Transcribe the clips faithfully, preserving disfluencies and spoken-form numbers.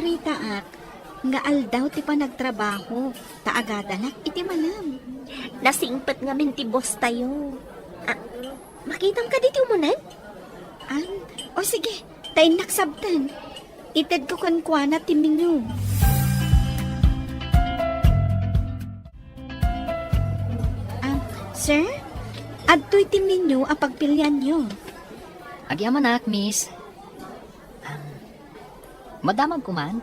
Ritaak, nga aldaw ti panagtrabaho, ta agadalak iti manam. Nasingpet ngamin ti boss tayo. Ah, makitam kadi ti umunan? An? O sige, ta innak sabtan. Itedko kenkuana ti menu. Ah, sir? Adtoy ti menu a pagpilianyo. Agyamanak, miss. Ah, madamagko man?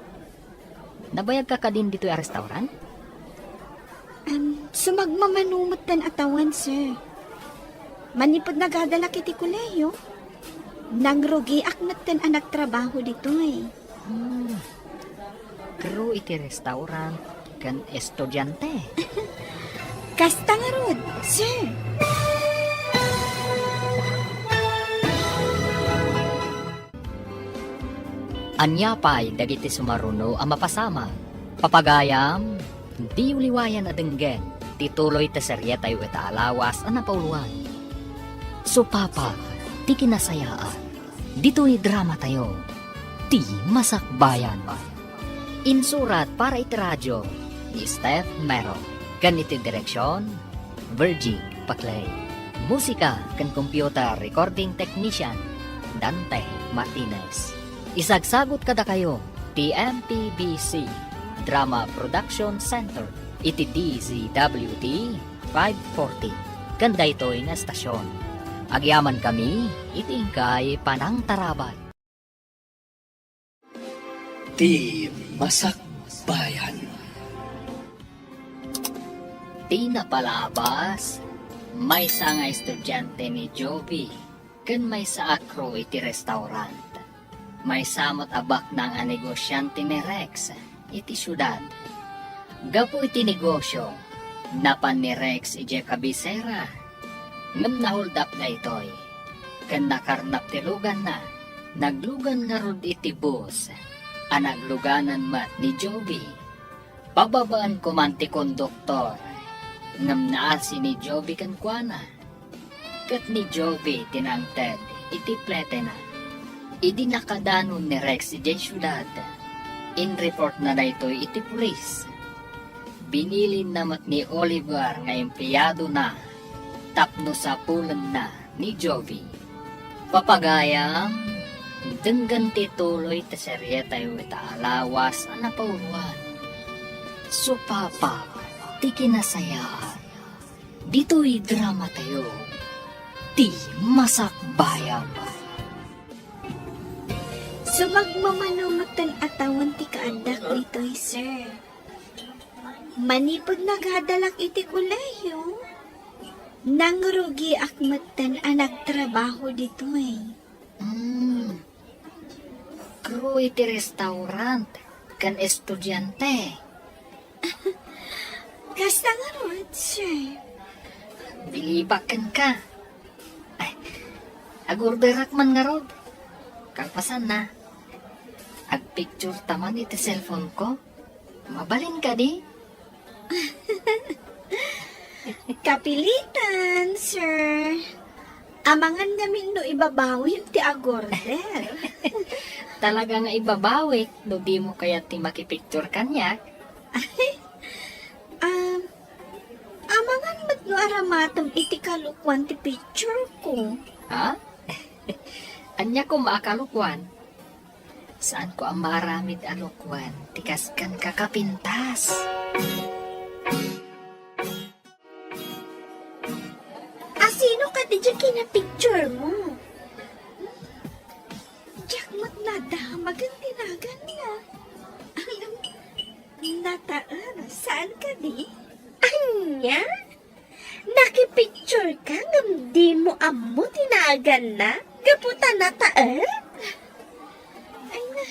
Nabayagka kadin ditoy a restaurant? Am, sumagmamano metten a tawen, sir. Manipud nagadalak iti kolehiyo, nangrugiak metten a nagtrabaho ditoy. Hmm. Crew iti restaurant ken estudiante. Kasta ngarud, sir. Ania pay dagiti sumaruno a mapasamak? Papagayam, diyo liwayan a denggen ti tuloy ti serietayo ita a lawas a napauluan. Supapag ti kinasayaan. Ditoy dramatayo, Ti Masakbayan. Insurat para iti radio ni Steph Mero, ken iti direksion, Virgie Paclay. Musika ken computer recording technician, Dante Martinez. Isagsagut kadakayo ti M P B C Drama Production Center iti D Z W T five forty ken daytoy nga estasion. Agyamankami iti inkay panangtarabay. Ti Masakbayan. Ti napalabas, maysa nga estudiante ni Jovi ken maysa a crew iti restaurant. Maysa met a baknang a negosiante ni Rex iti siudad. Gapu iti negosio, napan ni Rex idiay kabisera, ngem nahuldap daytoy, ken nakarnap ti luganna. Naglugan ngarud iti bus a nagluganan met ni Jovi. Pababaen koman ti konduktor, ngem naasi ni Jovi kenkuana. Ket ni Jovi ti nangted iti pletena. Idi nakadanon ni Rex idiay siudad, inreportna daytoy iti pulis. Binilinna met ni Oliver nga empleadona tapno sapulenna ni Jovi. Papagayam, denggen ti tuloy ti serietayo ita a lawas a napauluan. Supapag ti kinasayaan. Ditoy dramatayo, Ti Masakbayan. Sumagmamano metten a tawen ti kaaddak ditoy, sir. Manipud nagadalak iti kolehiyo, nangrugiak metten a nagtrabaho ditoy. Mm. Crew iti restaurant ken estudiante. Kasta ngarud, sir. Bilibak kenka. Ay, agorderak man ngarud. Kalpasanna, agpicture ta man iti cellphone ko. Mabalin kadi? Kapilitan, sir. Amangan ngamin no ibabawim ti agorder. Talaga nga ibabawik no dimo kayat ti makipicture kaniak. Ay, um, amangan met no aramatem iti kalokuan ti picture ko. Ha? Ania koma a kalokuan? Saanko a maaramid a lokuan ti kasken kakapintas. A sino kadi diay kinapicture mo? Diak met nadamagen ti naganna. Nataen, saan kadi? Ania? Nakipicture ka ngem dimo ammo ti naganna gapu ta nataen? Ay na,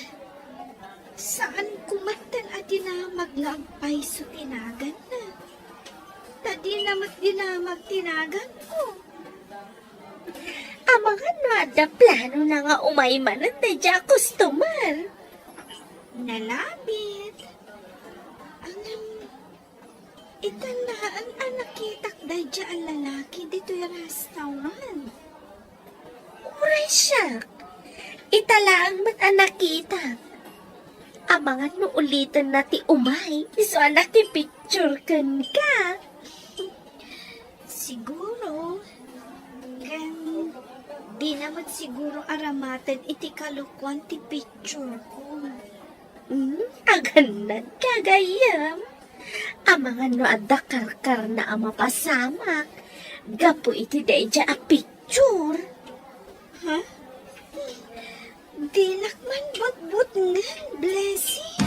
saan ko metten a dinamag nga agpayso ti naganna. Ta dina met dinamag ti naganko. Amangan no adda planona nga umay manen daydiay a customer. Nalabit. Ngem, ita laeng a nakitak daydiay a lalaki ditoy restaurant. Uray siak, ita laeng met a nakitak. Amangan no ulitenna ti umay, isu a nakipicture kenka. Siguro, ken dina met siguro aramaten iti kalokoan ti picture ko. Hmm, agannad ka gayam. Amangan no adda karkarna a mapasamak gapu iti daydiay a picture. Ha? Dinak man butbutngen, Blessing.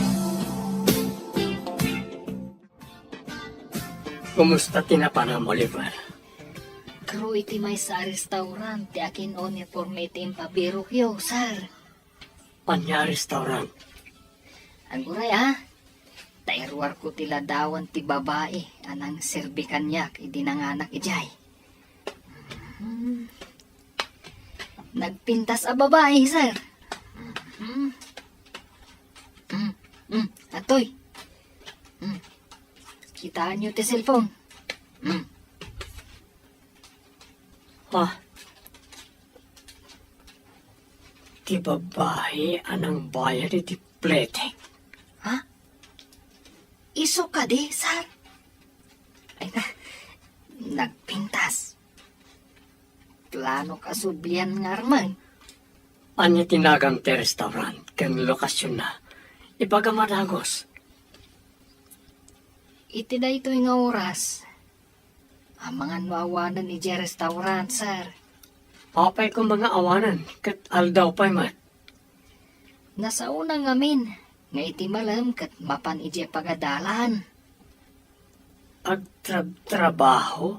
Kumusta ti napanam, Oliver? Crew iti maysa a restaurant ti akin-uniforme iti impabirokyo, sir. Ania a restaurant? Aguray, a. Ta iruarko ti ladawan ti babai a nangserbi kaniak idi nanganak idiay. Hmm. Nagpintas a babai, sir. Hmm. Hmm. Hmm. Atoy. Hmm. Kitaenyo ti cellphone. Hmm. Ha? Ti babai a nangbayad iti pletek? Ha? Isu kadi, sir? Ay na, nagpintas. Planok a sublian ngarman. Ania ti nagan ti restaurant ken lokasionna? Ibagam a dagus. Iti daytoy nga oras, amangan no awanen idiay restaurant, sir. Apay koma nga awanen ket aldaw pay met? Nasaona ngamin nga iti malem ket mapan idiay pagadalan. Agtrabtrabaho?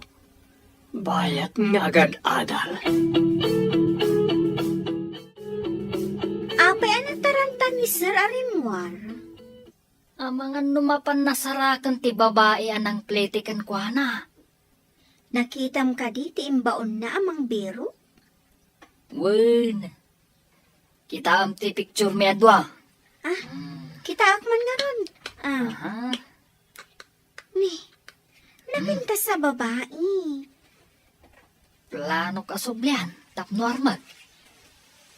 Bayat nga agad-adal? Apay a nataranta ni Sir a rimmuar? Amangan no mapan nasaraken ti babai a nangplete kenkuana. Nakitam kadi ti imbaonna a mangbirok? Wen. Kitaem ti picture mi a dua. Ah, kitaak man ngarud. Ah. Aha. Ni, napintas a babai. Planok a sublian tapno armek.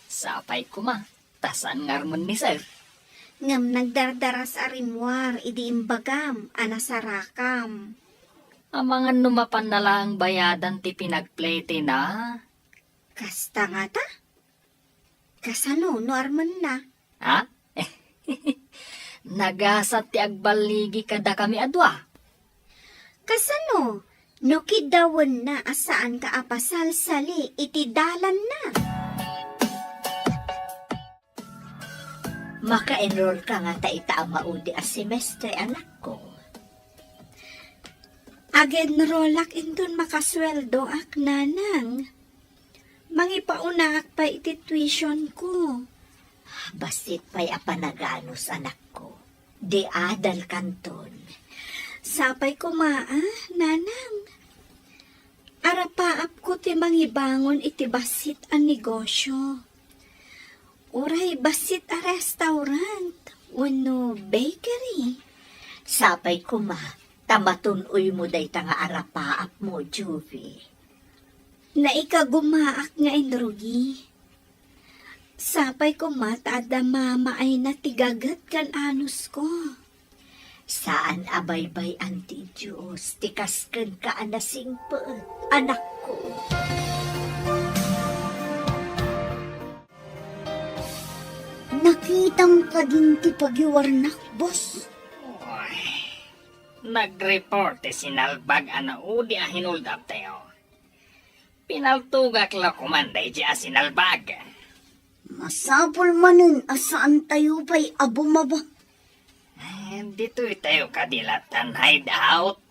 Sapay koma, ta saan nga armen ni sir. Ngem nagdardaras a rimmuar idi imbagam a nasarakam. Amangan no mapanna laeng bayadan ti pinagpletena. Kasta ngata? Kasano no armenna? Ha? Nagasat ti agballigi kadakami a dua. Kasano no kiddawenna a saanka a pasalsali iti dalanna? Maka-enroll ka ngata ita a maudi a semestre, anakko? Ag-enrollak inton makasueldoak, nanang. Mangipaunaan pay iti tuition ko. Bassit pay a panaganus, anakko. Di adal kanton. Sapay koma, a, nanang. Arapaapko ti mangibangon iti bassit a negosio. Uray bassit a restaurant wenno bakery. Sapay koma, ta matun-oymo dayta nga arapaapmo, Juvie. Naikagumaak nga inrugi. Sapay koma ta adda mamaayna ti gaget ken anusko. Saan a baybay-an ti Dios ti kas kenka a nasingpet, anakko. Nakitam kadin ti pagiwarnak, boss? Uy, nag-report ti sinalbag a naudi a hinuldaptayo. Pinaltogak la koman daydi a sinalbag. Masapul manen a saantayo pay a bumaba. Eh, ditoy tayo kadi latta hideout.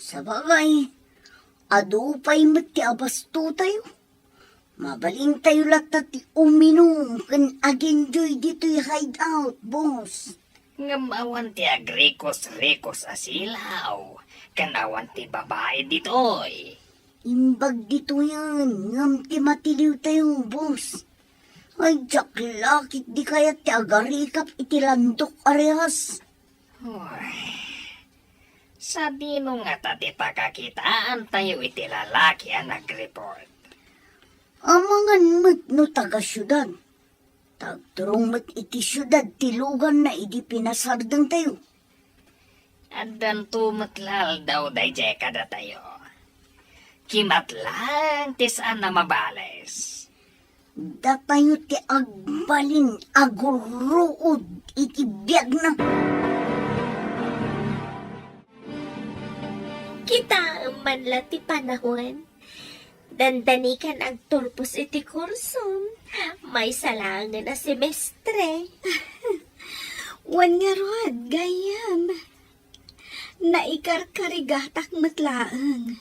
Sabagay, adu pay met ti abasto tayo. Mabalintayo latta ti uminum ken agenjoy ditoy hideout, boss. Ngem awan ti agrikos-rikos a silaw, ken awan ti babai ditoy. Imbag ditoyen, ngem ti matiliw tayo, boss. Ay, diak la ket di kayat ti agarikap iti landok a rehas. Uy, sadino ngata ti pakakitaan tayo iti lalaki a nag-report? Amangan met no taga-siudad. Ta agturong met iti siudad ti luganna idi pinasardengtayo. Addanto met la aldaw daydiay kadatayo. Kimat laeng ti saan a mabales. Datayo ti agbalin a gurruod iti biagna. Kitaem man la ti panawen. Dandanikan agturpos iti kursom. Maysa laengen a semestre. Wen ngarud, gayyem. Naikarkarigatak met laeng.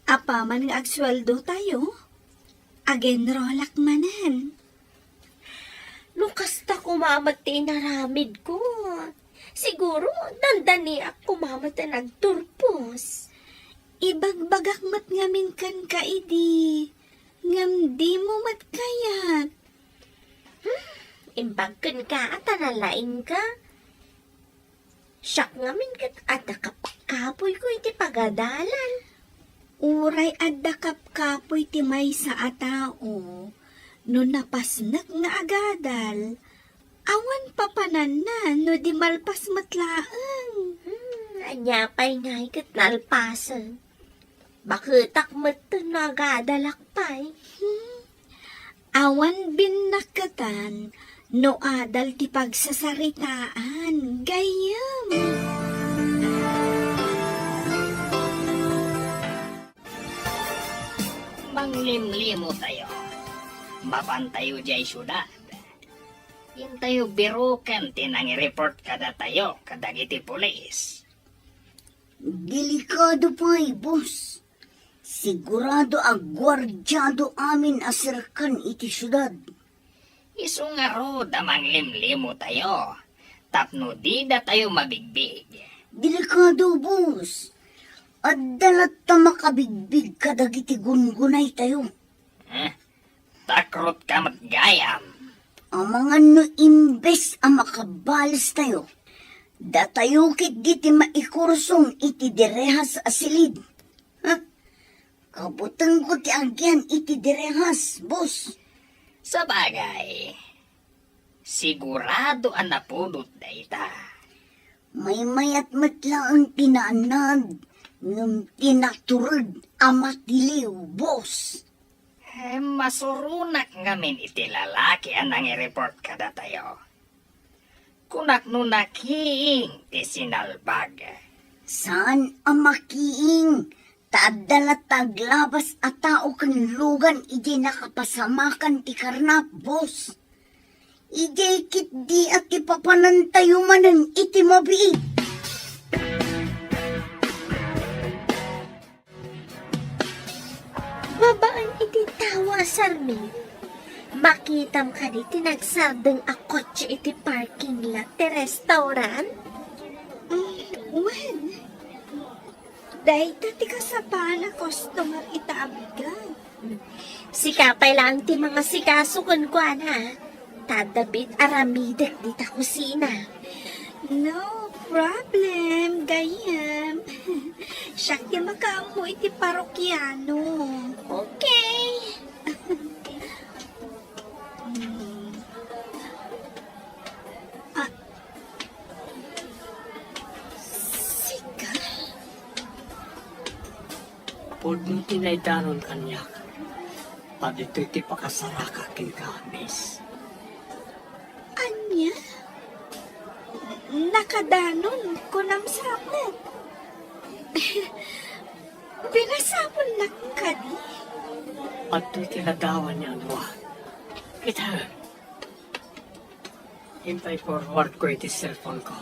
Apaman nga agsueldotayo, agenrolak manen. No kasta koma met ti inaramidko, siguro dandaniak koma met a nagturpos. Ibagbagak met ngamin kenka idi, ngem dimo met kayat. Hmm, imbag kenka a ta nalaingka. Siak ngamin ket adda kapkapoyko iti pagadalan. Uray adda kapkapoy ti maysa a tao, no napasnek nga agadal, awan papananna no di malpas met laeng. Hmm, ania pay ngay ket nalpasen? Baketak metten no agadalak pay. Hmm. Awan binnaketan no adal ti pagsasaritaan, gayyem. Manglimlimotayo. Mapantayo diay siudad. Intayo biroken ti nangireport kadatayo kadagiti pulis. Delikado pay, boss. Sigurado a guardiado amin a serkan iti siudad. Isu ngarud a manglimlimotayo tapno didatayo mabigbig. Delikado, boss. Adda latta makabigbig kadagiti gungunaytayo. Eh, takrotka met gayam. Amangan no imbes a makabalestayo, datayo ketdi ti maikursong iti direhas a silid. Ha? Kabutengko ti agian iti direhas, boss. Sabagay, sigurado a napudot dayta. Maymayat met laeng ti naanad, ngem ti natureg a matiliw, boss. Eh, masuronak ngamin iti lalaki a nangireport kadatayo. Kunak no nakiing ti sinalbag. Saan a makiing, ta adda latta aglabas a tao ken lugan idiay nakapasamakan ti karnap, boss. Idiay ketdi a ti papanantayo manen iti mabiit. Babaen iti tao a sarmi, makitam kadi ti nagsardeng a kotse iti parking lot ti restaurant? Mm, wen. Dayta ti kasapaan a customer ita a bigat. Sika pay laeng ti mangasikaso kenkuana. Ta adda biit aramidek dita kusina. No problem, gayyem. Siak ti makaammo iti parokiano. Okay. Mm. Ah. Sika? Pudno ti naidanon kaniak. Ta ditoy ti pakasaraka kenka, miss. Ania? Nakadanon, kunam sapet. Pinasapulnak kadi? Adtoy ti ladawan ni Anwar. Kita. Intay forward ko iti cellphone ko.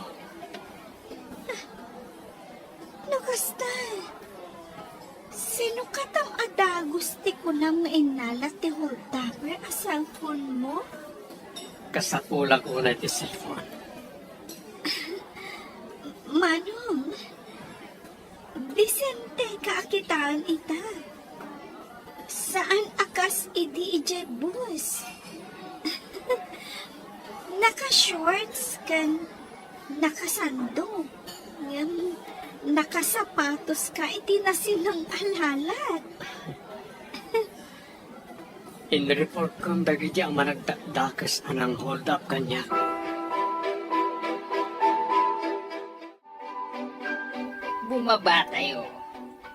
No kasta, sino katam a dagus ti kunam nga innala ti holdupper a cellphone mo? Kasapulak unay ti cellphone. Manong, disenteka a kitaen ita. Saan a kas idi idiay bus. Naka-shorts ken nakasando. Ngem nakasapatos ka iti nasileng a lalat. Inreportkon dagiti a managdakdakes a nang-hold up kaniak. Bumabatayo,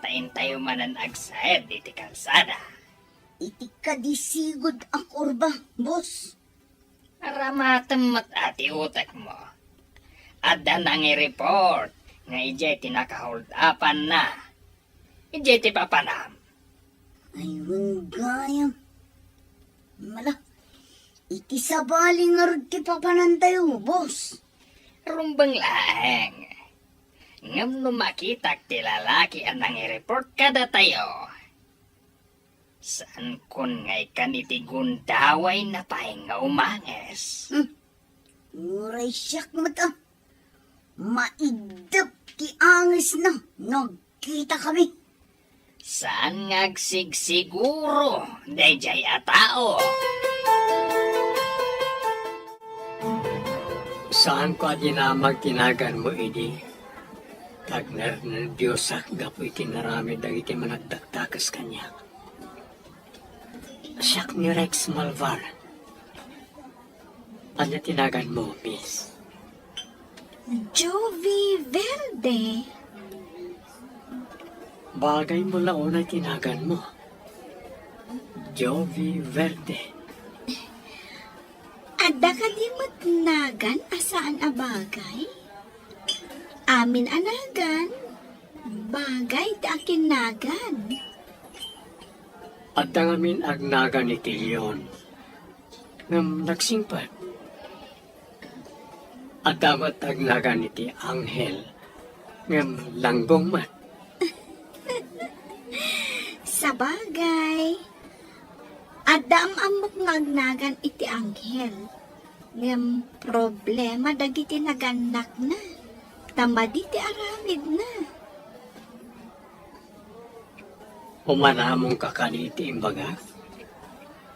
ta intayo manen agsayad iti kalsada. Iti kadi sigud a kurba, boss. Aramatem met a ti utekmo. Adda nangireport nga idiay ti nakaholdapanna. Idiay ti papanam. Ay, wen gayam. Mala, iti sabali ngarud ti papanantayo, boss. Rumbeng laeng. Ngem no makitak ti lalaki a nangireport kadatayo, saankon nga ikan iti gundawayna pay nga umanges. Hmm. Uray siak met a. Maiddep ti angesna no agkitakami. Saan nga agsigsiguro daydiay a tao? Saanko a dinamag ti naganmo idi. Tagnernerbiasak gapu iti inaramid dagiti managdakdakes kaniak. Siak ni Rex Malvar. Ania ti naganmo, miss? Jovi Verde. Bagay mo la unay ti naganmo. Jovi Verde. Adda kadi met nagan a saan a bagay? Amin a nagan, bagay ti akinnagan. Adda ngamin agnagan iti leon, ngem nagsingpet. Adda met agnagan iti anghel, ngem langgong met. Sabagay, adda am-ammok nga agnagan iti anghel, ngem problema dagiti nagannakna, ta madi ti aramidna. Umanamonka kadi iti imbagak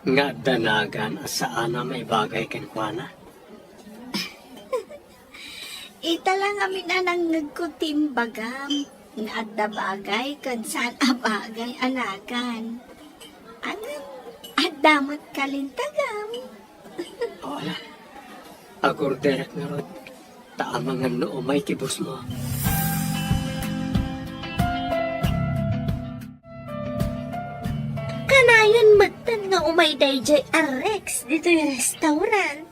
nga adda nagan a saan a maibagay kenkuana? Ita la ngamin a nangngegko ti imbagam nga adda bagay ken saan a bagay a nagan. Ngem adda met kalintagam. O, ala. Agorderek ngarud, ta amangan no umay ti bossmo. Kanayon metten nga umay daydiay a Rex ditoy restaurant.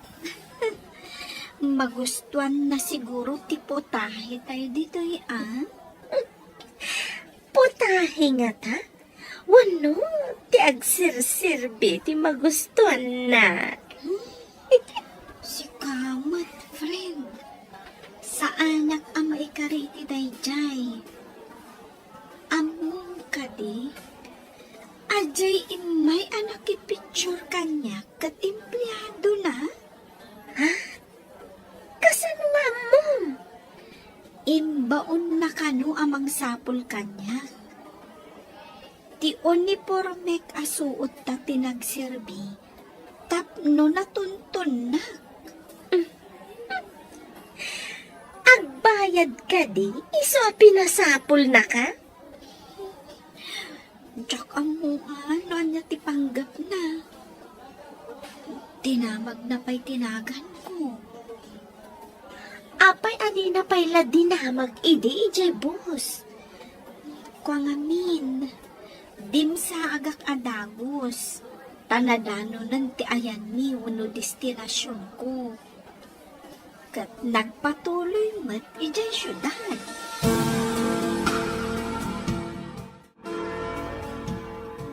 Magustuanna siguro ti putahe tayo ditoy, a? Putahe ngata? Wenno ti agserserbi ti magustuanna? Sika met, friend. Saanak a maikari iti daydiay. Ammom kadi, adiay immay a nakipicture kaniak ket empleadona? Ha? Kasano nga ammom? Imbaonna kano a mangsapul kaniak. Ti unipormek a suotta ti nagserbi tapno natuntonnak. Agbayad kadi isu a pinasapulnaka? Diak ammoan no ania ti panggepna. Dinamagna pay ti naganko. Apay a dina pay la dinamag idi idiay bus? Kua ngamin, dimsaagak a dagus, ta nadanonen ti ayanmi wenno destinasionko. Ket nagpatuloy met idiay siudad.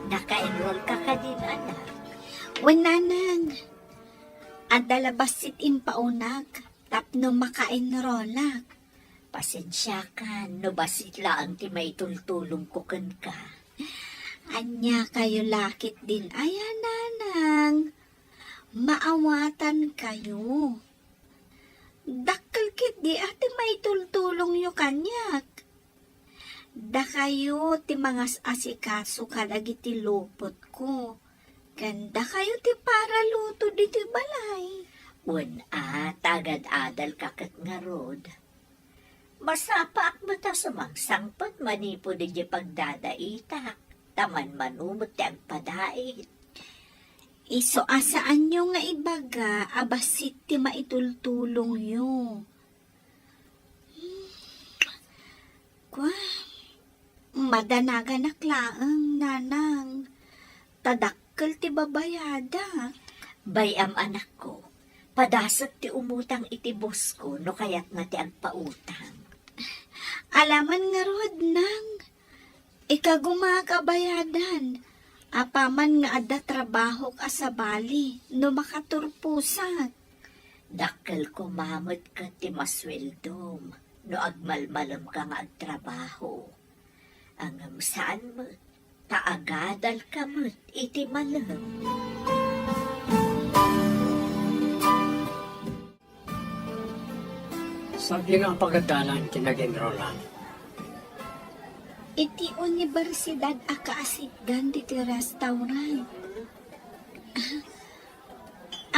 Naka-enroll ka kadin, anak? Wen, nanang. Adda la bassit impaonak tapno maka-enrollak. Pasensiakan no bassit laeng ti maitultulongko kenka. Ania kayo la ketdin aya, nanang? Maawatan kayo. Dakkel ketdi a ti maitultulongyo kaniak. Dakayo ti mangas-asikaso kadagiti lupotko, ken dakayo ti paraluto ditoy balay. Wen a, ta agad-adalka ket ngarud. Masapaak met a sumangsangpet manipud idiay pagdadaitak, ta manmano met ti agpadait. Isu a saanyo nga ibaga a bassit ti maitultulongyo. Kua, madanaganak laeng, nanang. Ta dakkel ti babayadak. Bay-am, anakko, padasek ti umutang iti bosko no kayatna ti agpautang. Alaman ngarud, nang. Ikagumaak a bayadan, apaman nga adda trabahok a sabali no makaturposak. Dakkel koma met ket ti masueldom no agmalmalemka nga agtrabaho. Ngem saan met ta agadalka met iti malem. Sadino a pagadalan ti nag-enrollan? Iti universidad a kaasitgan ditoy restaurant. Ah,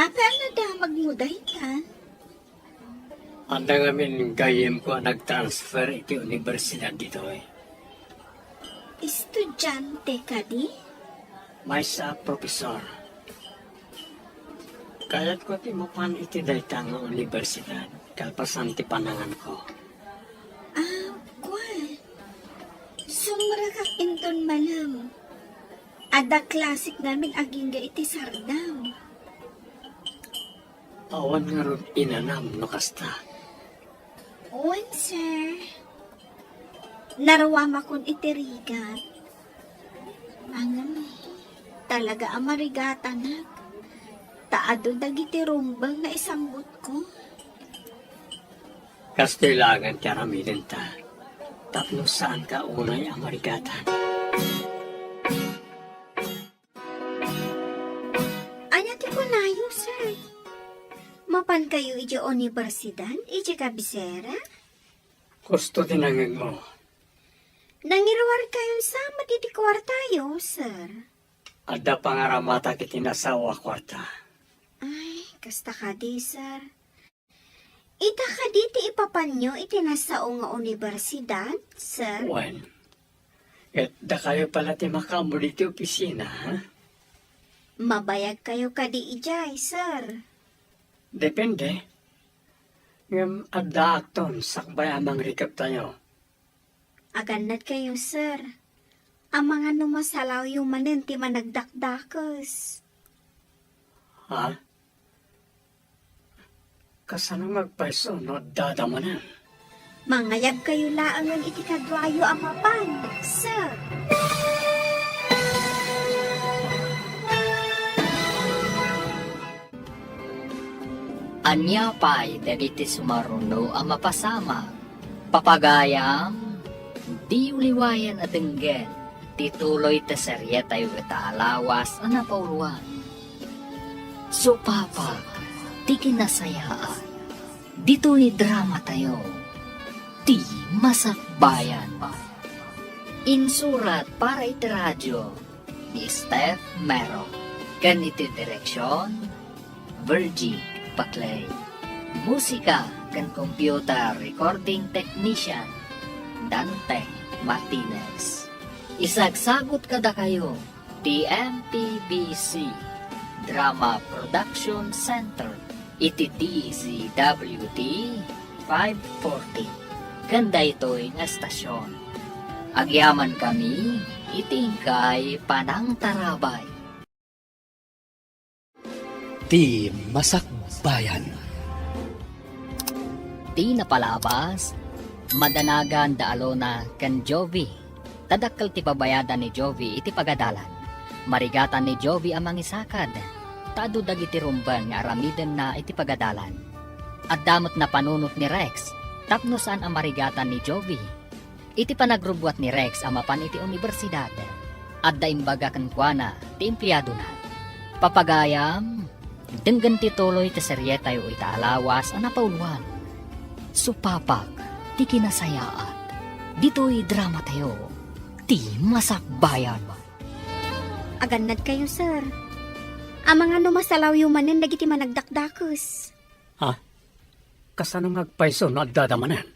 apay a nadamagmo dayta? Adda ngamin gayyemko a nag-transfer iti universidad ditoy. Estudiante kadi? Maysa a profesor. Kayatko ti mapan iti dayta nga universidad kalpasan ti pananganko. Ah, kua. Sumrekak inton malem. Adda klasek ngamin agingga iti Sardam. Awan ngarud inanam no kasta. Wen, sir. Naruamakon iti rigat. Ngem, talaga a marigatanak. Ta adu dagiti rumbeng nga isambutko. Kastoy laengen ti aramidenta. Tapno saanka unay a marigatan. Ania ti kunayo, sir? Mapankayo idiay universidad, idiay kabisera? Kusto ti nangegmo. Nangiruarkayon sa met iti kuartayo, sir? Adda pangaramatak iti nasao a kuarta. Ay, kasta kadi, sir. Ita kadi ti ipapanyo iti nasao nga universidad, sir? Wen, ket dakayo pala ti makaammo ditoy opisina, ha? Mabayagkayo kadi idiay, sir? Depende. Ngem addaakton sakbay a mangrikeptayo. Agannadkayo, sir. Amangan no masalawyo manen ti managdakdakes. Ha? Kasano nga agpayso no addada manen? Mangayabkayo laengen iti kaduayo a mapan, sir. Ania pay dagiti sumaruno a mapasamak? Papagayam, diyo liwayan a denggen ti tuloy ti serietayo ita a lawas a napauluan. Supapak ti kinasayaat. Ditoy dramatayo, Ti Masakbayan. Insurat para iti radio ni Steph Mero, ken iti direksion, Virgie Paclay. Musika ken computer recording technician, Dante Martinez. Isagsagut kadakayo ti M P B C Drama Production Center iti D Z W T five forty ken daytoy nga estasion. Agyamankami iti inkay panangtarabay. Ti Masakbayan. Ti napalabas, madanagan da Alona ken Jovi. Ta dakkel ti babayadan ni Jovi iti pagadalan. Marigatan ni Jovi a mangisakad, ta adu dagiti rumbeng nga aramidenna iti pagadalan. Adda met napanunot ni Rex tapno saan a marigatan ni Jovi. Iti panagrubbuat ni Rex a mapan iti unibersidad, adda imbaga kenkuana ti empleadona. Papagayam, denggen ti tuloy ti serietayo ita a lawas a napauluan. Supapak ti kinasayaat. Ditoy dramatayo, Ti Masakbayan. Agannadkayo, sir. Amangan no masalawyo manen dagiti managdakdakes. Ha? Kasano nga agpayso no addada manen?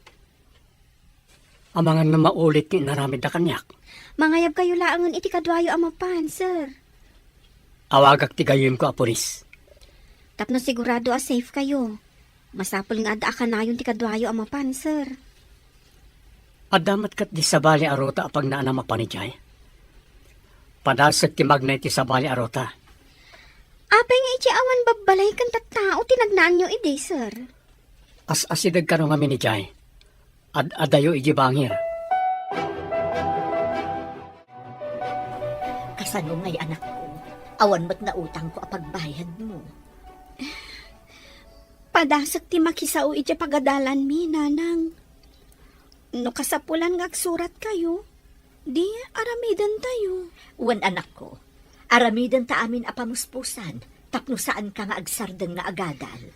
Amangan no maulit ti inaramidda kaniak. Mangayabkayo laengen iti kaduayo a mapan, sir. Awagak ti gayyemko a pulis. Tapno sigurado a safe kayo, masapul nga adda a kanayon ti kaduayo a mapan, sir. Adda met ket di sabali a ruta a pagnaanam a panidiay. Padasek ti magna iti sabali a ruta. Apay nga iti awan babbalay ken tattao ti nagnaanyo idi, sir? As-asideg kano ngamin idiay. Ad-adayo iti bangir. Kasano ngay, anakko? Awan met nautangko a pagbayadmo. Padasek ti makisao iti pagadalanmi, nanang. No kasapulan nga agsuratkayo, di aramidentayo. Wen, anakko, aramidenta amin a pamuspusan tapno saanka nga agsardeng nga agadal.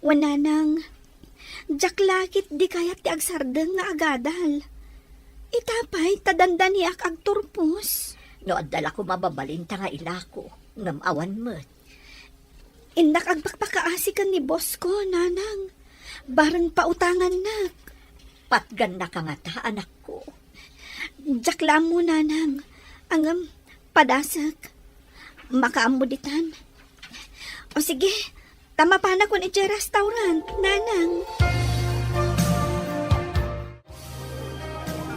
Wen, nanang, diak la ket di kayat ti agsardeng nga agadal. Ita pay ta dandaniak agturpos. No adda la koma mababalinta nga ilako, ngem awan met. Innak agpakpakaasi ken ni boss ko, nanang. Bareng pautangannak. Patgannaka ngata, anakko. Diak la ammo, nanang. Ngem, padasek. Makaammo ditan. O sige, ta mapanakon idiay restaurant, nanang.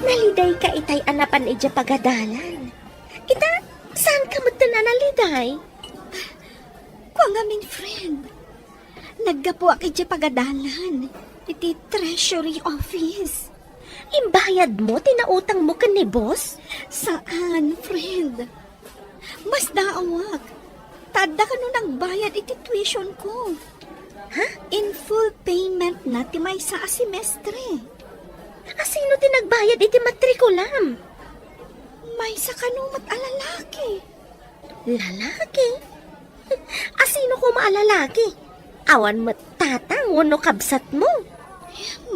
Nalidayka itay a napan idiay pagadalan. Ita, saanka metten a naliday? Kua ngamin, friend. Naggapuak idiay pagadalan iti Treasury Office. Imbayadmo ti nautangmo ken ni boss? Saan, friend. Masdaawak. Ta adda kano nagbayad iti tuition ko. Ha? In full payment na ti maysa a semestre. Asino ti nagbayad iti matrikulam? Maysa kano met a lalaki. Lalaki? Asino koma a lalaki? Awan met tatang wenno kabsatmo?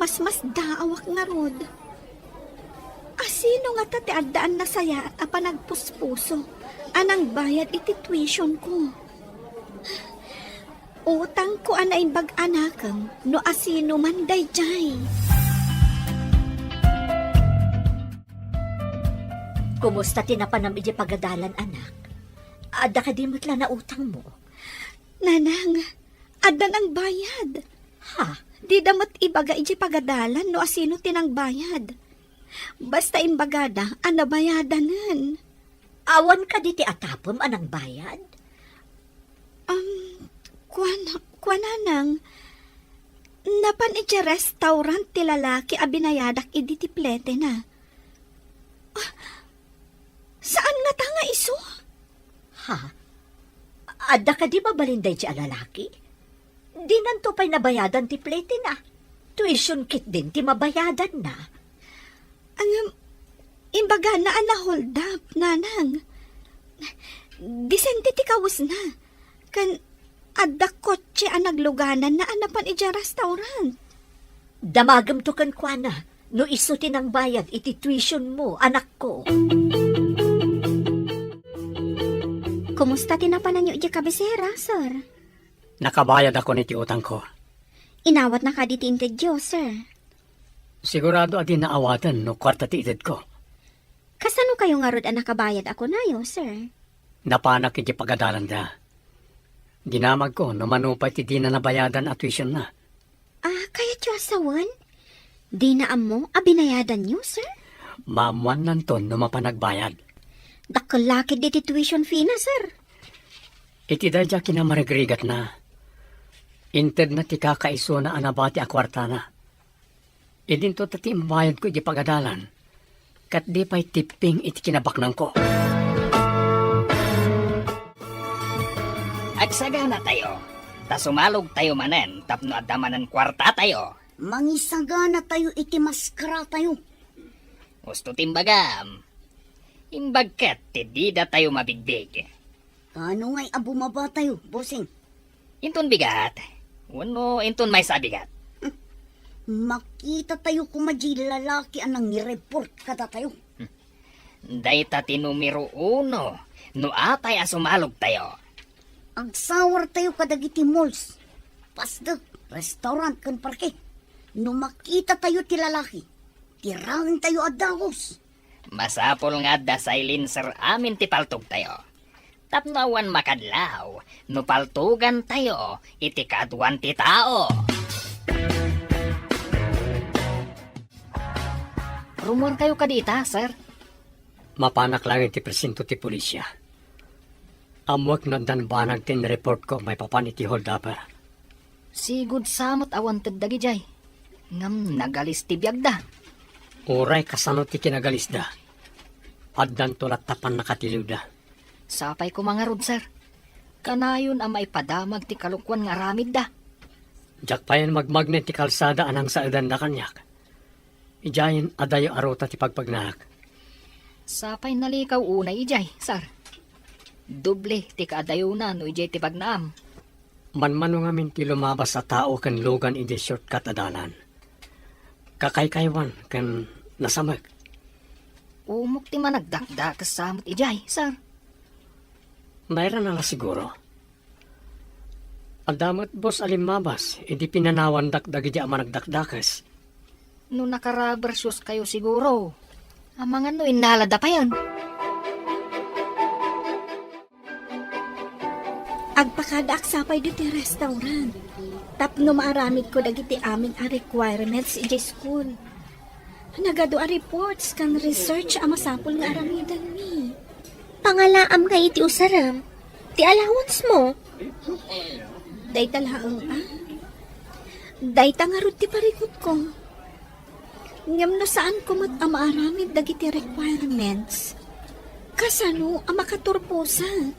Masmasdaawak ngarud. Asino ngata ti addaan nasayaat a panagpuspuso a nangbayad iti tuition ko? Utangko a naimbag a nakem no asino man daydiay. Kumusta ti napanam idiay pagadalan, anak? Adda kadi met la nautangmo? Nanang, adda nangbayad. Ha? Dida met ibaga idiay pagadalan no asino ti nangbayad. Basta imbagada a nabayadanen. Awan kadi ti atapem a nangbayad? Um, kuan, kuan, nanang, napan idiay restaurant ti lalaki a binayadak idi ti pletena. Ah, saan ngata nga isu? Ha? Adda kadi mabalin daydiay a lalaki? Dinanto pay nabayadan ti pletena. Tuition ketdin ti mabayadanna. Ngem, imbagana a na-hold up, nanang. Disente ti kawesna. Ken adda kotse a naglugananna a napan idiay restaurant. Damagemto kenkuana no isu ti nangbayad iti tuitionmo, anakko. Kumusta ti napananyo idiay kabisera, sir? Nakabayadakon iti utangko. Inawatna kadi ti intedyo, sir? Sigurado a di naawaten no kuarta ti itedko. Kasano kayo ngarud a nakabayad a kunayo, sir? Napanak iti pagadalanda. Dinamagko no mano pay ti dina nabayadan a tuitionna. Ah, kayatyo a sawen? Dina ammo a binayadanyo, sir? Maammuannanton no mapan agbayad. Dakkel la ketdi ti tuition fee na, sir. Iti daydiay a kinamarigrigatna, intedna ti kakaisuna a nabati a kuartana. Idinto ta ti imbayadko iti pagadalan, ket di pay tipping iti kinabaknangko. Agsaganatayo, ta sumalogtayo manen tapno adda manen kuartatayo. Mangisaganatayo iti maskaratayo. Husto ti imbagam. Imbag ket ti didatayo mabigbig. Kano ngay a bumabatayo, bossing? Inton bigat, wenno inton maysa a bigat? Makitatayo koma diay lalaki a nangireport kadatayo. Dayta ti numero uno no apay a sumalogtayo. Agsawartayo kadagiti malls, pasdek, restaurant ken parke. No makitatayo ti lalaki, tiraentayo a dagus. Masapul nga adda silencer amin ti paltogtayo. Tapno awan makadlaw no paltugantayo iti kaduan ti tao. Rummuarkayo kadi ita, sir? Mapanak laeng iti presinto ti pulisya. Ammoek no addan banag ti inreportko maipapan iti holdup. Sigud sa met a wanted dagidiay. Ngem nagalis ti biagda. Uray kasano ti kinagalisda, addanto latta pannakatiliwda. Sapay koma ngarud, sir. Kanayon a maipadamag ti kalokuan nga aramidda. Diak payen magmagna iti kalsada a nangsaedanna kaniak. Idiayen adayo a ruta ti pagpagnaak. Sapay nalikaw unay idiay, sir. Doble ti kaadayona no idiay ti pagnaam. Manmano ngamin ti lumabas a tao ken lugan idiay shortcut a dalan. Kakaykaywan ken nasamek. Umok ti managdakdakes sa met idiay, sir. Nairana la siguro. Adda met bus a limmabas idi pinanawandak dagidi a managdakdakes. No naka-rubber shoes kayo siguro, amangan no innalada payen. Agpakadaak sapay ditoy restaurant tapno maaramidko dagiti amin a requirements idiay school. Nagadu a reports ken research a masapul nga aramidenmi. Pangalaam nga iti usarem, ti allowance mo. Dayta laeng, ah. Dayta ngarud ti parikutko. Ngem no saanko met a maaramid dagiti requirements, kasano a makaturposak?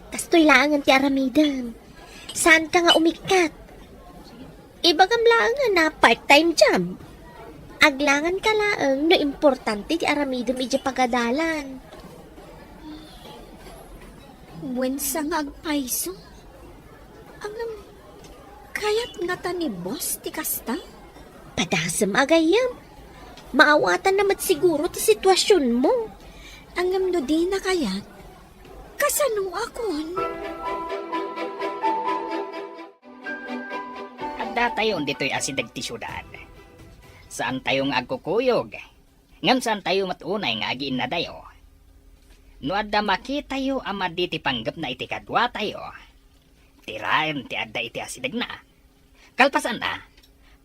Kastoy laengen ti aramidem. Saanka nga umikkat. Ibagam laeng a part-time job. Aglanganka laeng no importante ti aramidem idiay pagadalan. Wen sa nga agpayso. Ngem, kayat ngata ni boss ti kasta? Padasem a gayyem. Maawatanna met siguro ti situasionmo. Ngem no dina kayat, kasanoakon? Addatayon ditoy asideg ti siudad. Saantayo nga agkukuyog, ngem saantayo met unay nga agiinnadayo. No adda makitayo a madi ti panggepna iti kaduatayo, tiraen ti adda iti asidegna. Kalpasanna,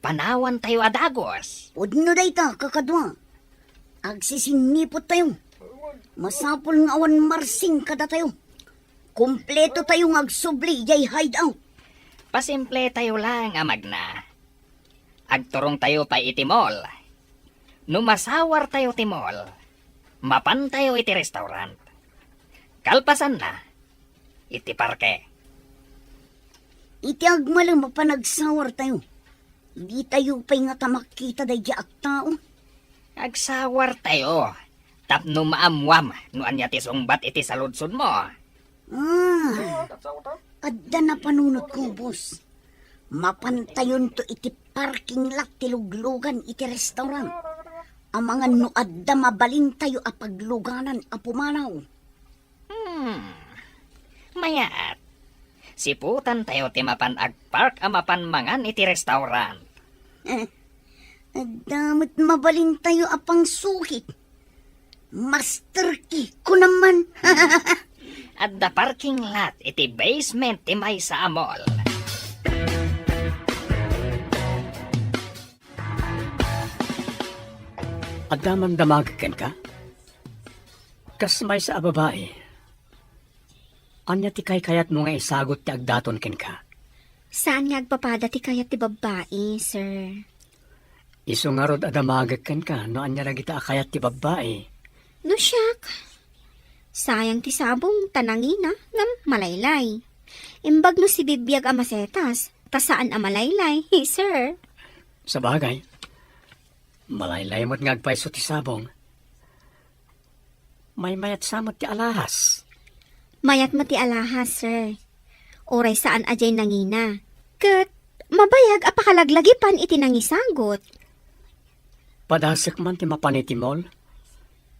panawantayo a dagus. Pudno dayta, kakadua. Agsisinniput tayo. Masapul nga awan marsing kadatayo. Kompleto tayo nga agsubli idiay hideout. Pasimple tayo lang a magna. Agturong tayo pay iti mall. No masawar tayo ti mall, mapan tayo iti restaurant. Kalpasanna, iti parke. Iti agmalem a panagsawar tayo, ditayo pay ngata makita daydi a tao. Agsawar tayo, tapno maammuam no ania ti sungbat iti saludsodmo. Ah, adda napanunotko, boss. Mapantayonto iti parking lot ti luglugan iti restaurant. Amangan no adda mabalintayo a pagluganan a pumanaw. Hmm. Mayat. Siputantayo ti mapan agpark a mapan mangan iti restaurant. Eh, adda met mabalintayo a pangsukit. Master key ko naman. Adda parking lot iti basement ti maysa a mall. Adda man damagek kenka? Kas maysa a babai, ania ti kaykayatmo nga isagut ti agdaton kenka? Saan nga agpapada ti kayat ti babbai, sir. Isu ngarud a damagek kenka no ania dagita a kayat ti babbai. No siak, sayang ti sabong ta nangina ngem malaylay. Imbag no sibibiag a masetas ta saan a malaylay, sir. Sabagay, malaylay met nga agpayso ti sabong. Maymayat sa met ti alahas. Mayat met ti alahas, sir. Uray saan a diay nangina. Ket mabayag a pakalaglagipan iti nangisagut. Padasek man ti mapan iti mall.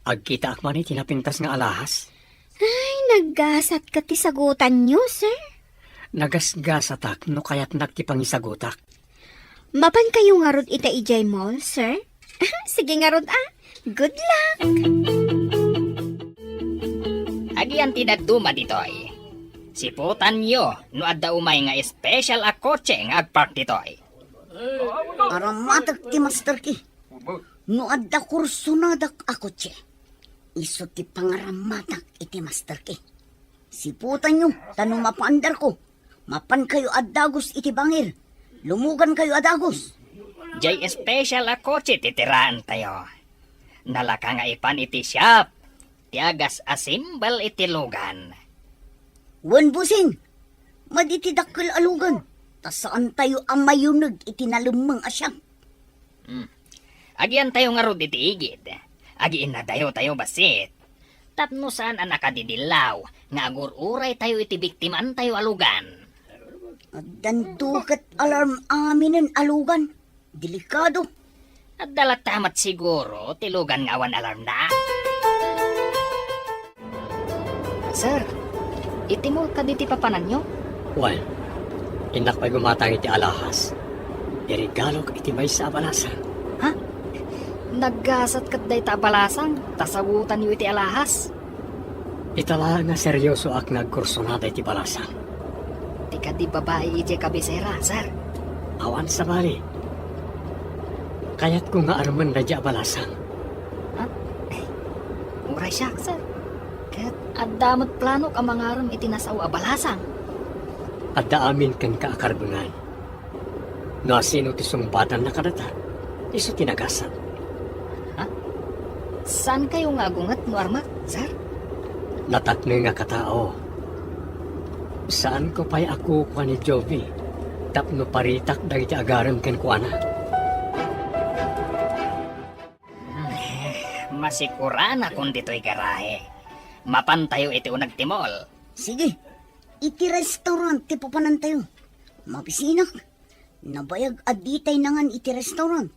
Agkitaak man iti napintas nga alahas. Ay, naggasat ket ti sagutanyo, sir. Nagasgasatak no kayatnak ti pangisagutak. Mapankayo ngarud ita idiay mall, sir? Sige ngarud, ah. Good luck! Ag Ayan ti dadduma ditoy. Siputanyo no adda umay nga special a kotse nga agpark ditoy. Aramatek ti master key. No adda kursonadak a kotse, isu ti pangaramatak iti master key. Siputanyo, ta no mapaandarko, mapankayo a dagus iti bangir. Lumugankayo a dagus. Jay special a kotse ti tiraentayo. Nalaka nga ipan iti shop ti agas-assemble iti lugan. Wen, bossing, madi ti dakkel a lugan, ta saantayo a mayuneg iti nalemmeng a shop. Hmm. Agiantayo ngarud iti igid. Agiinnadayotayo bassit. Tapno saan a nakadidillaw nga agur-uraytayo iti biktimaantayo a lugan. Addanto ket alarm aminen a lugan. Delikado. Adda latta met siguro ti lugan nga awan alarmna. Sir, iti mall kadi ti papananyo? Wen, innak pay gumatang iti alahas. Iregalok iti maysa a balasang. Ha? Naggasat ket dayta a balasang, ta sagutanyo iti alahas. Ita laeng nga seriosoak nga agkursunada iti balasang. Ti kadi babai idiay kabisera, sir. Awan sabali. Kayatko nga armen daydiay a balasang. Ha? Eh, uray siak, sir. Ket adda met planok a mangarem iti nasao a balasang. Adda amin kenka a karbengan. No asino ti sungbatanna kadata, isu ti nagasat. Ha? Saankayo nga agunget no armak, sir? Natakneng a katao. Saanko pay a kukua ni Jovi tapno paritak dagiti agarem kenkuana. Masikuranakon ditoy garahe. Mapantayo iti uneg ti mall. Sige, iti restaurant ti papanantayo. Mabisinak. Nabayag a ditay nangan iti restaurant.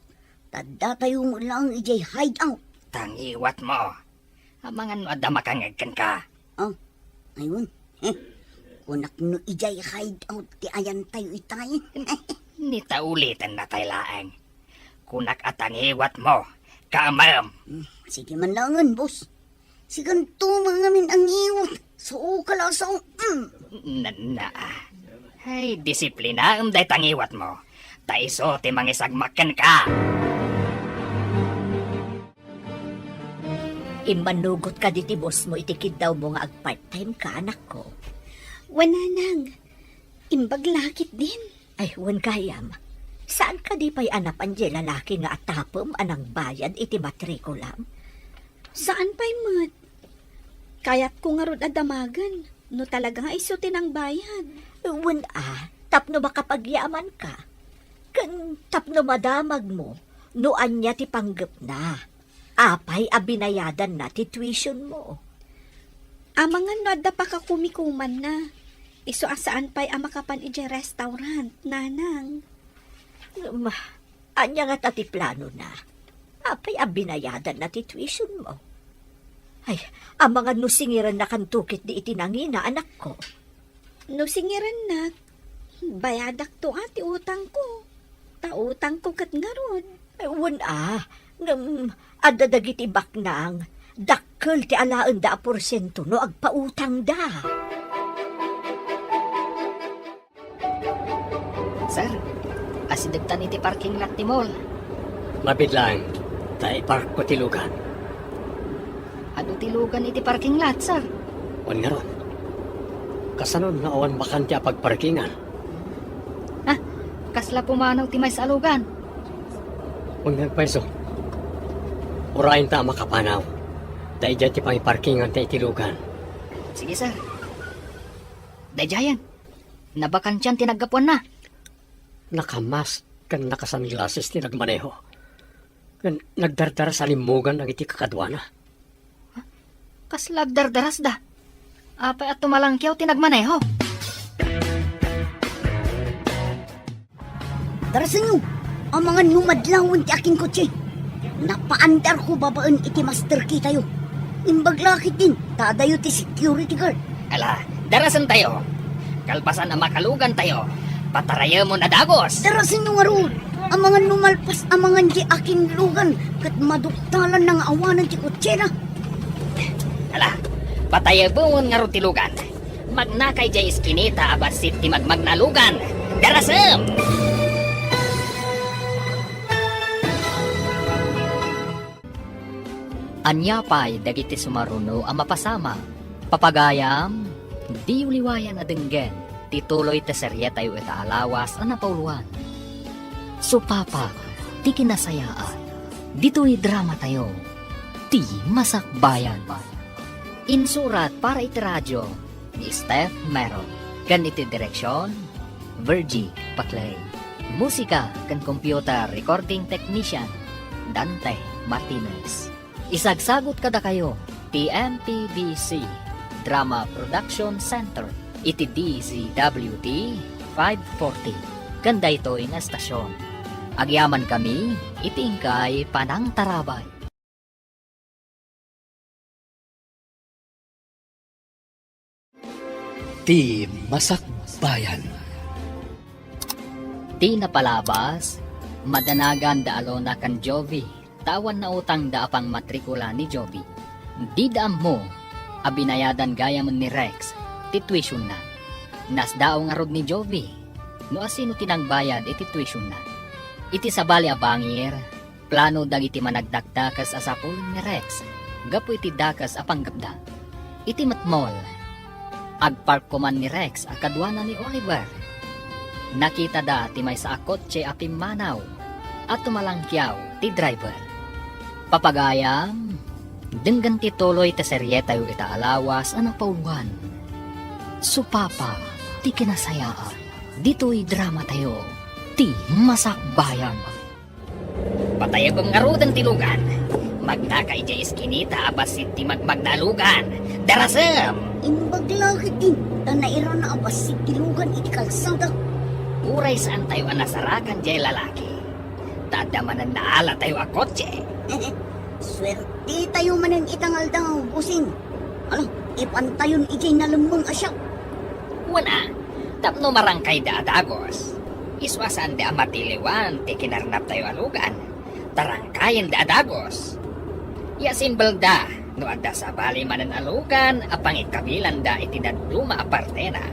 Ta datayo met laeng idiay hideout. Tangiwatmo. Amangan no adda makangngeg kenka. Oh, aywan. Eh, kunak no idiay hideout ti ayantayo itay. Ni ta ulitennatay laeng. Kunak a tangiwatmo. Kaamem. Hmm, sige man laengen, boss. Sikanto mangamin a ngiwat. Sao ka la, sao. Mm. Na, na. Ay, disiplinaem dayta ngiwatmo. Ta isu ti mangisagmak kenka. Immanugot kadi ti bossmo iti kiddawmo nga agpart-time ka, anakko? Wen, nanang. Imbag la ketdin. Ay, wen gayam. Saan kadi pay a napan diay lalaki nga atapem a nangbayad iti matrikulam? Saan pay met. Kayatko ngarud a damagen no talaga nga isu ti nangbayad. Wen a, tapno makapagyamanka. Ken tapno madamagmo no ania ti panggepna. Apay a binayadanna ti tuitionmo? Amangan no adda pakakumikumanna. Isu a saan pay a makapan idiay restaurant, nanang. Ma, ania ngata ti planona? Apay a binayadanna ti tuitionmo? Ay, amangan no singirennakanto ketdi iti nangina, anakko. No singirennak, bayadakto a ti utangko. Ta utangko ket ngarud. Wen a, ngem adda dagiti baknang, dakkel ti alaenda a porsiento no agpautangda. Sir, asidegtan iti parking lot ti mall. Mabiit laeng, ta iparkko ti lugan. Adu ti lugan iti parking lot, sir? Wen ngarud. Kasano no awan bakante a pagparkingan? Ha? Kasla pumanaw ti maysa a lugan? Wen ngarud payso. Urayenta a makapanaw. Ta idiay ti pangiparkinganta iti lugan. Sige, sir. Daydiayen. Nabakantian ti naggapuanna. Nakamask ken nakasunglasses ti nagmaneho. Ken nagdardaras a limmugan dagiti kakaduana. Kasla agdardarasda? Apay a tumalangkiaw ti nagmaneho? Darasenyo, amangan no madlawen ti akinkotse. Napaandarko babaen iti master key tayo. Imbag la ketdin, ta adayo ti security guard. Ala, darasentayo. Kalpasan a makalugantayo, patarayemon a dagus. Darasenyo ngarud, amangan no malpas amangan ti akinlugan ket maduktalanna nga awanen ti kotsena. Ala, Patayabon ngarud ti lugan. Magnaka idiay iskinita a bassit ti magmagna a lugan. Darasem! Ania pay dagiti sumaruno a mapasama? Papagayam, diyo liwayan a denggen ti tuloy ti serietayo ita a lawas a napauloan. Supapa ti kinasayaat. Ditoy dramatayo, ti Masakbayan. Insurat para iti radio ni Steph Meron, ken iti direksion, Virgie Paclay. Musika ken computer recording technician, Dante Martinez. Isagsagut kadakayo ti M P B C Drama Production Center iti D Z W T five forty ken daytoy nga estasion. Agyamankami iti inkay panangtarabay. Ti Masakbayan. Ti napalabas, madanagan da Alona ken Jovi, ta awan nautangda a pangmatrikula ni Jovi. Dida ammo a binayadan gayam ni Rex ti tuitionda. Nasdaaw ngarud ni Jovi no asino ti nangbayad iti tuitionda. Iti sabali a bangir, plano dagiti managdakdakes a sapul ni Rex gapu iti dakes a panggepda. Iti met mall, agpark koman ni Rex a kaduana ni Oliver. Nakitada ti maysa a kotse a pimmanaw a tumalangkiaw ti driver. Papagayam, denggen ti tuloy ti serietayo ita a lawas a napauloan. Supapa ti kinasayaat. Ditoy dramatayo, ti Masakbayan. Patayabem ngaruden ti lugan. Magnaka idiay iskinita a bassit ti magmagna a lugan. Darasem! Imbag la ketdi, ta nairana a bassit ti lugan iti kalsada. Uray saantayo a nasarakan diay lalaki, ta adda manen naalatayo a kotse. Suertetayo manen ita nga aldaw, bossing. Ala, ipantayon idiay nalemmeng a shop. Wen a, tapno marangkayda a dagus. Isu a saanda a matiliwan ti kinarnaptayo a lugan, ta rangkayenda a dagus. Iasimbelda no adda sabali manen a lugan a pangikkabilanda iti dadduma a partena.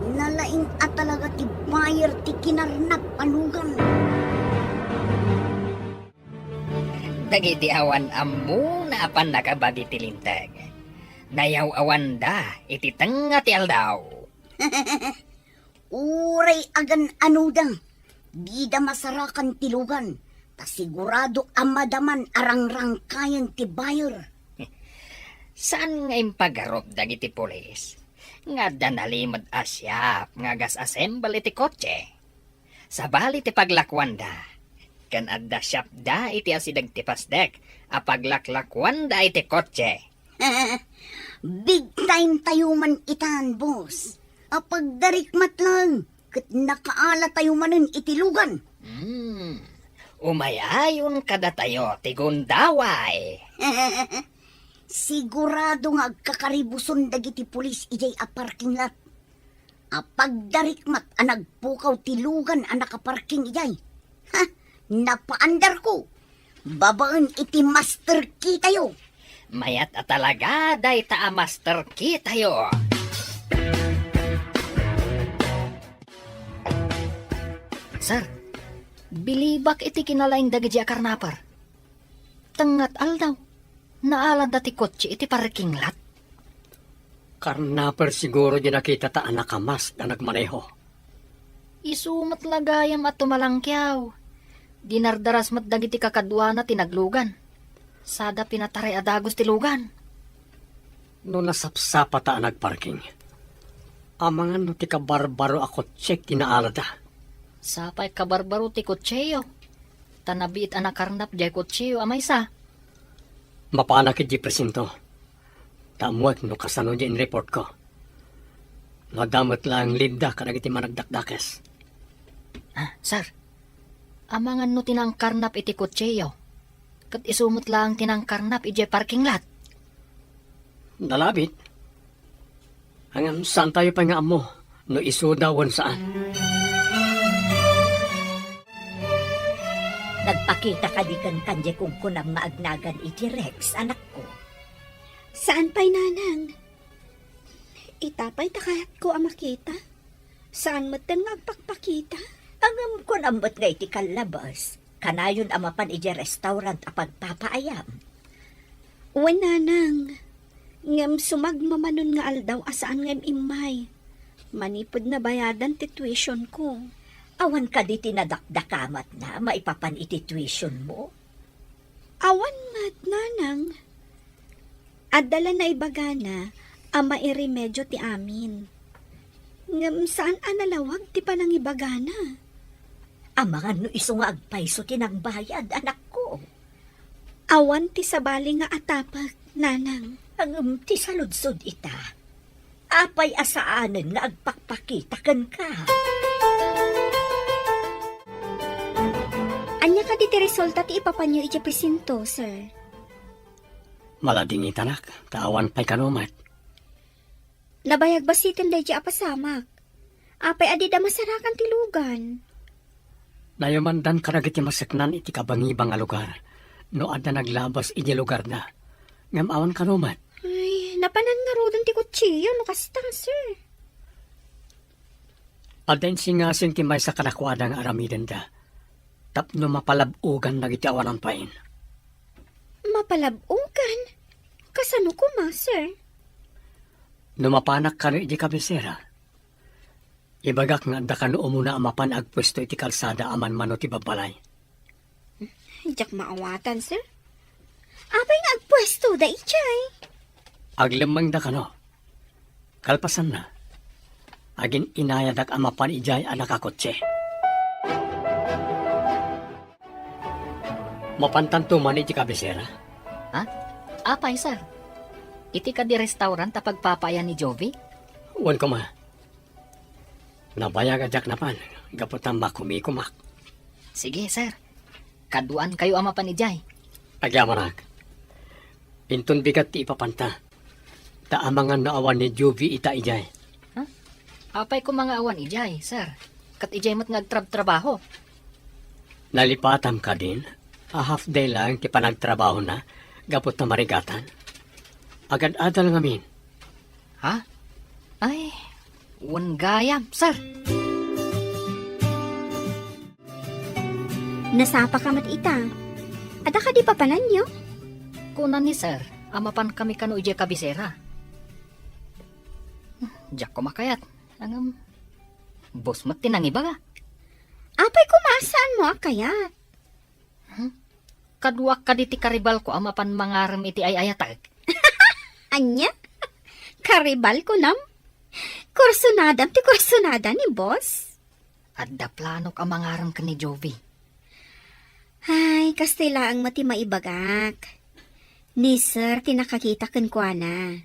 Nalaing a talaga ti buyer ti kinarnap a lugan. Dagiti awan ammona a pannakabagi ti linteg, nayaw-awanda iti tengnga ti aldaw. Uray agan-anoda, dida masarakan ti lugan, ta sigurado a madaman a rangrangkayen ti buyer. Saan nga impagarup dagiti pulis nga adda nalimed a shop nga gas-assemble iti kotse. Sabali ti paglakuanda, ken adda shopda iti asideg ti pasdek a paglaklakuanda iti kotse. Big time tayo man itan, boss. Apagdarikmat lang, ket nakaala tayo manen iti lugan. Hmm, umayayon kadatayo ti gundaway. Sigurado nga agkakaribuson dagiti pulis idiay a parking lot. Apagdarikmat a nagpukaw ti lugan a nakaparking idiay. Ha? Napaandarko. Babaen iti master key tayo. Mayat a talaga dayta a master key tayo. Sir, bilibak iti kinalaing dagiti a karnaper. Tengnga ti aldaw, naalanda ti kotse iti parking lot. Karnaper siguro di nakita ta a nakamask a nagmaneho. Isu met la gayam a tumalangkiaw. Dinardaras met dagiti kakaduana ti naglugan. Sada pinataray a dagus ti lugan. No nasapsapata a nagparking, amangan no ti kabarbaro a kotse ti naalada. Sapay kabarbaro ti kotseyo, ta nabiit a nakarnap diay kotseyo a maysa. Mapanak idiay presinto, ta ammoek no kasano diay inreportko. No adda met laeng leadda kadagiti managdakdakes. Ah, sir, amangan no ti nangkarnap iti kotseyo, ket isu met laeng ti nangkarnap idiay parking lot. Nalabit. Ngem saantayo pay nga ammo no isuda wen saan. Nagpakita kadi kenka diay kunkunam nga agnagan iti Rex, anakko? Saan pay, nanang. Ita pay ta kayatko a makita. Saan metten nga agpakpakita? Ngem kunam met nga iti kallabes, kanayon a mapan idiay restaurant a pagpapaayam. Wen, nanang. Ngem sumagmamanon nga aldaw a saan nga im-immay. Manipud nabayadan ti tuition ko. Awan kadi ti nadakdakamatna maipapan iti tuition mo? Awan met, nanang. Adda la naibagana a mairemedio ti amin. Ngem saan a nalawag ti panangibagana. Amangan no isu nga agpayso ti nangbayad, anakko. Awan ti sabali nga atapek, nanang. Ngem ti saludsod ita, apay a saanen nga agpakpakita kenka? Ania kadi ti resulta ti ipapanyo idiay presinto, sir? Maladingitanak, ta awan pay kano met. Nabayag basiten daydiay a pasamak. Apay a dida masarakan ti lugan? Nayamandan kadagiti maseknan iti kabangibang a lugar no adda naglabas iti lugarda. Ngem awan kano met. Ay, napanan ngaruden ti kutsiyo no kasta, sir. Adda insingasing ti maysa kadakuada nga aramidenda tapno mapalab-ogan dagiti awanan pain. Mapalab-ogan? Kasano koma, sir? No mapanak kano iti kabisera, ibagak nga adda kano umuna a mapan agpuesto iti kalsada a manmano ti babbalay. Diak maawatan, sir. Apay nga agpuesto da idiay? Aglemmengda kano. Kalpasanna, agin-inayadak a mapan idiay a nakakotse. Mapantanto man iti kabisera? Ha? Apay, sir? Iti kadi restaurant a pagpapaayan ni Jovi? Wen koma. Nabayag a diak napan, gapu ta makumikumak. Sige, sir. Kaduaankayo a mapan idiay. Agyamanak. Inton bigat ti ipapanta. Ta amangan no awan ni Jovi ita idiay. Ha? Apay koma nga awan idiay, sir? Ket idiay met nga agtrabtrabaho. Nalipatam kadin a half day lang ti panagtrabahona gapu ta marigatan. Agad-adal ngamin. Ha? Ay, wen gayam, sir. Nasapa ka met ita. Adda kadi papananyo? Kuna ni sir a mapan kami kano idiay kabisera. Diak koma kayat. Ngem, boss met ti nangibaga. Apay koma a saanmo a kayat? Hmm? Kaduak kadi ti karibalko a mapan mangarem iti ay-ayatek. Ania? Karibal kunam? Kursunadam ti kursunada ni boss? Adda planok a mangarem ken ni Jovi. Ay, kastoy laeng met ti maibagak. Ni sir ti nakakita kenkuana.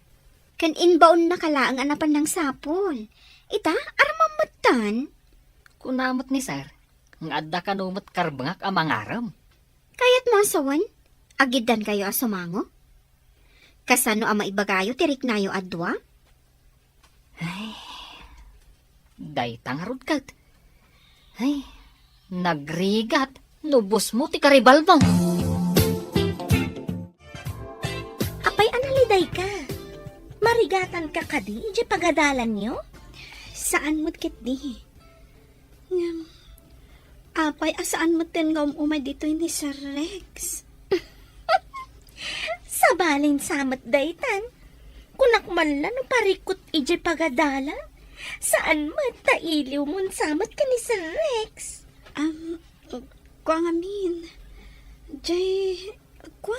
Ken imbaonnaka laeng a napan nangsapul. Ita, armam metten. Kuna met ni sir nga adda kano met karbengak a mangarem. Kayatmo a sawen, agiddankayo a sumango? Kasano a maibagayo ti riknayo a dua? Ay, dayta ngarud ket. Ay, nagrigat no boss mo ti karibalmo. Apay a nalidayka? Marigatanka kadi idiay pagadalanyo? Saan met ketdi. Ngem, apay a saan metten nga um-umay ditoy ni Sir Rex? Sabalin sa met daytan. Kunak man la no parikut idiay pagadalan. Saan met ta iliwmon sa met ken ni Sir Rex. Am, kua ngamin. Jay, kua,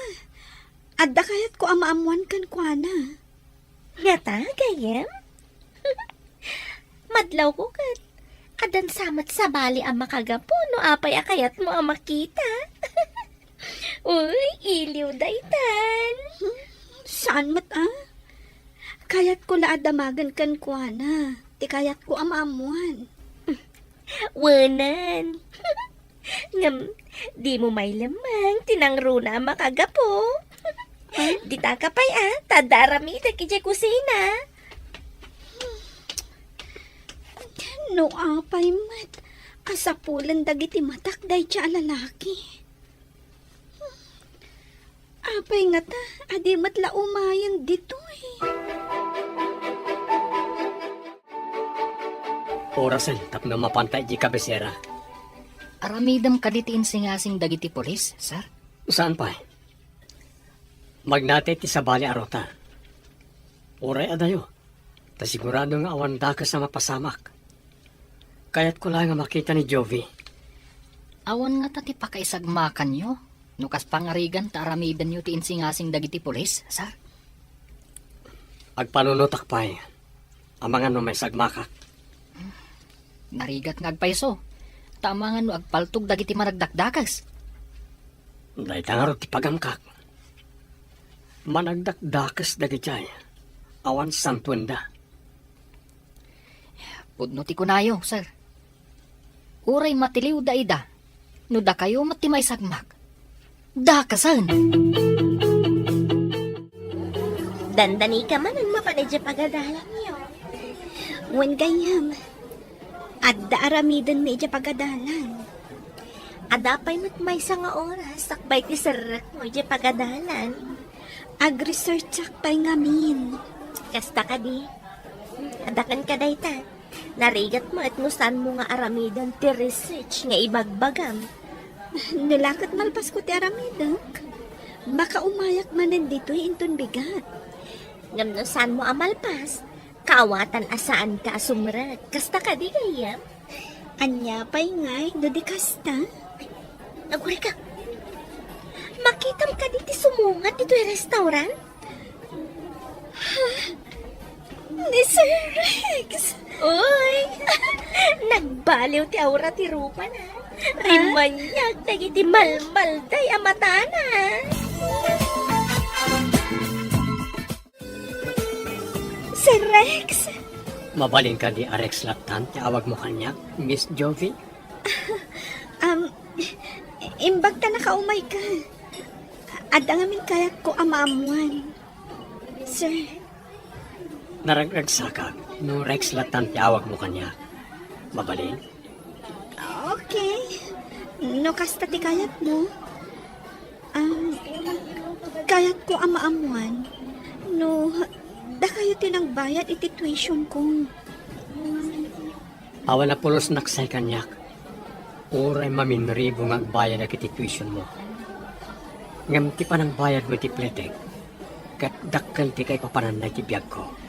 adda kayatko a maammoan kenkuana. Ngata, gayyem? Madlawko ket addan sa met sabali a makagapu no apay a kayatmo a makita. Uy, iliw daytan. Saan met a? Kayatko la a damagen kenkuana ti kayatko a maammoan. Wenan. Ngem, dimo mailemmeng ti nangruna a makagapu. Huh? Ditaka pay a, ta adda aramidek idiay kusina. No apay met a sapulen dagiti matak dayta a lalaki. Apay ngata a di met la umayen ditoy? Orasen tapno mapanta idiay kabisera. Aramidem kadi ti insingasing dagiti pulis, sir? Saan pay? Magnati ti sabali a ruta. Uray adayo, ta sigurado nga awan dakes a mapasamak. Kayatko laeng a makita ni Jovi. Awan ngata ti pakaisagmakanyo no kas pangarigan ta aramidenyo ti insingasing dagiti pulis, sir? Agpanunotak pay. Amangan no maisagmakak. Narigat nga agpayso. Ta amangan no agpaltog dagiti managdakdakes. Dayta ngarud ti pagamkak. Managdakdakes dagijay. Awan santuenda. Pudno ti kunayo, sir. Uray matiliwda ida, no dakayo met ti maisagmak. Dakesen! Dandanika manen mapan idiay pagadalanyo. Wen gayyem, adda aramidenmi idiay pagadalan. Adda pay met maysa nga oras sakbay ti serrekmo idiay pagadalan. Ag-researchak pay ngamin. Kasta kadi? Adda kenka dayta. Narigat met no saanmo nga aramiden ti research nga ibagbagam. No la ket malpasko ti aramidek, makaumayak manen ditoy inton bigat. Ngem no saanmo a malpas, kaawatan a saanka a sumrek. Kasta kadi gayyem? Ania pay ngay no di kasta? Agurayka. Makitam kadi ti sumungat ditoy restaurant? Ha? Ni Sir Rex! Uy! Nagbaliw ti aura ti rupana. Rimmuar dagiti malmalday a matana. Sir Rex! Mabalin kadi a Rex lattan ti awagmo kaniak, Miss Jovi? Um, imbag ta nakaumayka. Adda ngamin kayatko a maammuan, sir. Naragragsakak no Rex lattan ti awagmo kaniak. Mabalin? Okay. No kasta ti kayatmo. Um, kayatko a maammuan no dakayo ti nagbayad iti tuitionko. Awan a pulosnak say kaniak. Uray maminribo nga agbayadak iti tuitionmo. Ngem ti panangbayadmo iti pletek, ket dakkel ti kaipapananna iti biagko.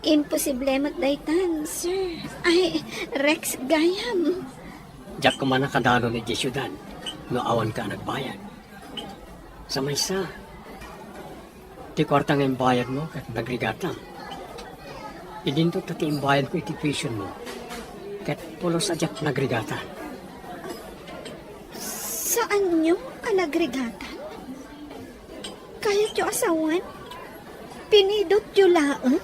Imposible met daytan, sir. Ay, Rex gayam. Diak koma nakadanon idiay siudad no awanka a nagbayad. Sa maysa, ti kuarta nga imbayadmo ket nagrigatam. Idinto ta ti imbayadko iti tuitionmo ket pulos a diak nagrigatan. Saanyo a nagrigatan? Kayatyo a sawen? Pinidotyo laeng?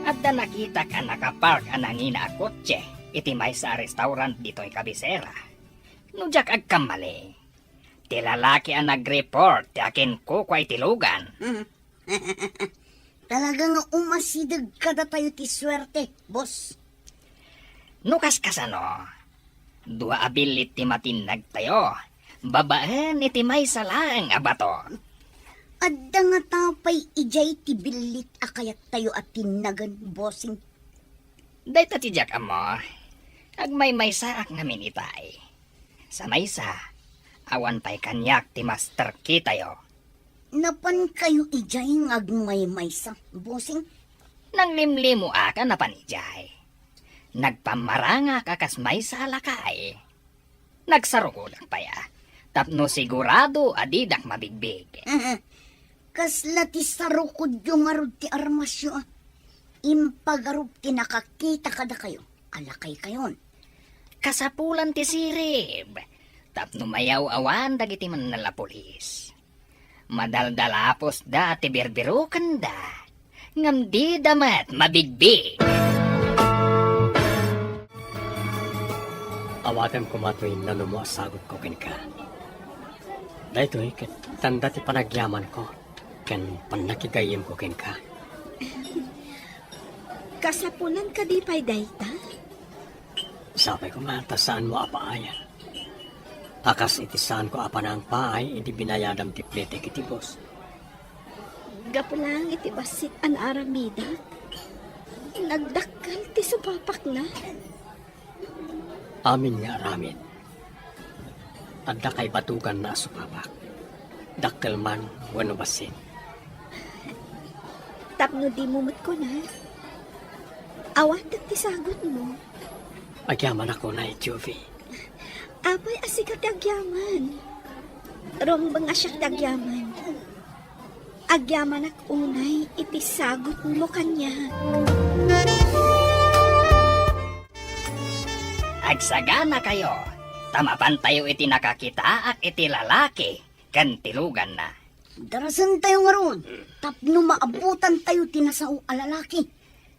Adda nakitak a nakapark a nangina a kotse iti maysa a restaurant ditoy kabisera. No diak agkammali, ti lalaki a nagreport ti akinkukua iti lugan. Talaga nga umasideg kadatayo ti suerte, boss. No kaskasano, dua a billit ti matinnagtayo babaen iti maysa laeng a bato. Adda ngata pay idiay ti billit a kayattayo a tinnagen, bossing? Dayta ti diak ammo. Agmaymaysaak ngamin itay. Sa maysa, awan pay kaniak ti master key tayo. Napankayo idiay nga agmaymaysa, bossing? Nanglimlimoak a napan idiay. Nagpammarangak a kas maysa a lakay. Nagsarukodak pay a, tapno sigurado a didak mabigbig. Kasla ti sarukodyo ngarud ti armasyo a. Impagarup ti nakakita kadakayo a lakaykayon. Kasapulan ti sirib, tapno mayaw-awan dagiti mannalapulis. Madaldalapusda ti birbirukenda, ngem dida met mabigbig. Awatem koma toy nanumo a sagutko kenka. Daytoy ket tanda ti panagyamanko ken pannakigayyemko kenka. Kasapulan kadi pay dayta? Sapay koma ta saanmo a paayan. A kas iti saanko a panangpaay idi binayadam ti pletek iti boss. Gapu laeng iti bassit a naaramidak, nagdakkel ti supapakna. Amin nga aramid, adda kaibatuganna a supapak, dakkel man wenno bassit. Tapno dimo met kuna, awatek ti sagutmo. Agyamanak unay, Jovie. Apay a sika ti agyaman? Rumbeng a siak ti agyaman. Agyamanak unay iti sagutmo kaniak. Agsaganakayo, ta mapantayo iti nakakitaak iti lalaki ken ti luganna. Darasentayo ngarud, tapno maabutantayo ti nasao a lalaki.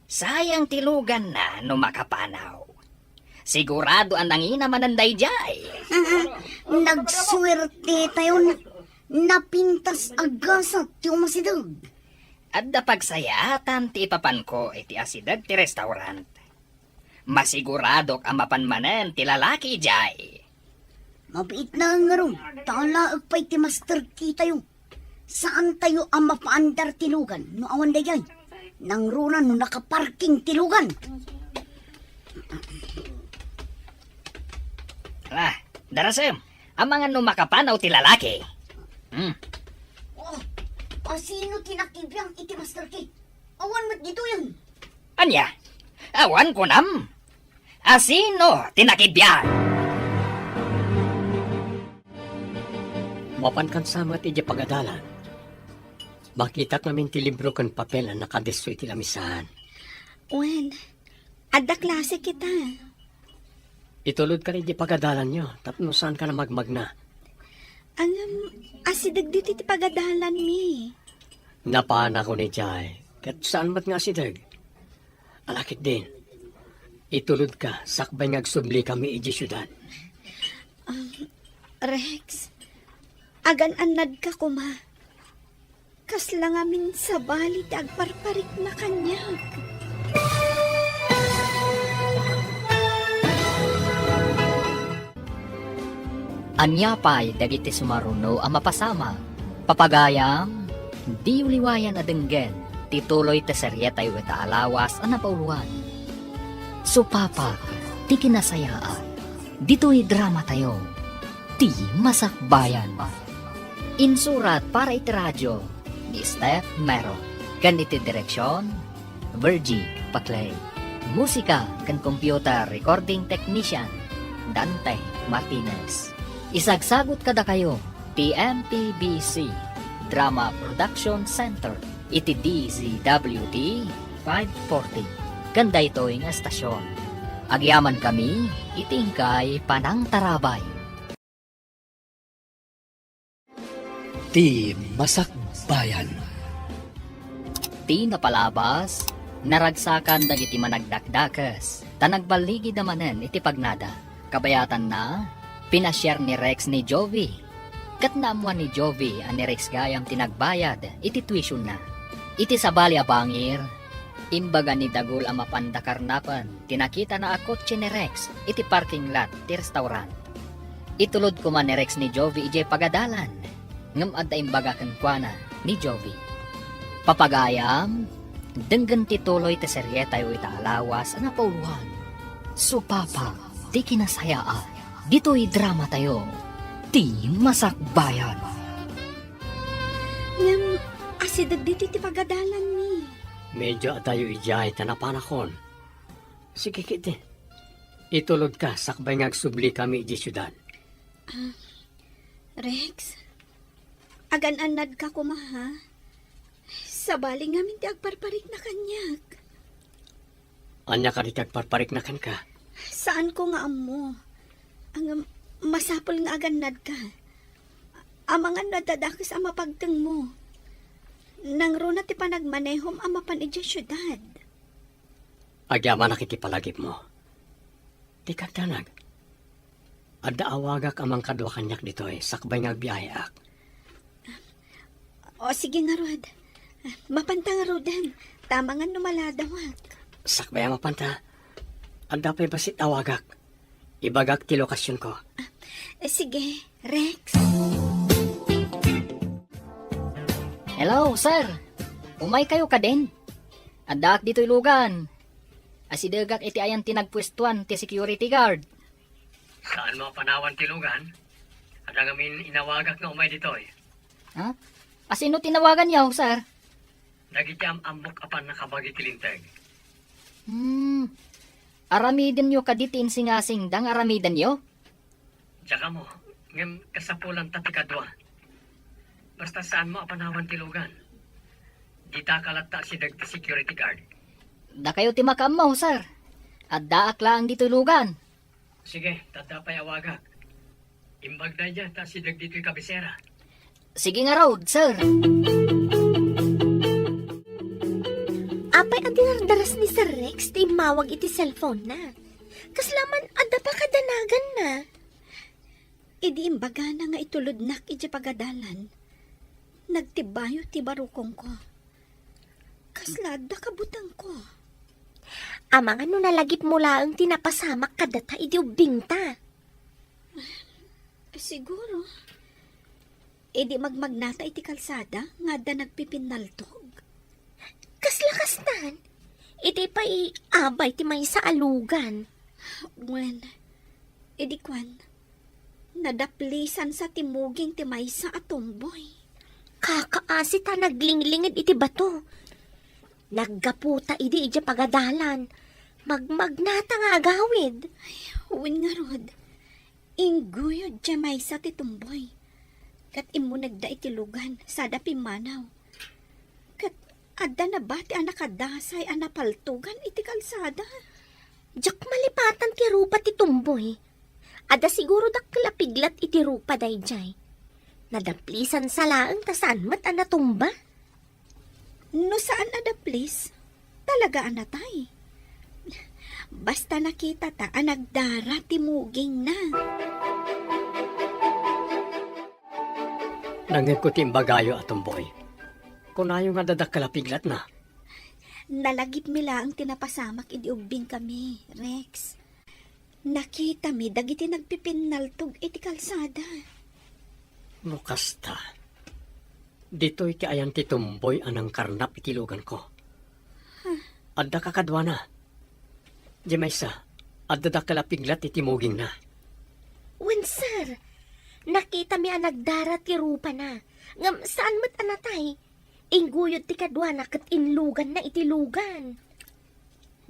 Sayang ti luganna no makapanaw. Sigurado a nangina manen daydiay. Nagsuertetayon. Napintas a gasat ti umasideg. Adda pagsayaatan ti ipapanko iti asideg ti restaurant. Masiguradok a mapan manen ti lalaki idiay. Mabiit laeng ngarud, ta alaek pay ti master key tayo. Saantayo a mapaandar ti lugan no awan daydiay. Nangruna no nakaparking ti lugan. Ah, darasem, amangan no makapanaw ti lalaki. Hmm. Oh, asino ti nakibiang iti master key? Awan met ditoyen. Ania? Awan kunam? Asino ti nakibiang? Mapankan sa met idiay pagadalan. Makitak ngamin ti libro ken papel a nakadisso iti lamisaan. Wen, adda klase kita. Itulodka idiay pagadalanyo tapno saanka a magmagna. Ngem, asideg ditoy ti pagadalanmi. Napanak idiay, ket saan met nga asideg. Ala ketdin, itulodka sakbay nga agsublikami idiay siudad. Um, Rex, agan-annadka koma. Kasla ngamin sabali ti agparparikna kaniak. Ania pay dagiti sumaruno a mapasamak? Papagayam, diyo liwayan a denggen ti tuloy ti serietayo ita a lawas a napauloan. Supapak ti kinasayaat. Ditoy dramatayo, Ti Masakbayan. Insurat para iti radio ni Steph Mero, ken iti direksion, Virgie Paclay. Musika ken computer recording technician, Dante Martinez. Isagsagut kadakayo ti M P B C Drama Production Center iti D Z W T five forty ken daytoy nga estasion. Agyamankami iti inkay panangtarabay. Ti Masakbayan. Ti napalabas, naragsakan dagiti managdakdakes, ta nagballigida manen iti pagnada. Kabayatanna, pinasiar ni Rex ni Jovi. Ket naammuan ni Jovi a ni Rex gayam ti nagbayad iti tuitionda. Iti sabali a bangir, imbaga ni Dagul a mapanda karnapen ti nakitana a kotse ni Rex iti parking lot ti restaurant. Itulod koma ni Rex ni Jovi idiay pagadalan, ngem adda imbaga kenkuana ni Jovi. Papagayam, denggen ti tuloy ti serietayo ita a lawas a napauloan. Supapak ti kinasayaat. Ditoy dramatayo, Ti Masakbayan. Ngem, asideg ditoy ti pagadalanmi. Medyo adayo idiay ta napanakon. Sige ketdi. Itulodka sakbay nga agsublikami idiay siudad. Ah, Rex, agan-annadka koma, ha? Sabali ngamin ti agparparikna kaniak. Ania kadi ti agparparikna kenka? Saanko nga ammo. Ngem, masapul nga agannadka. Amangan no adda dakes a mapagtengmo. Nangruna ti panagmanehom a mapan idiay siudad. Agyamanak iti palagipmo. Dika agdanag. Adda awagak a mangkadua kaniak ditoy sakbay nga agbiaheak. O, sige ngarud. Mapanta ngaruden. Ta amangan no maladawak. Sakbay a mapanta, adda pay bassit awagak. Ibagak ti lokasionko. Eh, sige, Rex. Hello, sir. Umaykayo kadin. Addaak ditoy lugan. Asidegak iti ayan ti nagpuestuan ti security guard. Saanmo a panawan ti lugan? Adda ngamin inawagak nga umay ditoy. Ha? Asino ti nawaganyo, sir? Dagiti am-ammok a pannakabagi ti linteg. Hmm. Aramidenyo kadi ti insingasingda nga aramidenyo? Diak ammo, ngem kasapulanta ti kadua. Basta saanmo a panawan ti lugan. Ditaka latta asideg ti security guard. Dakayo ti makaammo, sir. Addaak laeng ditoy lugan. Sige, ta adda pay awagak. Imbag daydiay ta asideg ditoy kabisera. Sige ngarud, sir. Apay a dinardaras ni Sir Rex ti immawag iti cellphone-na? Kasla man adda pakadanaganna. Idi imbagana nga itulodnak idiay pagadalan, nagtibayo ti barukongko. Kasla adda kabutengko. Amangan no nalagipmo laeng ti napasamak kadata idi ubbingta. Siguro, idi magmagnata iti kalsada nga adda nagpipinnaltog. Kasla kastan, iti pay abay ti maysa a lugan. Wen, idi kuan, nadaplisansa ti muging ti maysa a tomboy. Kakaasi ta naglinglinged iti bato. Naggaputa idi idiay pagadalan. Magmagnata nga agawid. Ay, wen ngarud. Ingguyod diay maysa ti tomboy. Ket immunegda iti lugan, sada pimmanaw. Ket adda nabati a nakadasay a napaltogan iti kalsada. Diak malipatan ti rupa ti tomboy. Adda siguro dakkel a piglat iti rupa daydiay. Nadaplisansa laeng ta saan met a natumba. No saan a daplis, talaga a natay. Basta nakitata a nagdara ti mugingna. Nangngegko ti imbagayo a tomboy. Kunayo nga adda dakkel a piglatna. Nalagipmi laeng ti napasamak idi ubbingkami, Rex. Nakitami dagiti nagpipinnaltog iti kalsada. No kasta, ditoy ti ayan ti tomboy a nangkarnap iti luganko. Adda kakaduana. Diay maysa, adda dakkel a piglat iti mugingna. Wen, sir. Nakitami a nagdara ti rupana. Ngem saan met a natay. Ingguyod ti kaduana ket inluganna iti lugan.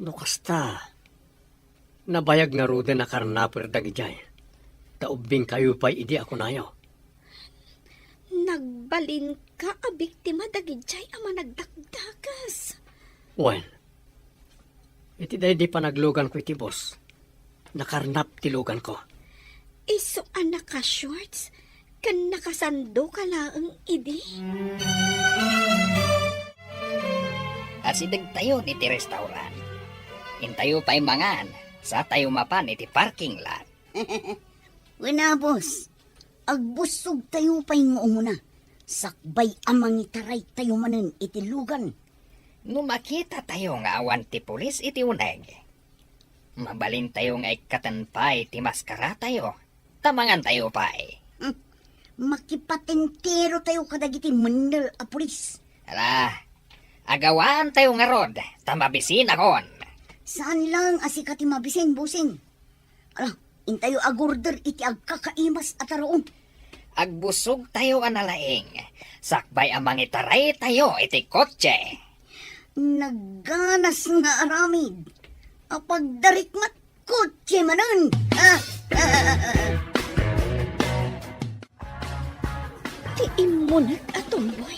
No kasta, nabayag ngaruden a karnaper dagidiay, ta ubbingkayo pay idi a kunayo. Nagbalinka a biktima dagidiay a managdakdakas. Wen, iti daydi panagluganko iti bus, nakarnap ti luganko. Isu a naka-shorts ken nakasandoka laeng idi. Asidegtayo diti restaurant. Intayo pay mangan, satayo mapan iti parking lot. Wen a, boss. Agbussogtayo pay nga umuna, sakbay a mangitaraytayo manen iti lugan. No makitatayo nga awan ti pulis iti uneg, mabalintayo nga ikkaten pay ti maskaratayo, ta mangantayo pay. Hmm. Makipatenterotayo kadagiti mennel a pulis. Ala, agawaantayo ngarud, ta mabisinakon. Saan laeng a sika ti mabisin, bossing. Ala, intayo agorder iti agkakaimas a taraon. Agbusogtayo a nalaing, sakbay a mangitaraytayo iti kotse. Nagganas nga aramid. Apagdarikmat kotse manen. Ah, ah, ah, ah. Ti immuneg a tomboy.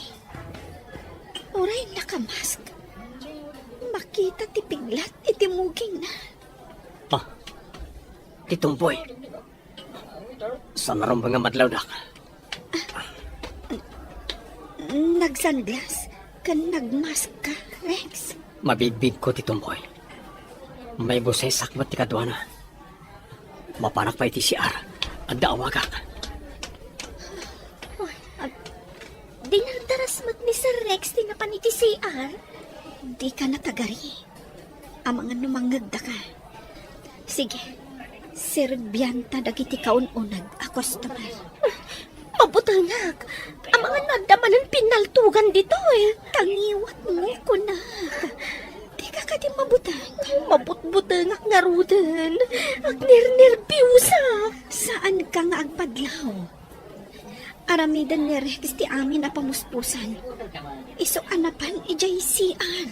Uray nakamask, makita ti piglat iti mugingna. Ah, ti tomboy. Saan a rumbeng nga madlawdak? Nagsunglass ken nagmask ka, Rex. Mabidbidko ti tomboy. Maibusesak met ti kaduana. Mapanak pay iti C R. Adda awagak. Ay, ag-, dinardaras met ni Sir Rex ti napan iti C R. Dika natagari. Amangan no mangngegdaka. Sige, serbianta dagiti kaun-uneg a customer. Butengak, amangan no adda manen pinnaltogan ditoy. Tangiwat mo, kunak. Dika kadi mabuteng? Mabutbutengak ngaruden. Agnernerbiusa. Saan ka nga agpadlaw? Aramiden ni Rex ti amin a pamuspusan. Isu a napan idiay C R.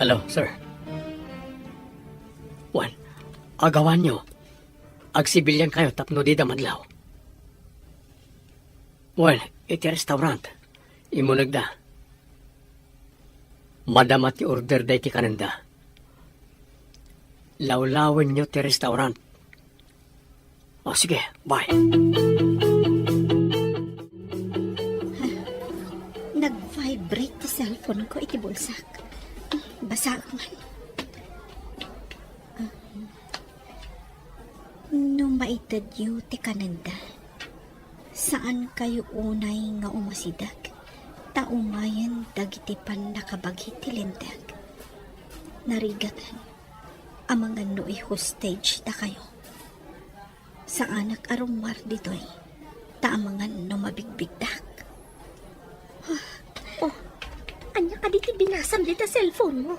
Hello, sir. Wen, agawanyo. Agsibiliankayo tapno dida madlaw. Wen, iti restaurant. Imunegda. Madama ti order da iti kanenda. Lawlawenyo ti restaurant. O, sige, bye. Nag-vibrate ti cellphone ko iti bulsak. Basaak man. No maitedyo ti kanenda, saankayo unay nga umasideg, ta umayen dagiti pannakabagi ti linteg. Narigaten, amangan no i-hostage dakayo. Saanak a rummuar ditoy, ta amangan no mabigbigdak. Oh, ania kadi ti binasam dita cellphone mo?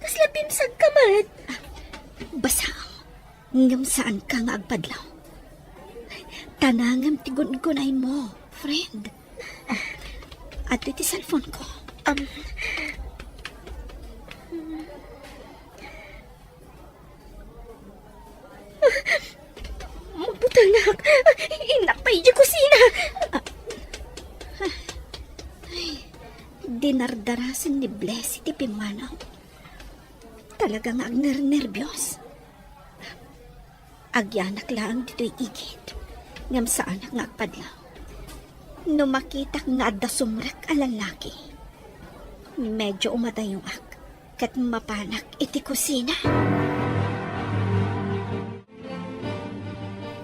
Kasla bimsag ka met. Ah, basa. Ngem saanka nga agpadlaw. Tanangem ti gun-unay mo, friend. Ah, adtoy ti cellphone ko. Um, Mabutengak! Innak pay idiay kusina! Ay, dinardarasen ni Blessy ti pimmanaw. Talaga nga agnernerbios. Agyanak laeng ditoy igid, ngem saanak nga agpadlaw. No makitak nga adda sumrek a lallaki, medyo umadayongak ket mapanak iti kusina.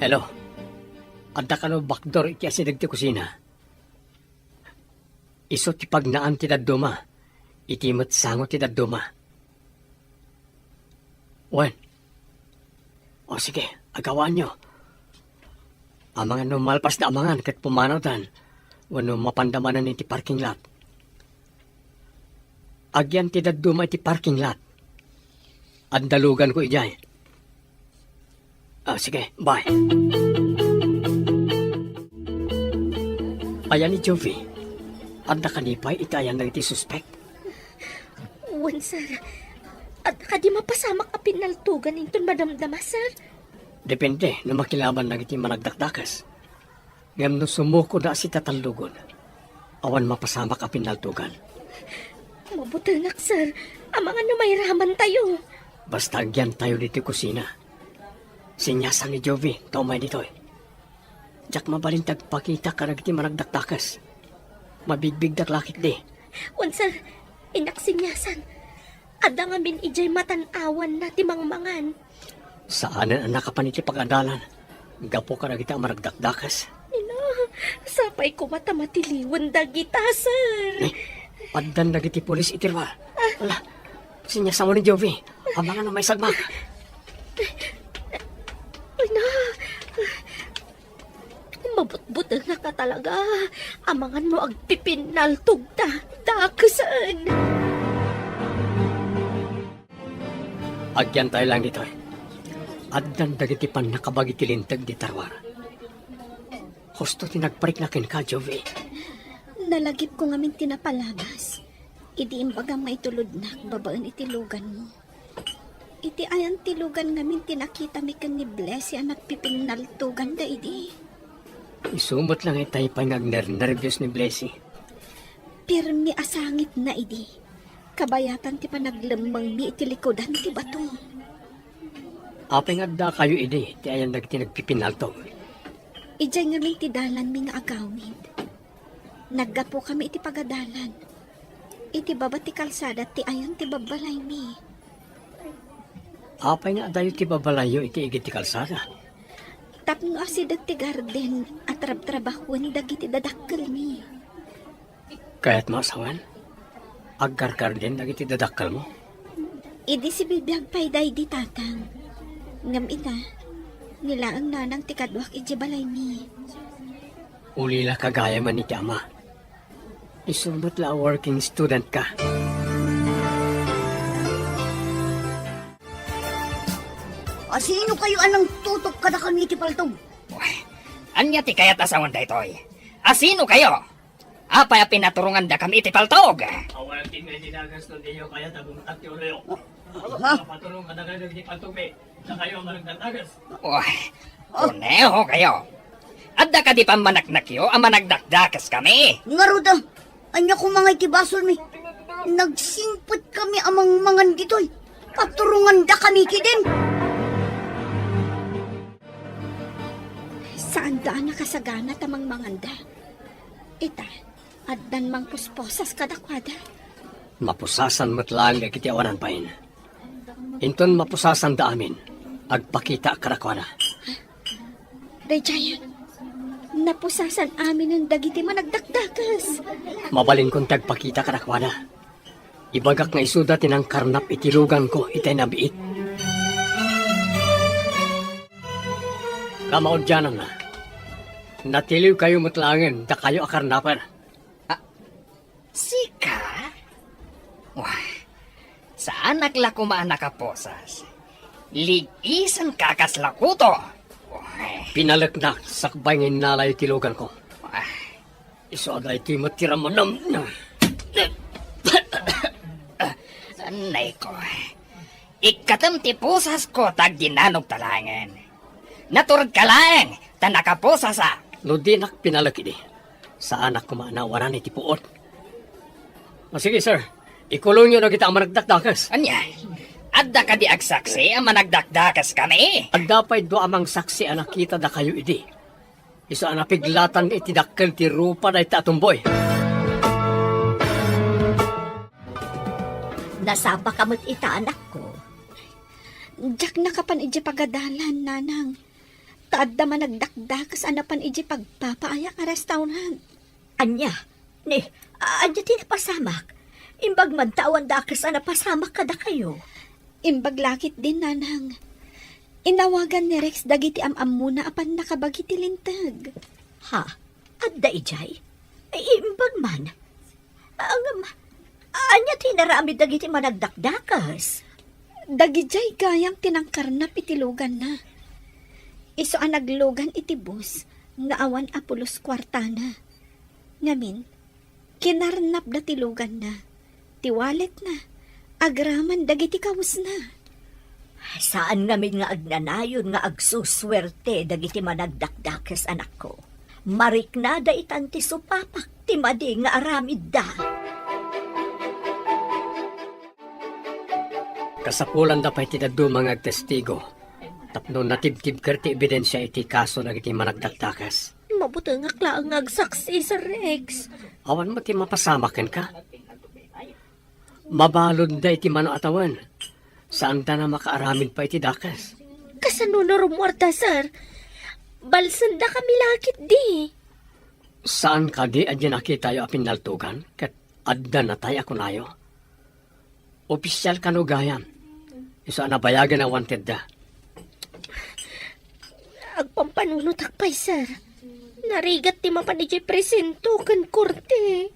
Hello. Adda kano backdoor iti asideg ti kusina? Isu ti pagnaan ti dadduma, iti met sango ti dadduma. Wen. O sige, agawaanyo. Amangan no malpasda amangan ket pumanawdan, wenno mapanda manen iti parking lot. Agyan ti dadduma iti parking lot. Adda luganko idiay. Ah, sige, bye. Aya ni Jovie, adda kadi pay iti ayan dagiti suspek? Wen, sir. Adda kadi mapasamak a pinnaltogan inton madamdama, sir? Depende no makilaban dagiti managdakdakes. Ngem no sumukoda a sitatallogon, awan mapasamak a pinnaltogan. Mabutengak, sir. Amangan no mairamantayo. Basta agyantayo ditoy kusina. Sinyasan ni Jovie ta umay ditoy. Diak mabalin ti agpakita kadagiti managdakdakes. Mabigbigdak la ketdi. Wen, sir. Innak sinyasan. Adda ngamin idiay matan-awanna ti mangmangan. Saanen a nakapan iti pagadalan gapu kadagiti a managdakdakes. Ina, sapay koma ta matiliwen dagita, sir. Eh, addan dagiti pulis iti lugar. Ah. Ala, sinyasanmo ni Jovie. Amangan no maisagmak. Ina, mabutbutengak a talaga. Amangan no agpipinnaltogta. Dakesen. Agyantayo laeng ditoy. Addan dagiti pannakabagi ti linteg dita ruar. Husto ti nagparikna kenka, Jovie. Nalagipko ngamin ti napalabas. Idi imbagam nga itulodnak babaen iti luganmo. Iti ayan ti lugan ngamin ti nakitami ken ni Blessy a nagpipinnaltoganda idi. Isu met la nga itay pay nga agnernerbios ni Blessy. Pirmi a sangitna idi. Kabayatan ti panaglemmengmi iti likudan ti bato. Apay nga addakayo idi ti ayan dagiti nagpipinnaltog? Idiay ngamin ti dalanmi nga agawid. Naggapukami iti pagadalan. Iti baba ti kalsada ti ayan ti babbalaymi. Apay nga adayo ti babbalayyo iti igid ti kalsada? Tapno asideg ti garden a trabtrabahoen dagiti dadakkelmi. Kayatmo a sawen? Aggargarden dagiti dadakkelmo? Idi sibibiag pay daydi, Tatang. Ngem ita, Ni laeng nanang ti kaduak idiay balaymi. Ulila ka gayamen iti ama. Isu met la a working student ka. Asino kayo a nangtutok kadakami iti paltog? Uy, ania ti kayat a sawen daytoy? Asino kayo? Apay a pinaturongandakami iti paltog? Awan ti may dinagas no diyo kayat a bumtak ti uloyo. Ha? Paturong kadakayo iti paltog, mi. Dakayo a managdagdagas. Uy, kuneho kayo. Adda kadi pammanaknakyo a managdakdakes kami? Ngarud, a. Ania koma nga iti basolmi? Nagsingpet kami a mangmangan ditoy. Paturonganda kami kidin. Saanda a nakasagana ta mangmanganda. Ita, addan mangpusposas kadakuada. Mapusasan met laeng dagiti awanan bain. Inton mapusasanda amin, agpakitaak kadakuada. Daydiay, napusasan aminen dagiti managdakdakes. Mabalinkon ti agpakita kadakuada. Ibagak nga isuda ti nangkarnap iti luganko itay nabiit. Kamaudiananna, natiliwkayo met laengen dakayo a karnaper. Ah, sika? Wah, saanak la koma a nakaposas. Lig-isenka a kasla kuto. Wah. Pinaleknak sakbay nga innalayo ti luganko. Wah. Isu a daytoy met ti ramanam. Anay ko. Ikkatem ti pusasko ta agdinanogta laengen. Naturedka laeng ta nakapusasak. No dinak pinalek idi, saanak koma a nawanan iti puot. O sige, sir. Ikulongyo dagita a managdakdakes. Ania? Adda kadi agsaksi a managdakdakes kami? Adda pay dua a mangsaksi a nakita dakayo idi. Isu a napiglatan iti dakkel ti rupa dayta a tumboy. Nasapa ka met ita, anakko. Diak nakapan idiay pagadalan, nanang. Ta adda managdakdakes a napan idiay pagpapaayak a restaurant. Ania? Ni, ania ti napasamak? Imbag man ta awan dakes a napasamak kadakayo. Imbag la ketdin, nanang. Inawagan ni Rex dagiti am-ammona a pannakabagi ti linteg. Ha? Adda idiay? Imbag man. Ngem, ania ti inaramid dagiti managdakdakes? Dagidiay gayam ti nangkarnap iti luganna. Isu a naglugan iti bus nga awan a pulos kuartana. Ngamin, kinarnapda ti luganna, ti walletna, agraman dagiti kawesna. Saan ngamin nga agnanayon nga agsusuerte dagiti managdakdakes, anakko. Mariknada itan ti supapak ti madi nga aramidda. Kasapulanda pay ti dadduma nga agtestigo tapno natibtibker ti ebidensia iti kaso dagiti managdakdakes. Mabutengak laeng nga agsaksi, Sir Rex. Awan met ti mapasamak kenka. Mabaludda iti mano a tawen. Saanda a makaaramid pay iti dakes. Kasano no rummuarda, sir? Balsendakami la ketdi. Saan kadi a diay nakitayo a pinnaltogan ket adda natay a kunayo? Opisial kano gayam? Isu a nabayagen a wantedda. Agpampanunotak pay, sir. Narigat ti mapan idiay presinto ken korte.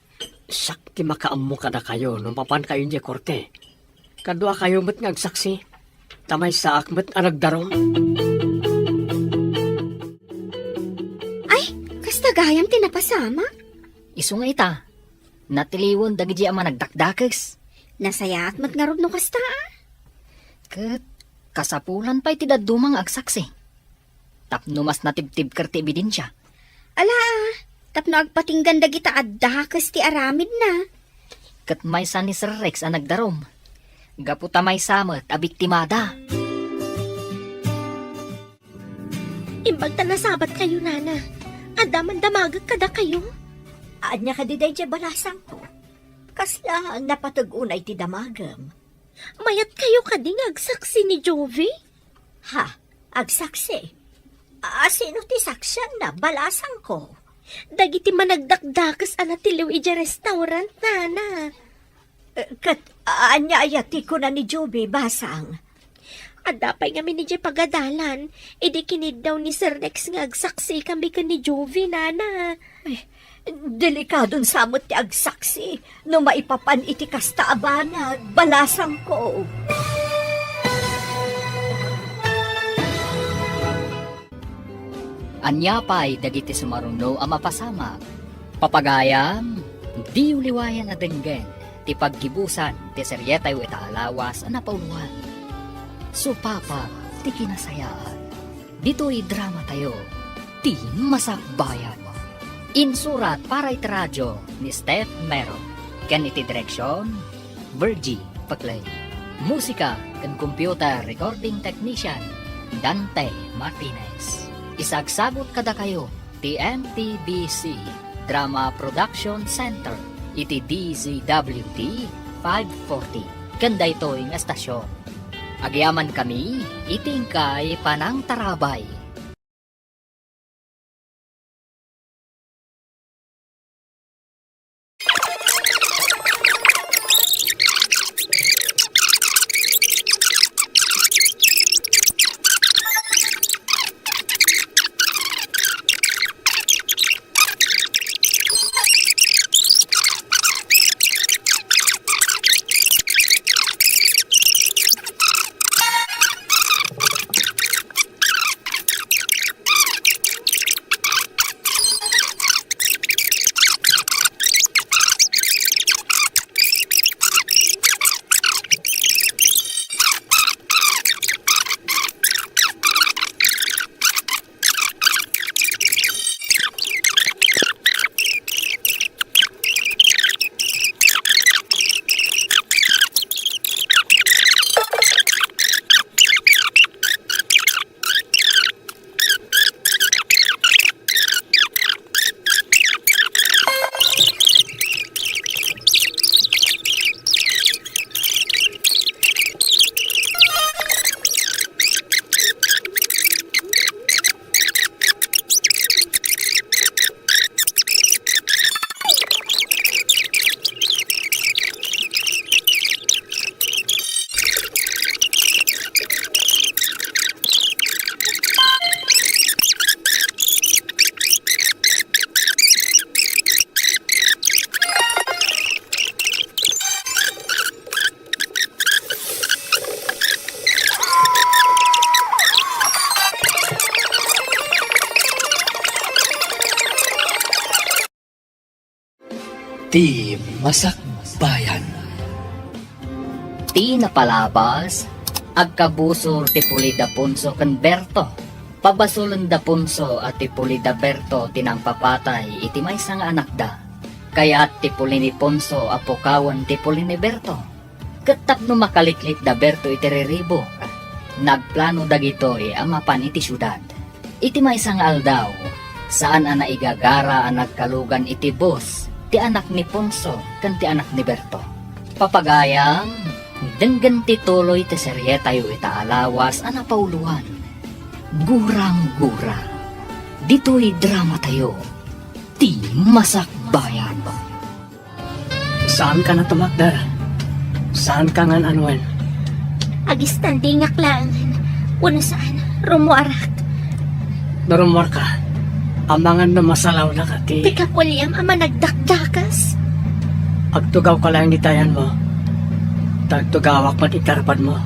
Siak ti makaammo kadakayo no mapankayo idiay korte. Kaduakayo met nga agsaksi, ta maysaak met a nagdarum. Ay, kasta gayam ti napasamak? Isu nga ita, natiliwen dagiti a managdakdakes. Nasayaat met ngarud no kasta, a? Ket kasapulan pay ti dadduma nga agsaksi. Tapno mas natibtibker ti ebidensia. Ala, tapno agpatinggan dagita a dakes ti aramidna. Ket maysa ni Sir Rex a nagdarum. Gapu ta maysa met a biktimada. Imbag ta nasabatkayo, nana. Adda man damagek kadakayo? Ania kadi daydiay balasangko? Kasla napateg unay ti damagem? Mayatkayo kadi nga agsaksi ni Jovi? Ha? Agsaksi? A, sino ti saksianna, balasangko? Dagiti managdakdakes a natiliw idiay restaurant, nana. Eh, ket, a, ania aya ti kuna ni Jovi, basang? Adda pay ngamin idiay pagadalan, idi kiniddaw ni Sir Rex nga agsaksikami ken ni Jovie, nana. Ay, delikadon sa met ti agsaksi no maipapan iti kasta a banag, balasangko. Ania pay dagiti sumaruno a mapasamak? Papagayam, diyo liwayan a denggen ti paggibusan ti serietayo ita a lawas a napauluan. Supapa ti kinasayaan. Ditoy dramatayo, ti Masakbayan. Insurat para iti radio ni Steph Mero, ken iti direksion, Virgie Paclay. Musika ken computer recording technician, Dante Martinez. Isagsagut kadakayo ti M T B C Drama Production Center iti D Z W T five forty ken daytoy nga estasion. Agyamankami iti inkay panangtarabay. Ti Masakbayan. Ti napalabas, agkabusor ti puli da Ponso ken Berto. Pabasolen da Ponso a ti puli da Berto ti nangpapatay iti maysa nga anakda. Kayat ti puli ni Ponso a pukawen ti puli ni Berto. Ket tapno makaliklik da Berto iti riribuk, nagplano dagitoy a mapan iti siudad. Iti maysa nga aldaw, saan a naigagara a nagkalugan iti bus ti anak ni Ponso ken ti anak ni Berto. Papagayam, denggen ti tuloy ti serietayo ita a lawas a napauloan. Gurang-gura. Ditoy dramatayo, ti Masakbayan. Saanka nga tumakder. Saanka nga an-anuen. Agistandingak laengen. Wenno saan, rummuarak. No rummuarka, amangan no masalawnak ti... Ti kapuliam a managdakdakes. Agtugawka laeng iti ayanmo. Ta agtugawak met iti arpadmo.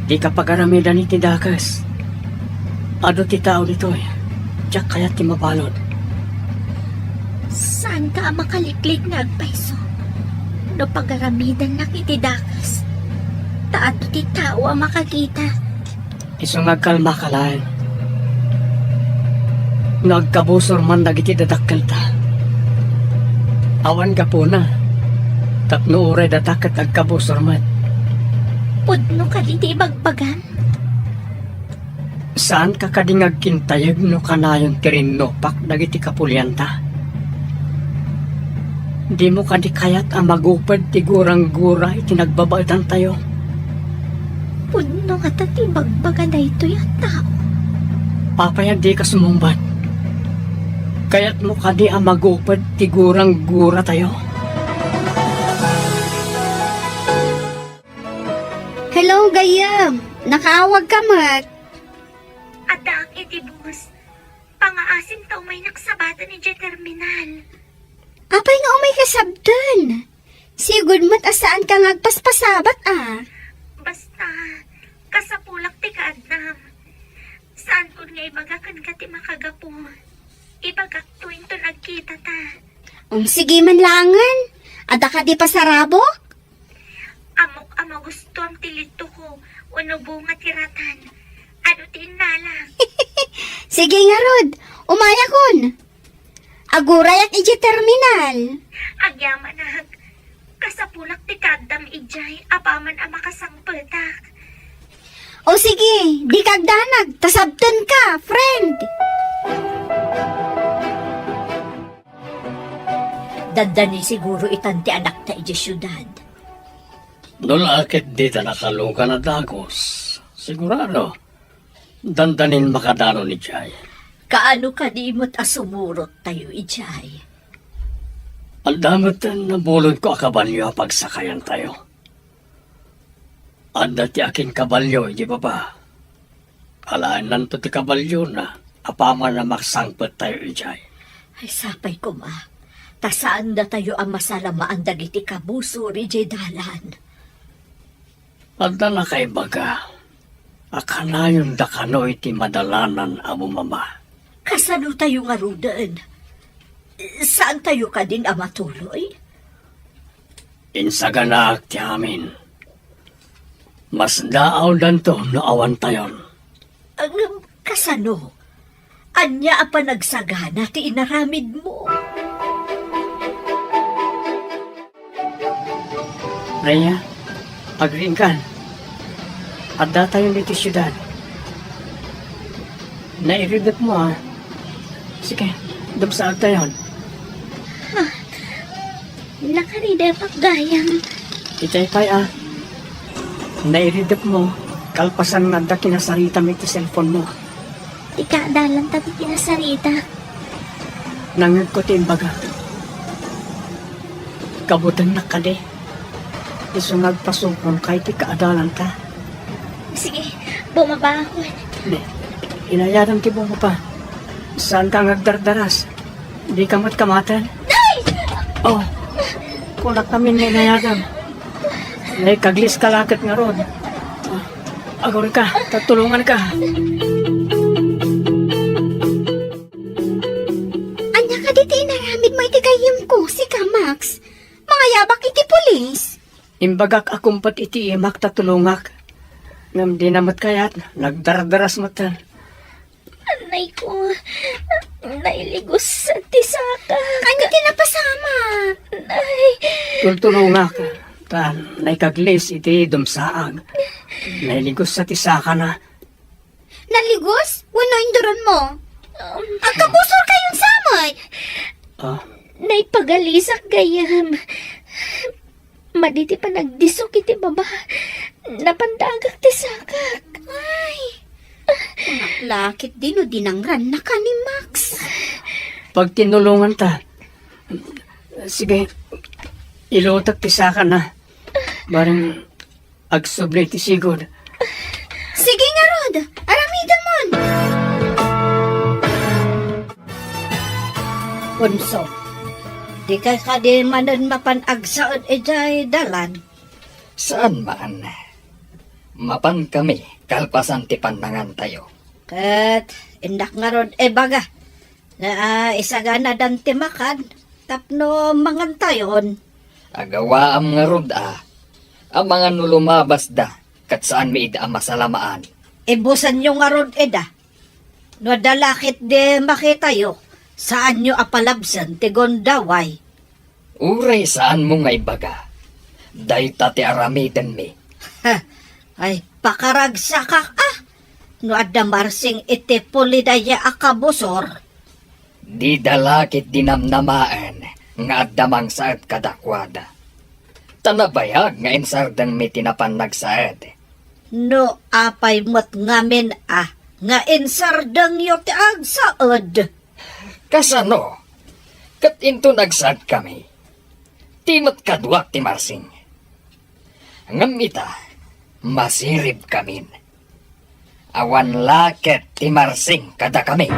Dika pagaramidan iti dakes. Adu ti tao ditoy. Diak kayat ti mabalud. Saanka a makaliklik nga agpayso no pagaramidannak iti dakes. Ta adu ti tao a makakita. Isu nga agkalmaka laeng. No agkabusor man dagiti dadakkelta, awan gapuna. Tapno uray data ket agkabusor met. Pudno kadi ti ibagbagam? Saanka kadi nga agkintayeg no kanayon ti rinnupak dagiti kapulianta? Dimo kadi kayat a maguped ti gurang-gura iti nagbabaetantayo? Pudno ngata ti ibagbaga daytoy a tao. Apay a dika sumungbat? Kayatmo kadi a maguped ti gurang-guratayo? Hello, gayyem! Nakaawagka met. Addaak iti bus. Pangaasim ta umaynak sabaten idiay terminal. Apay nga umayka sabten? Sigud met a saanka nga agpaspasabat a. Basta, kasapulak ti kaaddam. Saankon nga ibaga kenka ti makagapu. Ibagakto inton agkitata. Um, sige man langen. Adda kadi pasarabok? Ammok a magustuam ti litoko wenno bunga ti ratan. Adu ti innalak? Sige ngarud, umayakon. Agurayak idiay terminal. Agyamanak. Kasapulak ti kaaddam idiay apaman a makasangpetak. O sige, dika agdanag, ta sabtenka, friend. Dandani siguro itan ti anakta idiay siudad. No la ket dita nakalugan a dagus, sigurado, dandanin makadanon idiay. Kaano kadi met a sumurottayo idiay? Adda met nabulodko a kabalio a pagsakayantayo. Adda ti akinkabalio idiay baba. Alaennanto ti kabaliona apaman a maksangpettayo idiay. Ay, sapay koma, ta saandatayo a masalamaan dagiti kabusor idiay dalan. Adda nakaibaga a kanayonda kano iti madalanan a bumaba. Kasanotayo ngaruden? Saantayo kadin a matuloy? Insaganaak ti amin. Masdaawdanto no awantayon. Ngem kasano? Ania a panagsagana ti inaramidmo? Rhea, agriingkan. Addatayon iti siudad. Nairidepmo, a. Sige, dumsaagtayon. Ah, nakaridepak gayam. Itay pay, a. Nairidepmo, kalpasan nga adda kinasaritam iti cellphone-mo. Ti kaadalanta ti kinasarita. Nangngegko ti imbaga. Kabutennak kadi. Isu nga agpasukonka iti kaadalanta. Sige, bumabaakon. Di, inayadam ti bumaba. Saanka nga agdardaras. Dika met kamaten. Nay! Oh, kunak ngamin nga inayadam. Naikaglis ka la ket ngarud. Agurika, ta tulonganka. Ania kadi ti inaramidmo iti gayyemko, sika, Max? Mangayabak iti pulis? Imbagak a kumpet iti imak ta tulongak. Ngem dina met kayat, nagdardaras metten. Anayko, nailigos ti sakak. Ania ti napasamak? Nay. Tultulongak, ta naikaglis iti dumsaag. Nailigos ti sakana. Naligos? Wenno induronmo? Um, agkabusorkayon sa met? Ah. Naipagalisak gayam. Madi ti panagdisok iti baba. Napandagak ti sakak. Ay. Kunak la ket di no dinangrannaka ni Max. Pagtinulonganta. Sige, ilutek ti sakana. Bareng agsubli ti sigud. Sige ngarud, aramidemon. Bunso, dika kadi manen mapan agsaed idiay dalan? Saan man. Mapankami kalpasan ti pannangantayo. Ket innak ngarud ibaga nga, ah, isaganadan ti makan tapno mangantayon. Agawaam ngarud a, amangan no lumabasda ket saanmi ida a masalamaan. Ibusenyo ngarud ida. No adda la ketdi makitayo, saanyo a palabsen ti gundaway. Uray saanmo nga ibaga, dayta ti aramidenmi. Ha, ay, pakaragsakak a, no adda marsing iti pulidaya a kabusor. Dida la ketdi namnamaen nga adda mangsaed kadakuada. Ta nabayag nga insardengmi ti napannagsaed. No apay met ngamin a nga insardengyo ti agsaed? Kasano? Ket inton agsaedkami, ti met kaduak ti marsing. Ngem ita, masiribkamin. Awan la ket ti marsing kadakami.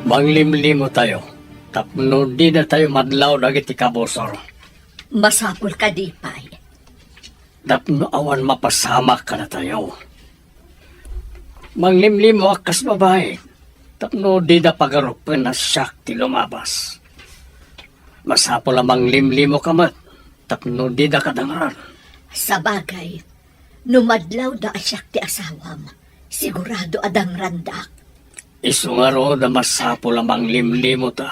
Manglimlimotayo tapno didatayo madlaw dagiti kabusor. Masapul kadi pay. Tapno awan mapasamak kadatayo. Manglimlimoak kas babai, tapno dida pagarupen a siak ti lumabas. Masapul a manglimlimoka met, tapno dida kadangran. Sabagay, no madlawda a siak ti asawam, sigurado a dangrandak. Isu ngarud a masapul a manglimlimota.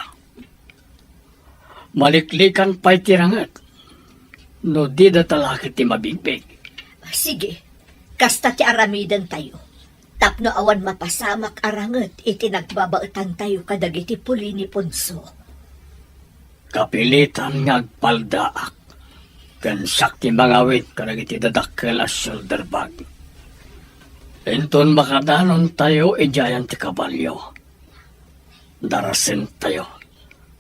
Maliklikan pay ti ranget, no dida talaki ti mabigbig. Sige, kasta ti aramidentayo. Tapno awan mapasamak a ranget iti nagbabaetantayo kadagiti puli ni Ponso. Kapilitan nga agpaldaak, ken siak ti mangawid kadagiti dadakkel a shoulder bag. Inton makadanontayo idiayen ti kabalio, darasentayo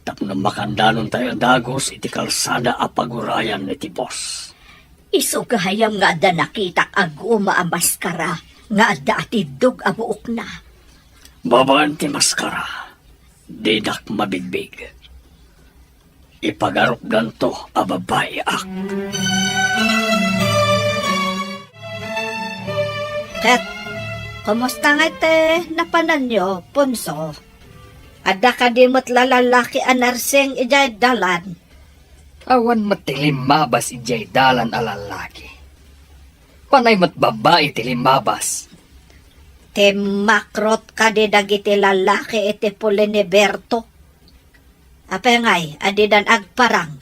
tapno makandanontayo dagus iti kalsada a pagurayan iti bus. Isu gayam nga adda nakitak a guma a maskara nga adda atiddog a buokna. Babaen ti maskara, didak mabigbig. Ipagarupdanto a babaiak. Ket, kumusta ngay ti napananyo, Ponso? Adda kadi met la lallaki a narsing idiay dalan? Awan met ti limmabas idiay dalan a lallaki. Panay met babai ti limmabas. Timmakrot kadi dagiti lallaki iti puli ni Berto? Apay ngay a didan agparang?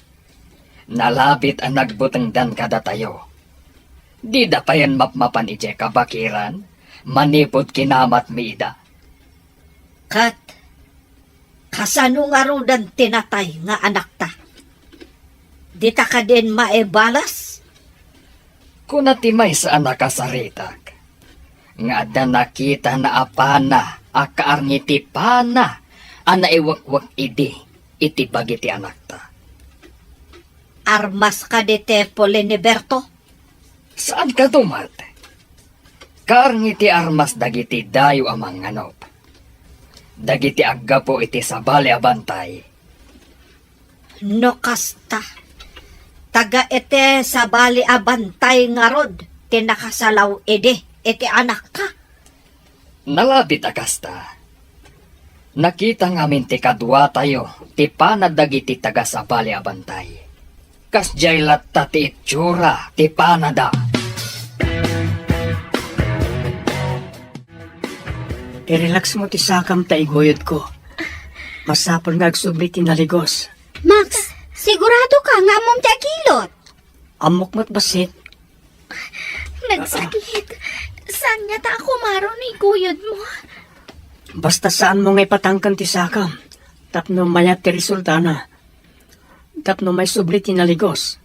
Nalabit a nagbutengdan kadatayo. Dida payen mapmapan idiay kabakiran manipud kinamatmi ida. Ket kasano ngaruden ti natay nga anakta? Dita kadin maibalas? Kuna ti maysa a nakasaritak nga adda nakitana a pana a kaarngi ti pana a naiwekwek idi iti bagi ti anakta. Armas kadi ti puli ni Berto? Saan kadi met? Kaarngi ti armas dagiti dayo a mangnganup. Dagiti aggapu iti sabali a bantay. No kasta, taga iti sabali a bantay ngarud ti nakasalaw idi iti anakka? Nalabit a kasta. Nakita ngamin ti kaduatayo ti pana dagiti taga sabali a bantay. Kasdiay latta ti itsura ti panada. I-relax mo ti sakam ta iguyodko. Masapul nga agsubli ti naligos. Max, sigurado ka nga ammom ti agilot? Ammok met bassit. Nagsakit. Saan nga ta ako maro ni iguyod mo? Basta saan mo nga ipatangken ti sakam. Tapno mayat ti resultana. Tapno maisubli ti naligos.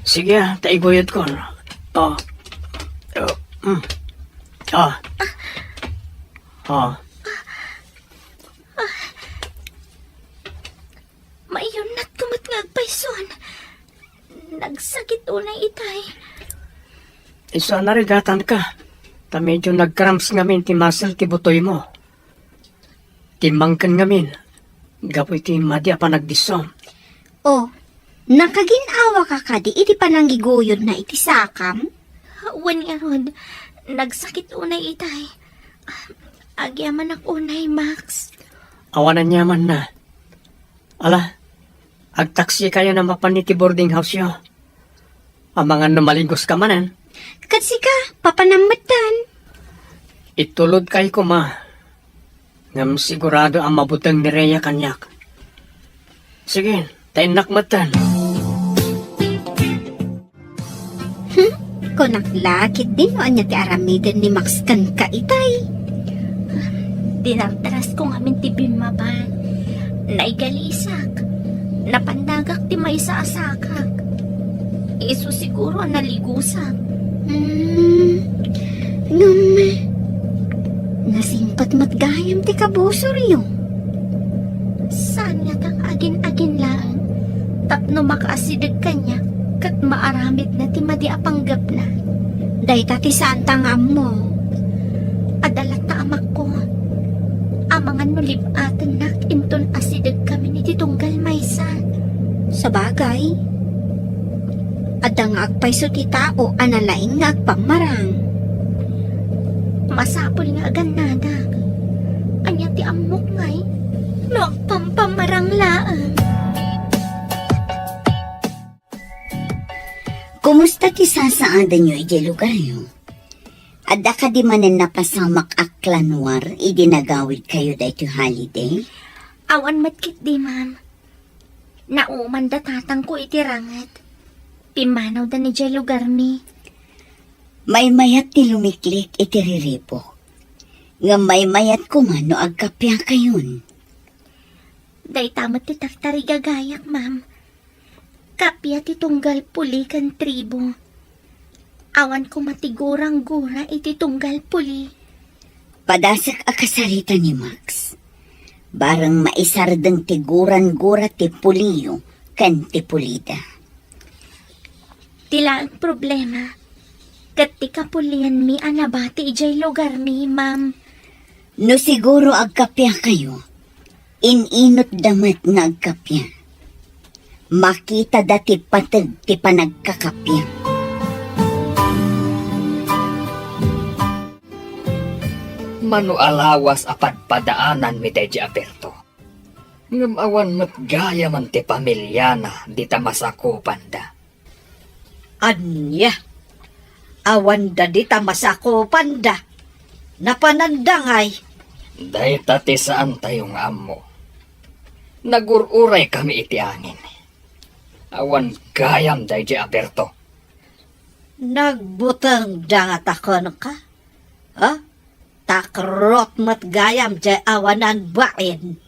Sige, ah, ta iguyod ko. Oh. Oh. Mm. Ah. Ah. Maiyunnatko met nga agpayson. Nagsakit unay itay. Isu a narigatanka, ta medyo nag-cramps ngamin ti muscle ti butoymo. Timmangken ngamin, gapu iti madi a panagdisso. Oh, nakagin-awaka kadi iti panangiguyodna iti sakam? Wen ngarud, nagsakit unay itay. Agyamanak unay, Max. Awan aniamanna. Ala, agtaksikayon a mapan iti boarding house-yo. Amangan no maligoska manen. Ket sika, papanam metten. Itulodkay koma. Ngem sigurado a mabuteng ni Rhea kaniak. Sige, ta innak metten. Hmm? Kunak la, ketdi no ania ti aramiden ni Max kenka itay. Dinardaras ko ngamin ti bimmapan. Naigalisak. Napandagak ti maysa a sakak. Isu siguro a naligusak. Hmm. Ngem, nasingpet met gayam ti kabusoryo. Saan nga ta agin-agin laeng tapno makaasideg kaniak ket maaramidna ti madi a panggepna. Dayta ti saanta nga ammo. Adda latta amakko. Amangan no lib-atennak inton asidegkamin iti tunggal maysa. Sabagay, adda nga agpayso ti tao a nalaing nga agpammarang. Masapul nga agannadak. Ania ti ammok ngay no agpampammarang laeng? Kumusta ti sasaadenyo idiay lugaryo? Adda kadi manen napasamak a clan war idi nagawidkayo daytoy holiday? Awan met ketdi, ma'am. Nauman da tatangko iti ranget. Pimmanawda idiay lugarmi. Maymayat ti lumiklik iti riribuk. Ngem maymayat koma no agkappiakayon. Dayta met ti tartarigagayak, ma'am. Kappia ti tunggal puli ken tribo. Awan koma ti gurang-gura iti tunggal puli. Padasek a kasarita ni Max. Bareng maisardeng ti gurang-gura ti puliyo ken ti pulida. Ti laeng problema, ket ti kapulianmi a nabati idiay lugarmi, ma'am. No siguro agkappiakayo, in-inotda met nga agkappia. Makitada ti pateg ti panagkakappia. Mano a lawas a padpadaananmi daydi Aberto. Ngem awan met gayamen ti pamiliana dita masakupanda. Ania? Awanda dita masakupanda? Napananda ngay? Dayta ti saantayo nga ammo. Nagur-uraykami iti angin. Awan gayam daydi Aberto. Nagbutengda ngata kenka? Ha? Takrot met gayam diay awanan bain.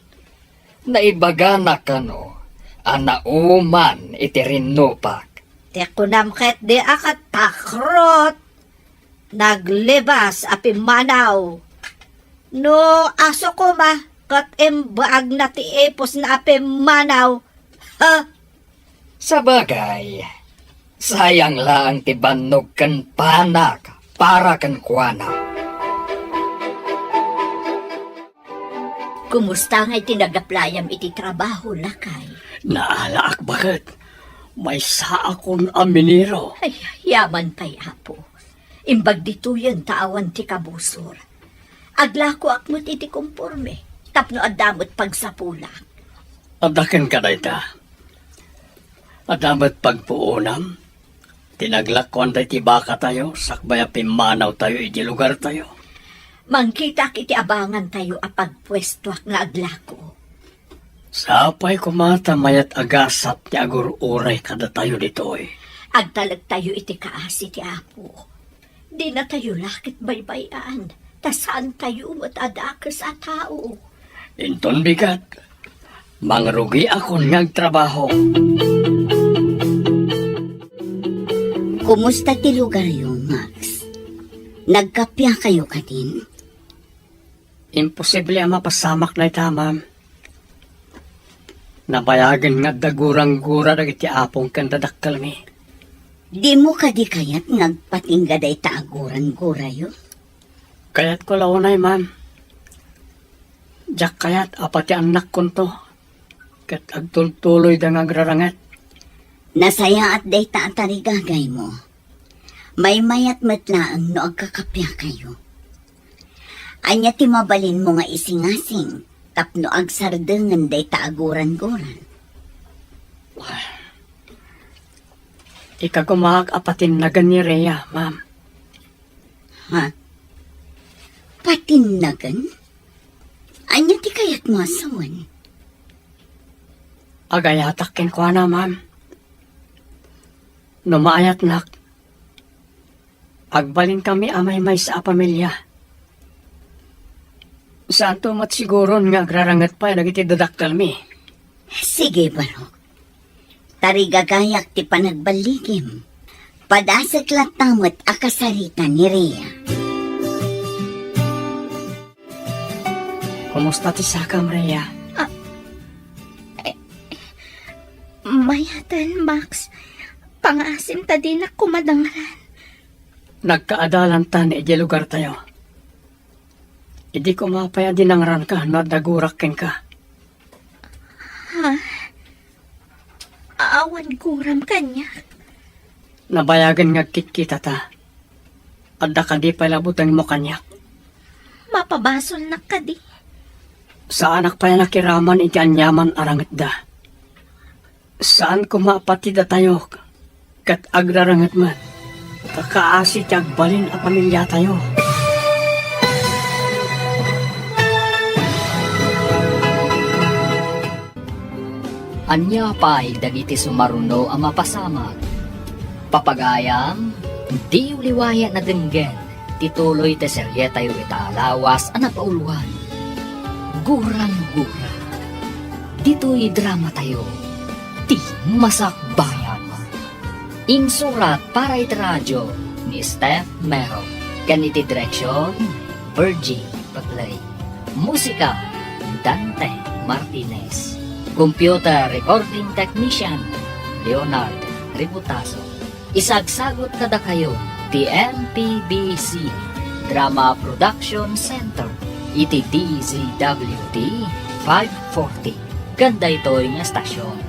Naibagana kano a nauman iti rinnupak. Ti kunam ketdi a ket takrot. Naglibas a pimmanaw. No aso koma ket imbaagna ti ipusna a pimmanaw. Ha? Sabagay, sayang laeng ti bannog ken panak para kenkuana. Kumusta ngay ti nagaplayam iti trabaho, lakay? Naalaak baket. Maysaakon a minero. Ay, yaman pay, Apo. Imbag ditoyen ta awan ti kabusor. Aglakoak met iti komporme tapno adda met pagsapulak. Adda kenka dayta. Adda met pagpuonam ti naglakuan daydi bakatayo sakbay a pimmanawtayo iti lugartayo. Mangkitak iti abangantayo a pagpuestoak nga aglako. Sapay koma ta mayat a gasat ti agur-uray kadatayo ditoy. Agtalektayo iti kaasi ti Apo. Dinatayo la ket baybay-an, ta saantayo met a dakes a tao. Inton bigat, mangrugiakon nga agtrabaho. Kumusta ti lugaryo, Max? Nagkappiakayo kadin? Imposible a mapasamak dayta, ma'am. Nabayagen nga adda gurang-gura dagiti apong ken dadakkelmi. Dimo kadi kayat nga agpatingga dayta a gurang-gurayo? Kayatko la unay, ma'am. Diak kayat a pati annakkonto ket agtultuloyda nga agraranget. Nasayaat dayta a tarigagaymo. Maymayat met laeng no agkakappiakayo. Ania ti mabalinmo nga isingasing tapno agsardengen dayta a gurang-gura? Ikagumaak a patinnagen ni Rhea, ma'am. Ha? Patinnagen? Ania ti kayatmo a sawen? Agayatak kenkuana, ma'am. No maayatnak, agbalinkami a maymaysa a pamilia. Saanto met siguron nga agraranget pay dagiti dadakkelmi. Sige, Barok. Tarigagayak ti panagballigim. Padasek latta met a kasarita ni Rhea. Kumusta ti sakam, Rhea? Ah, eh, mayaten, Max. Pangaasim ta dinak kumadangran. Nagkaadalantan idiay lugartayo. Idi koma pay a dinangranka no adda gurak kenka. Ha? Awan guram kaniak? Nabayagen nga agkitkitata. Adda kadi pay la butengmo kaniak? Mapabasolnak kadi? Saanak pay a nakiraman iti aniaman a rangetda. Saan koma a pati datayo ket agrarangit met. Kakaasi ti agbalin a pamiliatayo. Ania pay dagiti sumaruno a mapasamak? Papagayam, diyo liwayan a denggen ti tuloy ti serietayo ita a lawas a napauluan, Gurang-gura. Ditoy dramatayo, ti Masakbayan. Insurat para iti radio ni Steph Mero ken iti direksion, Virgie Paclay. Musika, Dante Martinez. Computer recording technician, Leonard Ributazo. Isagsagut kadakayo ti M P B C Drama Production Center iti D Z W T five forty ken daytoy nga estasion.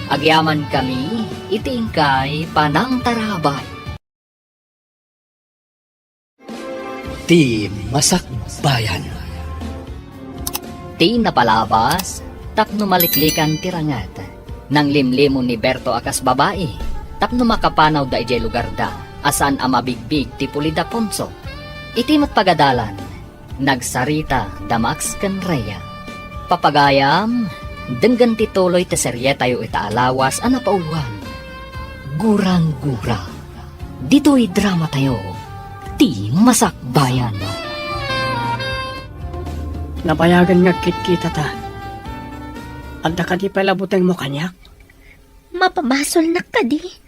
Agyamankami iti inkay panangtarabay. Ti Masakbayan. Ti napalabas tapno maliklikan ti ranget. Nanglimlimon ni Berto a kas babai tapno makapanawda idiay lugarda a saan a mabigbig ti Pulida Ponso. Iti met pagadalan, nagsarita da Max ken Rhea. Papagayam, denggen ti tuloy ti serietayo ita a lawas a napauluan, Gurang-gura. Ditoy dramatayo, ti Masakbayan. Nabayagen nga agkitkitata. Adda kadi pay la butengmo kaniak? Mapabasolnak kadi?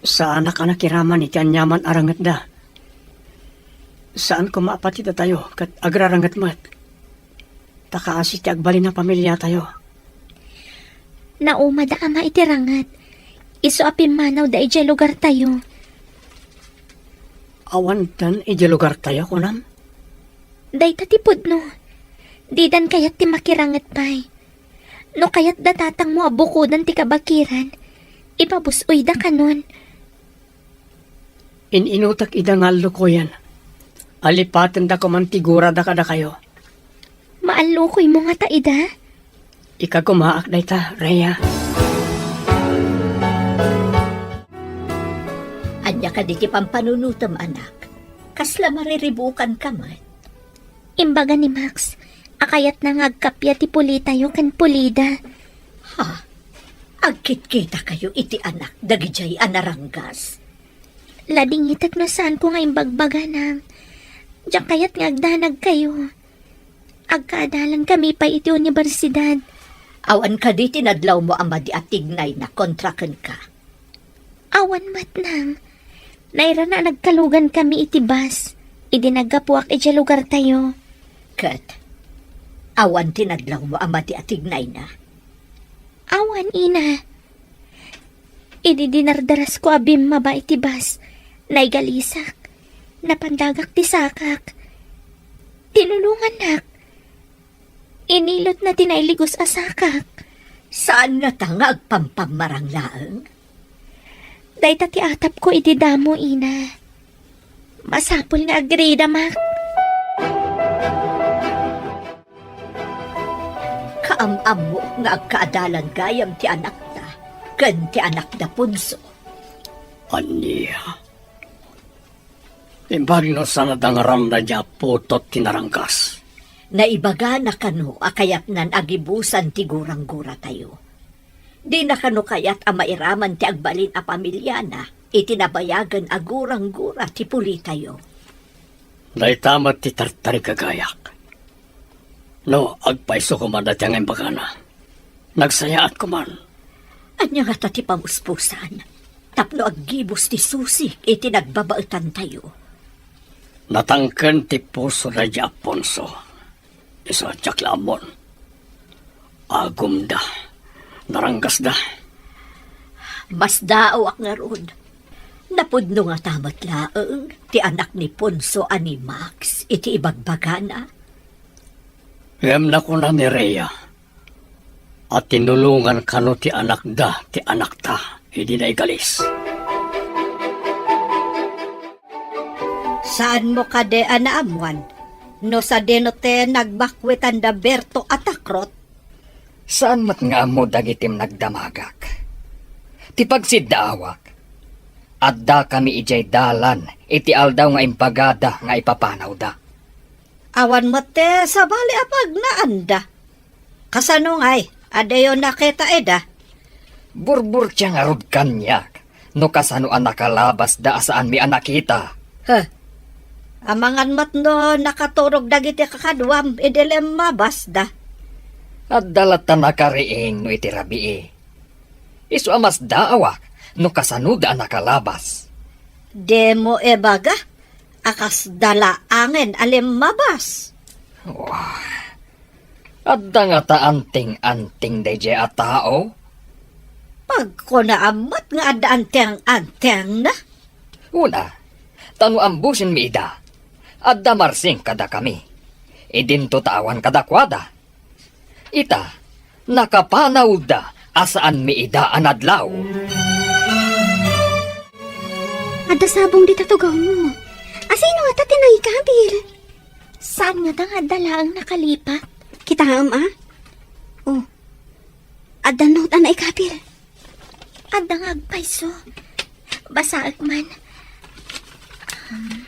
Saanak a nakiraman iti aniaman a rangetda. Saan koma a pati datayo ket agraranget met. Ta kaasi ti agbalin a pamiliatayo. Naumada ama iti ranget. Isu a pimmanawda idiay lugartayo. Awanten idiay lugartayo, kunam? Dayta ti pudno. Didan kayat ti makiranget pay. No kayat da tatangmo a bukodan ti kabakiran, ipabus-oyda kanon. In-inutek ida nga allukoyen. Alipatenda koman ti gurada kadakayo. Maallukoymo ngata ida? Ikagumaak dayta, Rhea. Ania kadi ti pampanunotem, anak? Kasla mariribukanka met? Imbaga ni Max, a kayatna nga agkappia ti pulitayo ken pulida. Ha? Agkitkitakayo iti anak dagidiay a naranggas? Ladingitek no saanko nga imbagbaga, nang. Diak kayat nga agdanagkayo. Agkaadalankami pay iti universidad. Awan kadi ti nadlawmo a madi a tignayna kontra kenka? Awan met, nang. Nairana a nagkalugankami iti bus idi naggapuak idiay lugartayo. Ket awan ti nadlawmo a madi a tignayna? Awan, ina. Idi dinardarasko a bimmaba iti bus, naigalisak. Napandagak ti sakak. Tinulongannak. Inilotna ti nailigos a sakak. Saan ngata nga agpampammarang laeng? Dayta ti atapko idi damo, ina. Masapul nga agrida, Max. Kaam-ammo nga agkaadalan gayam ti anakta ken ti anakda Ponso. Ania? Imbag no saan a dangaram daydi a putot ti naranggas. Naibagana kano a kayatnan a gibusan ti gurang-guratayo. Dina kano kayat a mairaman ti agbalin a pamiliana iti nabayagen a gurang-gura ti pulitayo. Dayta met ti tartarigagayak. No, agpayso koma dayta nga imbagana. Nagsayaat koman. Ania ngata ti pamuspusan tapno aggibus ti susik iti nagbabaetantayo? Natangken ti puso daydi Aponso. Isu a diak la ammon. Agumda. Naranggasda. Masdaawak ngarud. Napudno ngata met laeng ti anak ni Ponso a ni Max iti ibagbagana. Ngem nakuna ni Rhea a tinulongan kano ti anakda ti anakta idi naigalis. Saanmo kadi a naammuan no sadino ti nagbakwitanda Berto a takrot? Saan met nga ammo dagiti nagdamagak. Ti pagsiddaawak, addakami idiay dalan iti aldaw nga impagada nga ipapanawda. Awan met ti sabali a pagnaanda. Kasano ngay, adayo nakita ida? Burburtia ngarud kaniak no kasano a nakalabasda a saanmi a nakita. Huh. Amangan met no nakaturog dagiti kakaduam idi limmabasda. Adda latta nakariing no iti rabii. Isu a masdaawak no kasanoda a nakalabas. Dimo ibaga a kasda laengen a limmabas. Wah, adda ngata anting-anting daydiay a tao? Pagkunaam met nga adda anting-antingna. Una, ta no ambusenmi ida, adda marsing kadakami. Idinto ta awan kadakuada. Ita, nakapanawda a saanmi ida a nadlaw. Adda sabong dita tugawmo. Asino ngata ti nangikabil? Saan ngata nga adda laeng nakalipat? Kitaem, a? Oh. Adda note a naikabil. Adda nga agpayso. Basaek man. Um,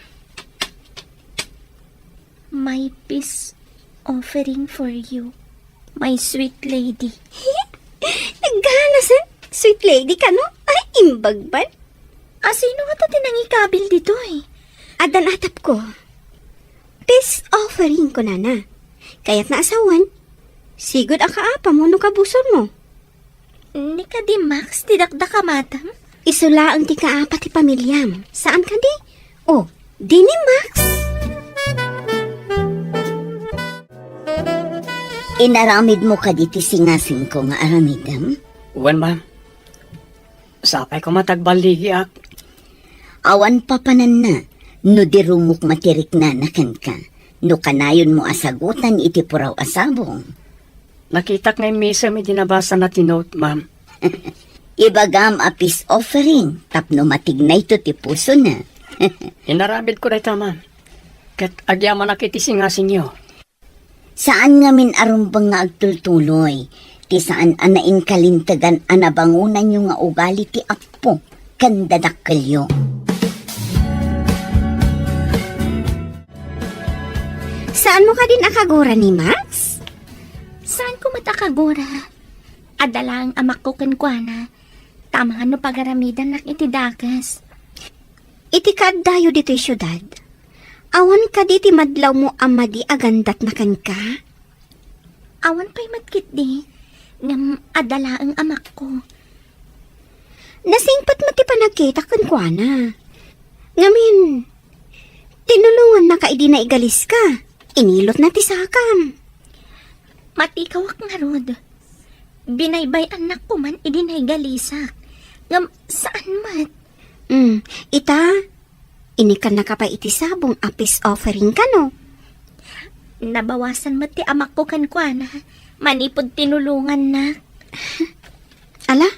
My peace offering for you, my sweet lady. Nagganasen, sweet lady kano? Ay, imbag man. Asino ngata ti nangikabil ditoy? Addan atapko. Peace offering, kunana. Kayatna a sawen, sigud a kaapam wenno kabusormo. Ni kadi Max ti dakdakamatam? Isu laeng ti kaapa ti pamiliam. Saan kadi? Oh, di ni Max? Inaramidmo kadi ti singasingko nga aramidem? Wen, ma'am. Sapay koma ta agballigiak. Awan papananna no di rumukma ti riknana kenka, no kanayonmo a sagutan iti puraw a sabong. Nakitak nga immisem idi nabasana ti note, ma'am. Ibagam a peace offering tapno matignayto ti pusona. Inaramidko dayta, ma'am. Ket agyamanak iti singasingyo. Saan ngamin a rumbeng nga agtultuloy ti saan a nainkalintegan a nabangonanyo nga ugali ti Apo ken dadakkelyo. Saanmo kadin a kagura ni Max? Saanko met a kagura. Adda laeng amakko kenkuana. Tama nga no pagaramidannak iti dakes. Iti kaaddayo ditoy siudad, awan kadi ti madlawmo a madi a gandatna kenka? Awan pay met ketdi, ngem adda laeng amakko. Nasingpet met ti panagkitak kenkuana. Ngamin, tinulongannaka idi naigaliska. Inilotna ti sakam. Matikawak ngarud. Binaybay-annak koman idi naigalisak. Ngem saan met. Hmm, ita, inikannaka pay iti sabong a peace offering kano? Nabawasan met ti amakko kenkuana manipud tinulongannak. Ala,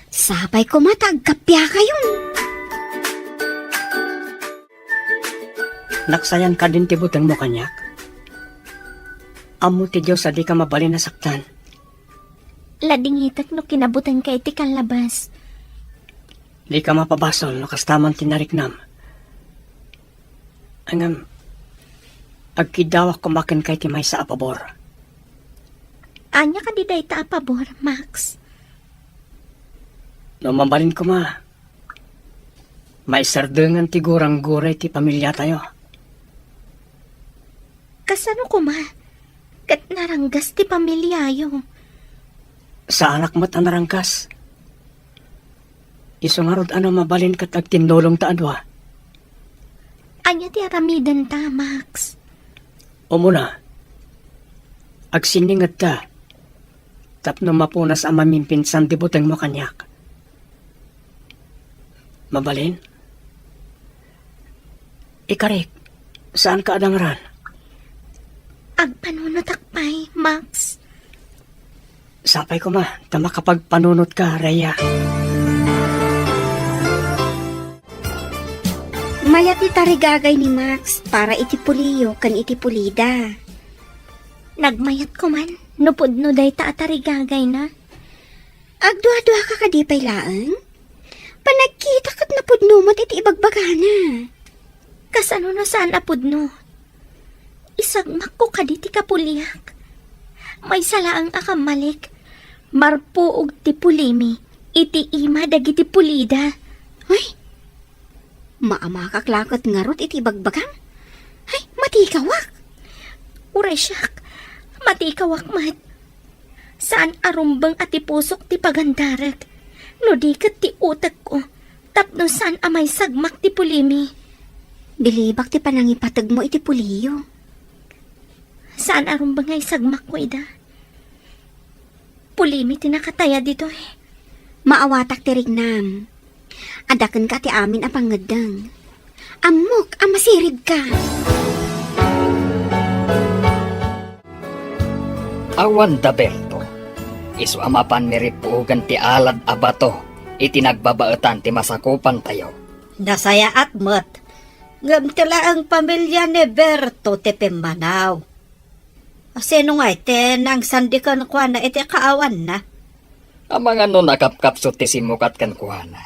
sapay koma ta agkappiakayon. Naksayan kadin ti butengmo kaniak? Ammo ti Dios a dika mabalin a saktan. Ladingitek no kinabutengka iti kallabas. Dika mapabasol no kasta man ti nariknam. Ngem, agkiddawak koma kenka iti maysa a pabor. Ania kadi dayta a pabor, Max? No mabalin koma, maisardengan ti gurangguray ti pamiliatayo. Kasano koma? Ket naranggas ti pamiliayo. Saanak met a naranggas. Isu ngarud a no mabalin ket agtinnulongta a dua. Ania ti aramidenta, Max? Umuna, agsinningedta tapno mapunas a mamimpinsan ti butengmo kaniak. Mabalin? Ikarik, saanka a dangran? Agpanunotak pay, Max. Sapay koma ta makapagpanunotka, Rhea. Mayat ti tarigagay ni Max para iti puliyo ken iti pulida. Nagmayat koman no pudno dayta a tarigagayna. Agduaduaka kadi pay laeng? Panagkita ket napudno met iti ibagbagana. Kasano no saan a pudno? Isagmakko kadi ti kapuliak. Maysa laeng a kammalik, marpuog ti pulimi iti ima dagiti pulida. Ay, maamakak la ket ngarud iti ibagbagam. Ay, matikawak. Uray siak, matikawak met. Saan a rumbeng a ti pusok ti pagandarek, no di ket ti utekko, tapno saan a maisagmak ti pulimi. Bilibak ti panangipategmo iti puliyo. Saan a rumbeng nga isagmakko ida. Pulimi ti nakataya ditoy. Maawatak ti rignam. Adda kenka ti amin a pangngeddeng. Ammok a masiribka. Awan da Berto. Isu a mapan ni ripuogan ti alad a bato iti nagbabaetan ti masakupantayo. Nasayaat met. Ngem ti laeng pamilia ni Berto ti pimmanaw. Sino ngay ti nangsandi kenkuana iti kaawanna? Amangan no nakapkapsut ti simmukat kenkuana.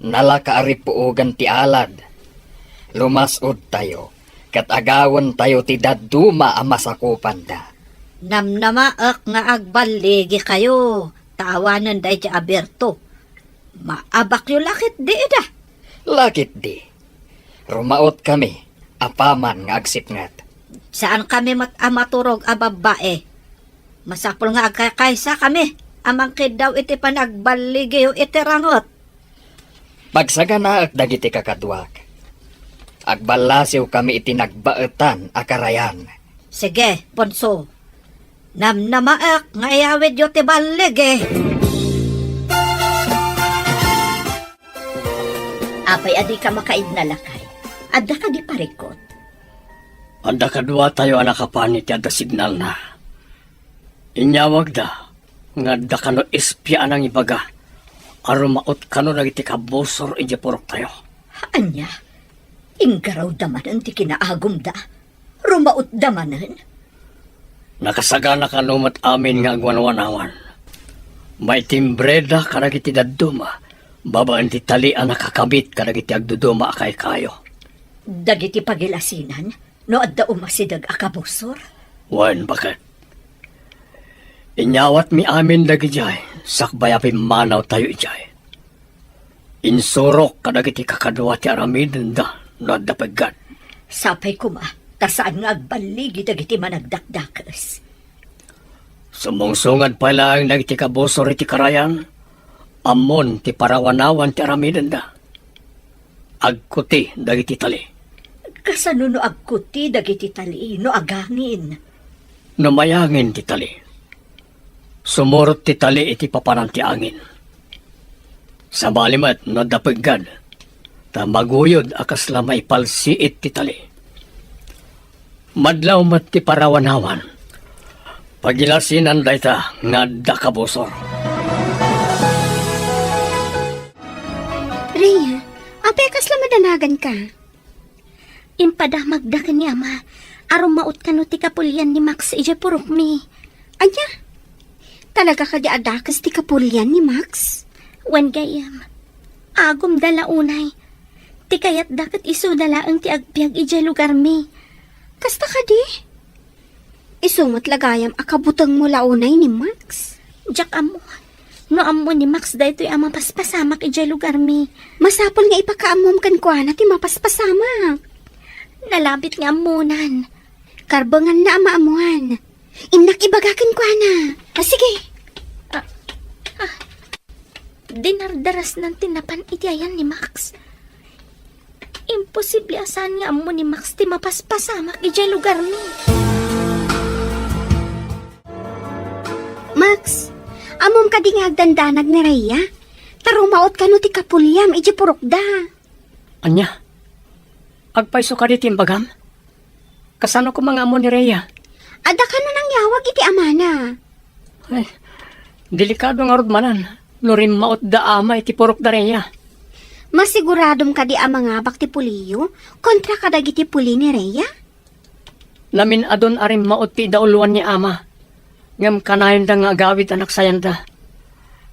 Nalaka a ripuogan ti alad. Lumas-odtayo, ket agawentayo ti dadduma a masakupanda. Namnamaek nga agballigikayo, ta awanen daydi a Berto. Maabakyo la ketdi ida. La ketdi. Rumaotkami apaman nga agsipnget. Saankami met a maturog a babbai. Masapul nga agkaykaysakami a mangkiddaw iti panagballigiyo iti ranget. Pagsaganaek dagiti kakaduak. Agballasiwkami iti nagbaetan a karayan. Sige, Ponso. Namnamaek nga iyawidyo ti balligi. Apay a dika makaidna, lakay? Adda kadi parikut? Adda kaduatayo a nakapan iti adda signalna. Inyawagda nga adda kano espia a nangibaga a rumaot kano dagiti kabusor idiay puroktayo. Ania? Inggarawda manen ti kinaagumda? Rumaotda manen? Nakasagana kano met amin nga agwanwanawan. Maitimbreda kadagiti dadduma babaen ti tali a nakakabit kadagiti agduduma a kaykayo. Dagiti pagilasinan no adda umasideg a kabusor? Wen, baket. Inyawatmi amin dagidiay sakbay a pimmanawtayo idiay. Insurok kadagiti kakadua ti aramidenda no adda peggad. Sapay koma, ta saan nga agballigi dagiti managdakdakes. Sumungsungad pay laeng dagiti kabusor iti karayan, ammon ti parawanawan ti aramidenda. Agkuti dagiti tali. Kasano no agkuti dagiti tali no agangin? No mayangin ti tali, sumurot ti tali iti papanan ti angin. Sabali met no adda peggad, ta maguyod a kasla maipalsiit ti tali. Madlaw met ti parawanawan. Pagilasinan dayta nga adda kabusor. Rhea, apay a kasla madanaganka? Impadamagda ken ni Ama a rumaot kano ti kapulian ni Max idiay purokmi. Ania? Talaga kadi a dakes ti kapulian ni Max? Wen, gayyem. Agumda la unay. Ti kayatda ket isuda laeng ti agbiag idiay lugarmi. Kasta kadi? Isu met la gayam a kabutengmo la unay ni Max. Diak ammo. No ammo ni Max daytoy a mapaspasamak idiay lugarmi. Masapul nga ipakaammom kenkuana ti mapaspasamak. Nalabit nga ammonan. Karbenganna a maammoan. Innak ibaga kenkuana. A, sige. Ah, ah. Dinardarasnan ti napan iti ayan ni Max. Imposible a saan nga ammo ni Max ti mapaspasamak idiay lugarmi. Max, ammom kadi nga agdandanag ni Rhea? Ta rumaot kano ti kapuliam idiay purokda. Ania? Agpayso kadi ti imbagam? Kasano koma nga ammo ni Rhea? Adda kano nangyawag iti amana. Ay, delikado ngarud manen no rimmautda ama iti purok da Rhea. Masiguradom kadi a mangabak ti puliyo kontra kadagiti puli ni Rhea? Namin-adon a rimmaut ti idauluan ni ama, ngem kanayonda nga agawid a naksayanda.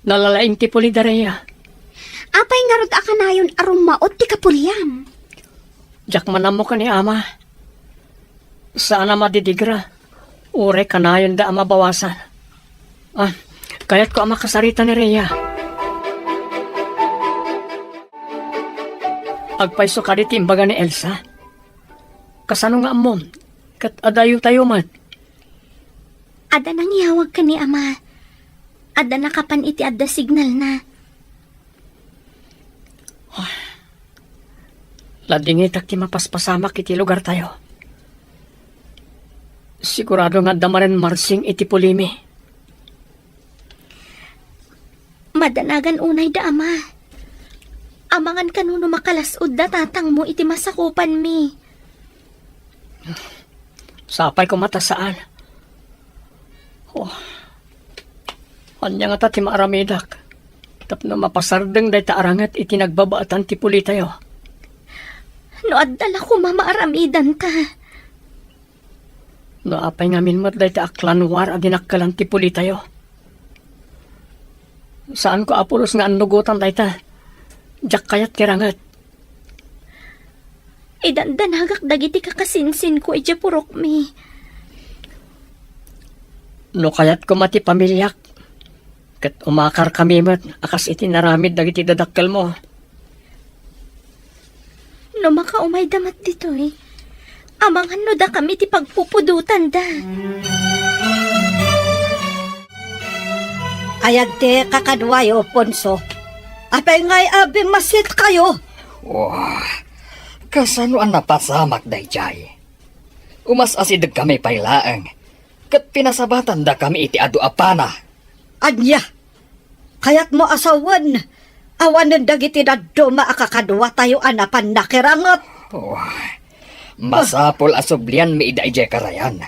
Nalalaing ti puli da Rhea. Apay ngarud a kanayon a rummaut ti kapuliam? Diak man ammo ken ni ama. Saan a madidigra, uray kanayonda a mabawasan. Ah, kayatko a makasarita ni Rhea. Agpayso kadi ti imbaga ni Elsa? Kasano nga ammom? Ket adayotayo met? Adda nangyawag ken ni ama. Adda nakapan iti adda signalna. Ladingitak ti mapaspasamak iti lugartayo. Sigurado nga adda manen marsing iti pulimi. Madanagan unay da ama. Amangan kano no makalas-od da tatangmo iti masakupanmi. Sapay koma ta saan. Oh. Ania ngata ti maaramidak tapno mapasardeng dayta a ranget iti nagbabaetan ti pulitayo? No adda la koma maaramidanta. No apay ngamin met dayta a clan war a dinakkelan ti pulitayo? Saanko a pulos nga annugotan dayta. Diak kayat ti ranget. Idandanagak dagiti kakasinsinko idiay purokmi. No kayat koma ti pamiliak, ket umakarkami met a kas iti naramid dagiti dadakkelmo. No makaumayda met ditoy, amangan no dakami ti pagpupudotanda. Ay, agdi kakaduayo, Ponso. Apay ngay a bimmasitkayo? Wah, kasano a napasamak daydiay? Umas-asidegkami pay laeng, ket pinasabatandakami iti adu a pana. Ania? Kayatmo a sawen, awanen dagiti dadduma a kakaduatayo a napan nakiranget? Oh, masapul a sublianmi ida idiay karayan.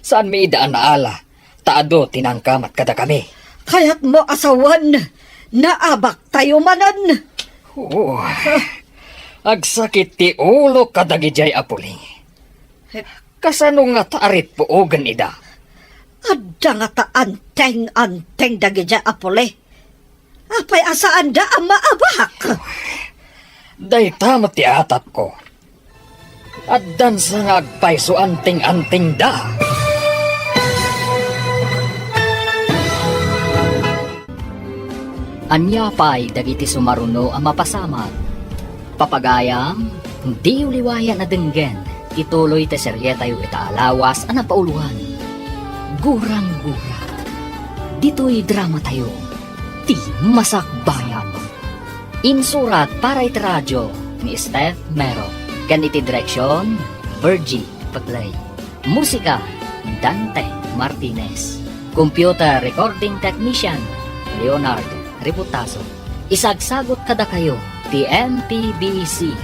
Saanmi ida a naala, ta adu ti nangkamat kadakami. Kayatmo a sawen, naabaktayo manen? Oh, agsakit ti ulo kadagidiay a puli. Kasano ngata a rippuogen ida? Adda ngata anteng-anteng dagidiay a puli. Apay a saanda a maabak? Dayta met ti atapko. Addansa nga agpayso anteng-antengda. Ania pay dagiti sumaruno a mapasamak? Papagayam, diyo liwayan a denggen ti tuloy ti serietayo ita a lawas a napauloan. Gurang-gura. Ditoy dramatayo, ti Masakbayan. Insurat para iti radio ni Steph Mero, ken iti direksion, Virgie Petley. Musika, Dante Martinez. Computer recording technician, Leonard Ributaso. Isagsagot kadakayo ti M P B C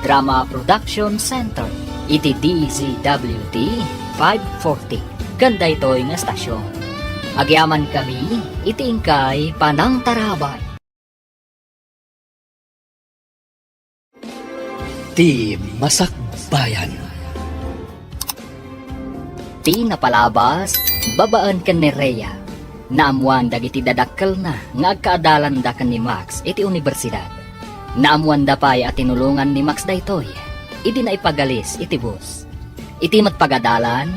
Drama Production Center iti D Z W T five forty ken daytoy nga estasion. Agyamankami iti inkay panangtarabay. Ti Masakbayan. Ti napalabas, babaen ken ni Rhea, naammoan dagiti dadakkelna nga agkaadalanda ken ni Max iti unibersidad. Naammoanda pay a tinulongan ni Max daytoy idi naipagalis iti bus. Iti met pagadalan,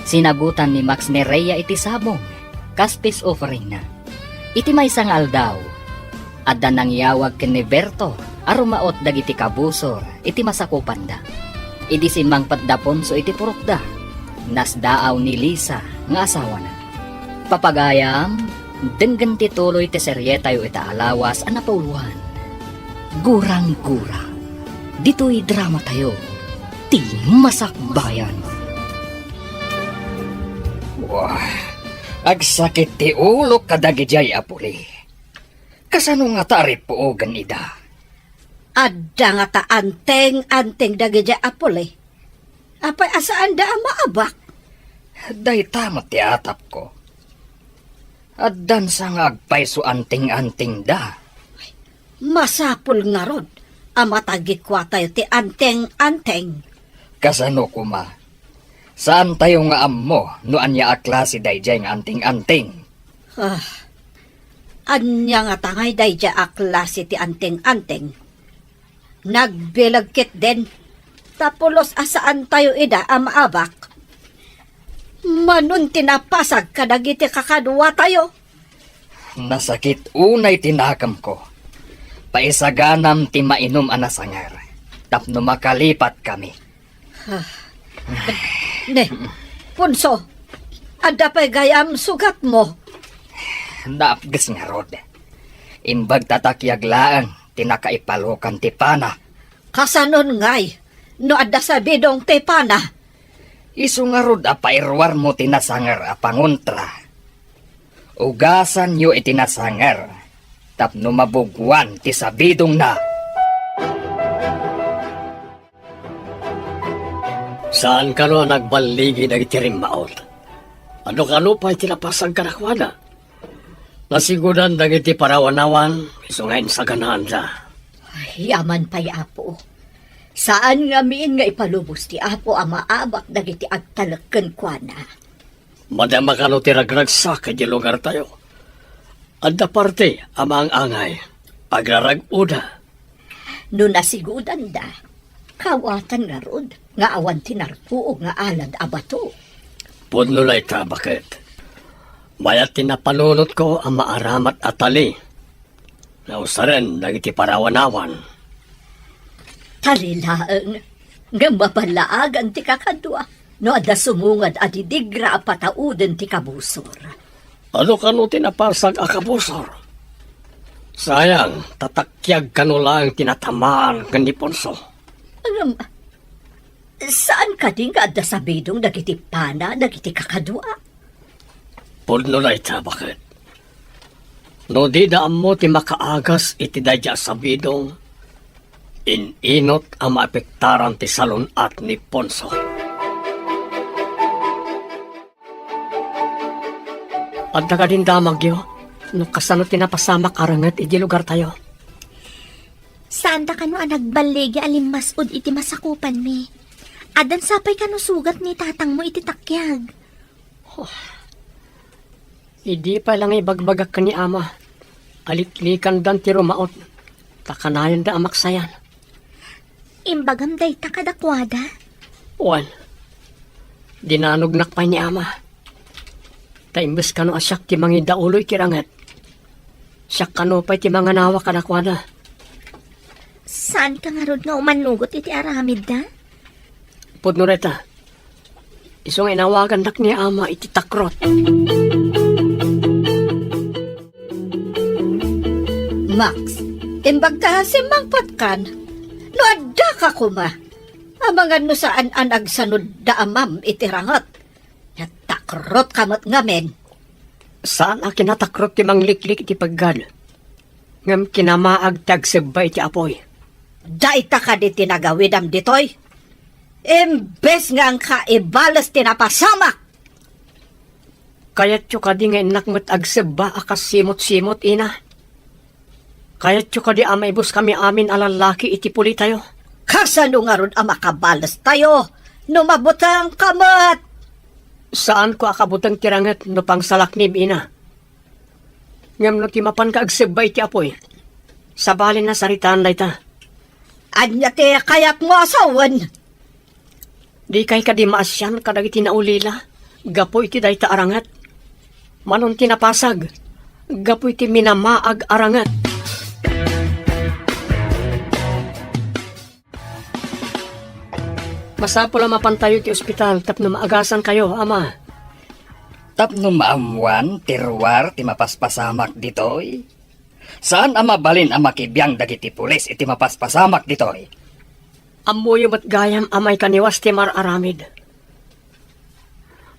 sinagutan ni Max ni Rhea iti sabong kas peace offeringna. Iti maysa nga aldaw, adda nangyawag ken ni Berto a rumaot dagiti kabusor iti masakupanda. Idi simmangpet da Ponso iti purokda, nasdaaw ni Lisa nga asawana. Papagayam, denggen ti tuloy ti serietayo ita a lawas a napauloan. Gurang-gura. Ditoy dramatayo, ti Masakbayan. Wah, agsakit ti ulok kadagidiay a puli. Kasano ngata a rippuogen ida? Adda ngata anteng-anteng dagidiay a puli. Apay a saanda a maabak? Dayta met ti atapko. Addansa nga agpayso anteng-antengda. Masapul ngarud a matagikuatayo ti anteng-anteng. Kasano koma? Saantayo nga ammo no ania a klase daydiay nga anteng-anteng. Ah, ania ngata ngay daydiay a klase ti anteng-anteng? Nagbileg ketdin, ta pulos a saantayo ida a maabak. Manon ti napasag kadagiti kakaduatayo. Nasakit unay ti nakemko. Paisaganam ti mainum a nasanger tapno makalipatkami. Ah. Ne, Ponso, adda pay gayam sugatmo? Naapges ngarud. Imbag ta takiag laeng ti nakaipalokan ti pana. Kasanon ngay no adda sabidong ti pana? Isu ngarud a pairuarmo ti nasanger a pangontra. Ugasanyo iti nasanger tapno mabuguan ti sabidongna. Saan kano a nagballigi dagiti rimmaot? Adu kano pay ti napasag kadakuada? Nasigudan dagiti parawanawan isu nga insaganaanda. Ay, aman pay, Apo. Saan ngamin nga ipalubos ti Apo a maabak dagiti agtalek kenkuana. Madama kano ti ragragsak idiay lugartayo. Adda parte a maang-angay, agrarag-oda. No nasigudanda, kawatan ngarud nga awan ti nartuog nga alad a bato. Pudno dayta, baket. Mayat ti napanunotko a maaramat a tali nga usaren dagiti parawanawan. Tali laeng, ngem maballaagan ti kakadua no adda sumungad a didigra a patauden ti kabusor. Adu kano ti napasag a kabusor? Sayang, ta takiag kano laeng ti natamaan ken ni Ponso. Ngem, saan kadi nga adda sabidong dagiti pana dagiti kakadua? Pudno dayta, baket. No dida ammo ti makaagas iti daydiay a sabidong, in-inot a maapektaran ti salun-at ni Ponso. Adda kadin damagyo no kasano ti napasamak a renget idiay lugartayo? Saanda kano a nagballigi a limmas-ud iti masakupanmi. Addan sapay kano sugat ni tatangmo iti takiag. Oh. Idi pay la nga ibagbagak ken ni ama a liklikandan ti rumaot, ta kanayonda a maksayan. Imbagam dayta kadakuada? Wen, dinanognak pay ni ama. Ta imbes kano a siak ti mangidaulo iti ranget, siak kano pay ti manganawa kadakuada. Saanka ngarud nga umanugot iti aramidda? Pudno dayta. Isu nga inawagannak ni ama iti takrot. Max, imbagka simmangpatkan, no addaka koma, amangan no saan a nagsanud da amam iti ranget. Natakrotka met ngamin. Saan a kinatakrot ti mangliklik iti peggad, ngem kinamaag ti agsebba iti apuy. Dayta kadi ti nagawidam ditoy? Imbes nga inka ibales ti napasamak! Kayatyo kadi nga innak met agsebba a kas simot-simot, ina? Kayatyo kadi a maibuskami amin a lallaki iti pulitayo? Kasano ngarud a makabalestayo no mabutengka met? Saanko a kabuteng ti ranget no pangsalaknim, ina. Ngem no ti mapanka agsebba iti apuy, sabali a saritaan dayta. Ania ti kayatmo a sawen? Dikay kadi maasian kadagiti naulila gapu iti dayta a ranget? Manon ti napasag gapu iti minamaag a ranget. Masapul a mapantayo iti ospital tapno maagasankayo, ama. Tapno maammoan ti ruar ti mapaspasamak ditoy? Saan a mabalin a makibiang dagiti pulis iti mapaspasamak ditoy? Ammoyo met gayam a maikaniwas ti mar-aramid.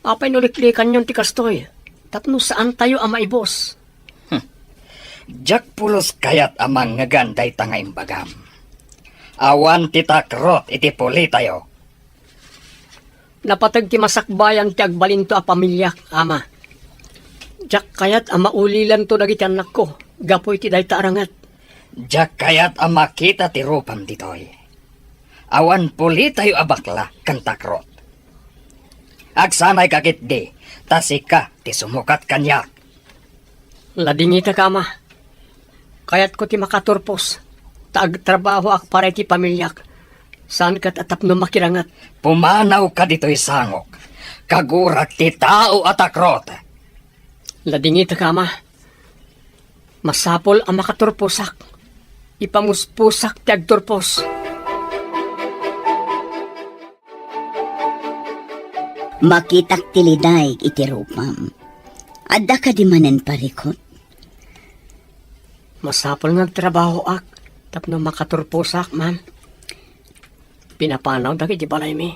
Apay no liklikanyon ti kastoy, tapno saantayo a maibus? Hmm. Diak pulos kayat a mangngegan dayta nga imbagam. Awan ti takrot iti pulitayo. Napateg ti masakbayan ti agbalinto a pamiliak, Ama. Diak kayat a maulilanto dagiti annakko gapu iti dayta a ranget. Diak kayat a makita ti rupam ditoy. Awan pulitayo a bakla ken takrot. Agsanayka ketdi, ta sika ti sumukat kaniak. Ladingitek, Ama. Kayatko ti makaturpos, ta agtrabahoak para iti pamiliak. Saan ket a tapno makiranget. Pumanawka ditoy sangok. Kagurak ti tao a takrot. Ladingitek, Ama. Masapul a makaturposak. Ipamuspusak ti agturpos. Makitak ti lidaig iti rupam. Adda kadi manen parikut? Masapul nga agtrabahoak tapno makaturposak, ma'am. Pinapanaw dagiti balaymi.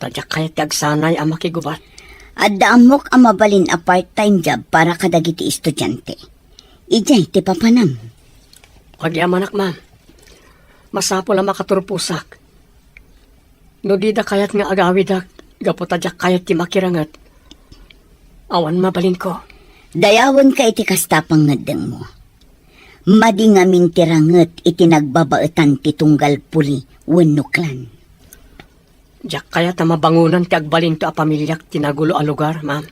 Ta diak kayat ti agsanay a makigubat. Adda ammok a mabalin a part-time job para kadagiti estudiante. Idiay ti papanam. Agyamanak, ma'am. Masapul a makaturposak. No dida kayat nga agawidak, gapu ta diak kayat ti makiranget, awan mabalinko. Dayawenka iti kasta pangngeddengmo. Madi ngamin ti ranget iti nagbabaetan ti tunggal puli wenno klan. Diak kayat a mabangonan ti agbalinto a pamiliak ti nagulo a lugar, ma'am.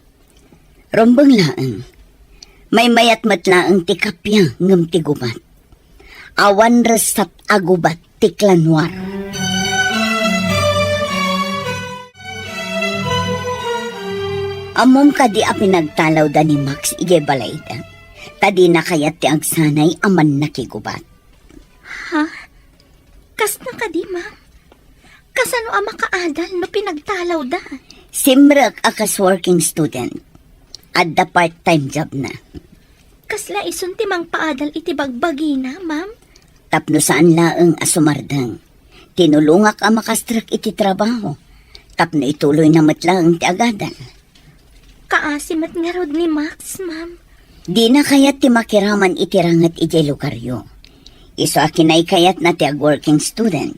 Rumbeng laeng. Maymayat met laeng ti kappia ngem ti gubat. Awan ressat a gubat ti klan War. Ammom kadi a pinagtalawda ni Max idiay balayda, ta dina kayat ti agsanay a mannakigubat. Ha? Kasna kadi, ma'am? Kasano a makaadal no pinagtalawda? Simrek a kas working student. Adda part-time job na. Kasla isun ti mangpaadal iti bagbagina, ma'am? Tapno saan laeng a sumardeng. Tinulongak a makastrek iti trabaho. Tapno ituloyna met laeng ti agadal. Kaasi met ngarud ni Max, ma'am. Dina kayat ti makiraman iti ranget idiay lugaryo. Isu a kinaykayatna ti ag-working student.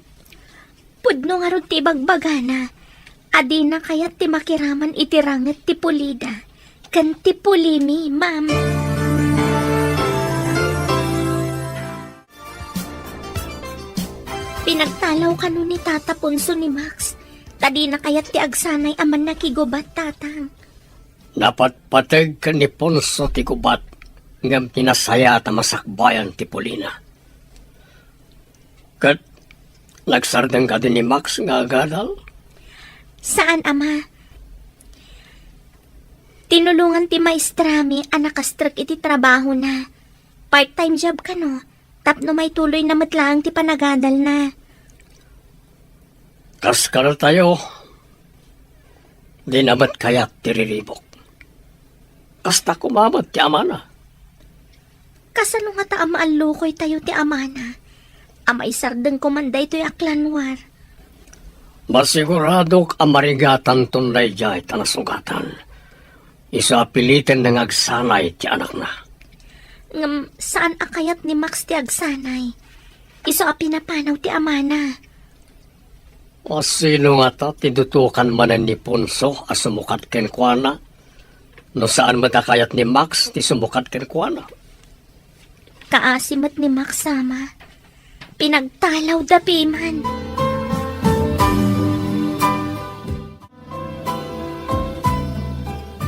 Pudno ngarud ti ibagbagana a dina kayat ti makiraman iti ranget ti pulida ken ti pulimi, ma'am. Pinagtalaw kano ni Tata Ponso ni Max, ta dina kayat ti agsanay a mannakigubat, Tatang. Napatpateg ken ni Ponso ti gubat, ngem ti nasayaat a masakbayan ti pulina. Ket nagsardeng kadi ni Max nga agadal? Saan, Ama. Tinulongan ti maestrami a nakastrek iti trabahona. Part-time job kano, tapno maituloyna met laeng ti panagadalna. Kas kadatayo, dina met kayat ti riribuk. Kasta koma met ti amana. Kasano ngata a maallukoytayo ti amana a maisardeng koman daytoy a klan War? Masiguradok a marigatanton daydiay ta nasugatan. Isu a piliten nga agsanay ti anakna. Ngem saan a kayat ni Max ti agsanay. Isu a pinapanaw ti amana. A sino ngata ti dutokan manen ni Ponso a sumukat kenkuana? No saan met a kayat ni Max ti sumukat kenkuana? Kaasi met ni Max, Ama. Pinagtalawda piman.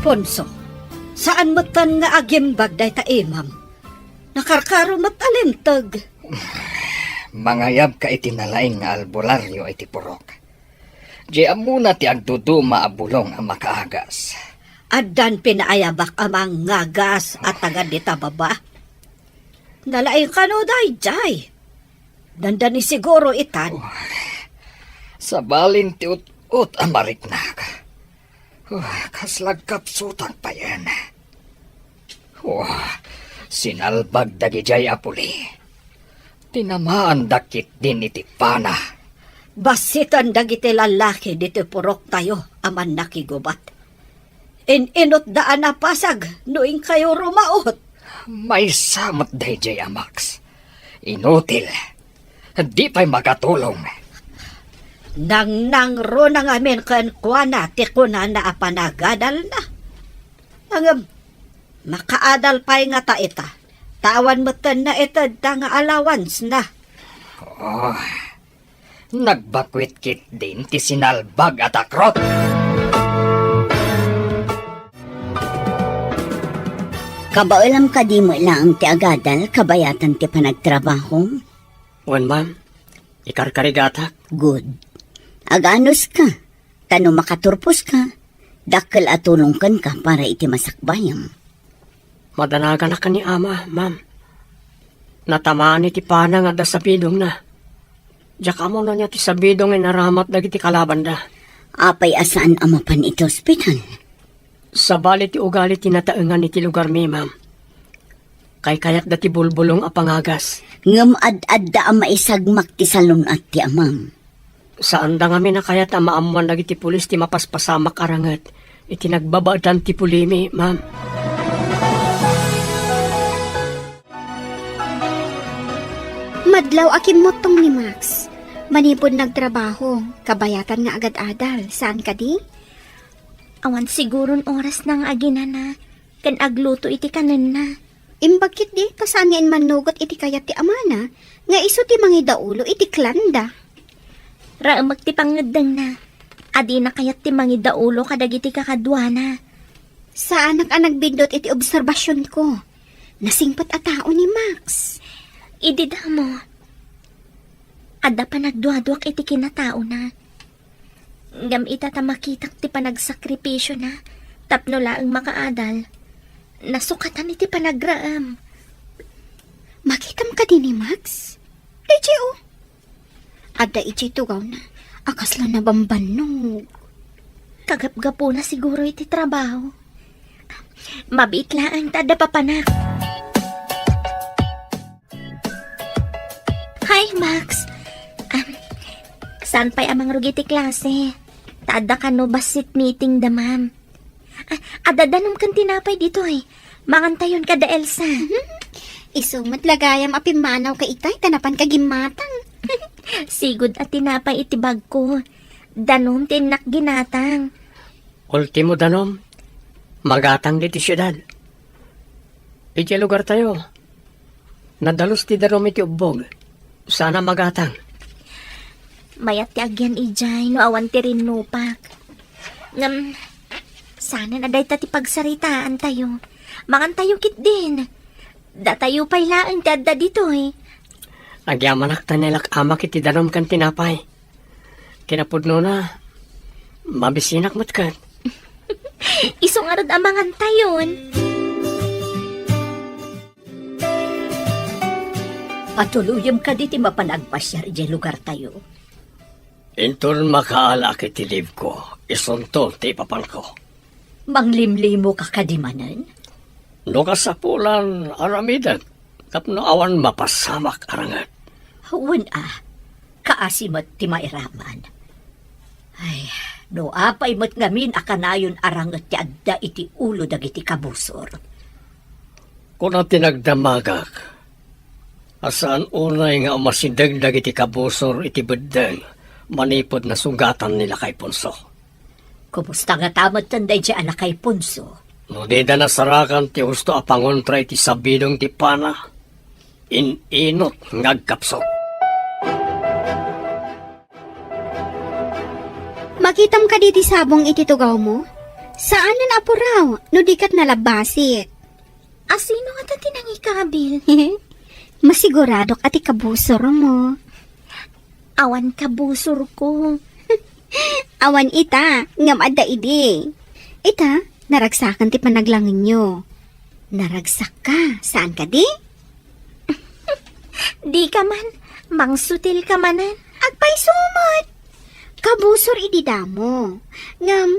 Ponso, saan metten nga agimbag dayta imam. Nakarkaro met a linteg. Mangayabka iti nalaing nga albularyo iti purok. Diay ammona ti agduduma a bulong a makaagas. Addan pinaayabak a mangagas a taga dita baba. Nalaing kano daydiay. Dandani siguro itan. Sabalin ti ut-ot a mariknak. Oh, kas lagkapsutang payen. Oh, sinalbag dagidiay a puli. Tinamaandak ketdin iti pana. Bassitan dagiti lallaki diti puroktayo a mannakigubat. In-inutda a napasag no inkayo rumaot. Maysa met daydiay a Max. Inutil. Di pay makatulong. Nangnangruna ngamin kenkuana ti kunana a panagadalna. Ngem, makaadal pay ngata ita. Ta awan metten naitedda nga allowance na. Oh, nagbakuit ketdin ti sinalbag a takrot. Kabaelam kadi met laeng ti agadal kabayatan ti panagtrabaho? Wen, ma'am. Ikarkarigatak. Good. Aganuska, ta no makaturposka, dakkel a tulong kenka para iti masakbayam. Madanaganak ni ama, ma'am. Natamaan iti pana nga adda sabidongna. Diak ammo no ania ti sabidong nga inaramat dagiti kalabanda. Apay a saan a mapan iti ospital? Sabali ti ugali ti nataengan iti lugarmi, ma'am. Kaykayatda ti bulbulong a pangagas. Ngem ad-adda a maisagmak ti salun-at ti amam. Saanda ngamin a kayat a maammuan dagiti pulis ti mapaspasamak a ranget iti nagbabaetan ti pulimi, ma'am. Madlaw a kimmuttong ni Max. Manipud nagtrabaho, kabayatan nga agad-adal, saan kadi? Awan siguron orasna nga aginana ken agluto iti kanenna. Imbag ketdi ta saan nga immannugot iti kayat ti amana nga isu ti mangidaulo iti klanda. Raemek ti pangngeddengna a dina kayat ti mangidaulo kadagiti kakaduana. Saanak a nagbindut iti obserbasionko. Nasingpet a tao ni Max. Idi damo, adda panagduaduak iti kinataona. Ngem ita ta makitak ti panagsakripisyona tapno laeng makaadal, nasukatan iti panagraem. Makitam kadi ni Max? Daydiay, o. Adda idiay tugawna a kasla nabambannog. Kagapgapuna siguro iti trabaho. Mabiit laeng ta adda papanak. Hi, Max. Am, saan pay a mangrugi ti klase? Ta adda kano bassit meeting da, ma'am. Ah, adda danom ken tinapay ditoy. Mangantayon kada Elsa. Mhm. Isu met la gayam a pimmanawka itay ta napanka gimmatang. Sigud a tinapay iti bagko. Danom ti innak ginatang. Ultimo danom, magatang ditoy siudad. Idiay lugartayo, nadalus ti danom iti ubbog. Saan a magatang. Mayat ti agyan idiay no awan ti rinnupak. Ngem, saanen a dayta ti pagsaritaantayo. Mangantayo ketdin. Datayo pay laeng ti adda ditoy. Agyamanak ta nailak-amak iti danom ken tinapay. Kinapudnona, mabisinak met ket. Isu ngarud a mangantayon. Patuloyem kadi ti mapan agpasiar idiay lugartayo. Inton makaalaak iti leave-ko, isunto ti ipapanko. Manglimlimoka kadi manen? No kasapulan, aramidek tapno awan mapasamak a ranget. Wen a, kaasi met ti mairaman. Ay, no apay met ngamin a kanayon a ranget ti adda iti ulo dagiti kabusor. Kuna ti nagdamagak a saan unay nga umasideg dagiti kabusor iti beddeng manipud nasugatan ni Lakay Ponso. Kumusta ngata metten daydiay a Lakay Ponso? No dida nasarakan ti husto a pangontra iti sabidong ti pana, in-inot nga agkapsut. Makitam kadi ti sabong iti tugawmo? Saanen a puraw no di ket nalabbasit. Asino ngata ti nangikabil? Masiguradok a ti kabusormo. Awan kabusorko. Awan ita, ngem adda idi. Ita, naragsakan ti panaglangenyo. Naragsakka, saan kadi? Dika man, mangsutilka manen. Agpayso met. Kabusor idi damo. Ngem,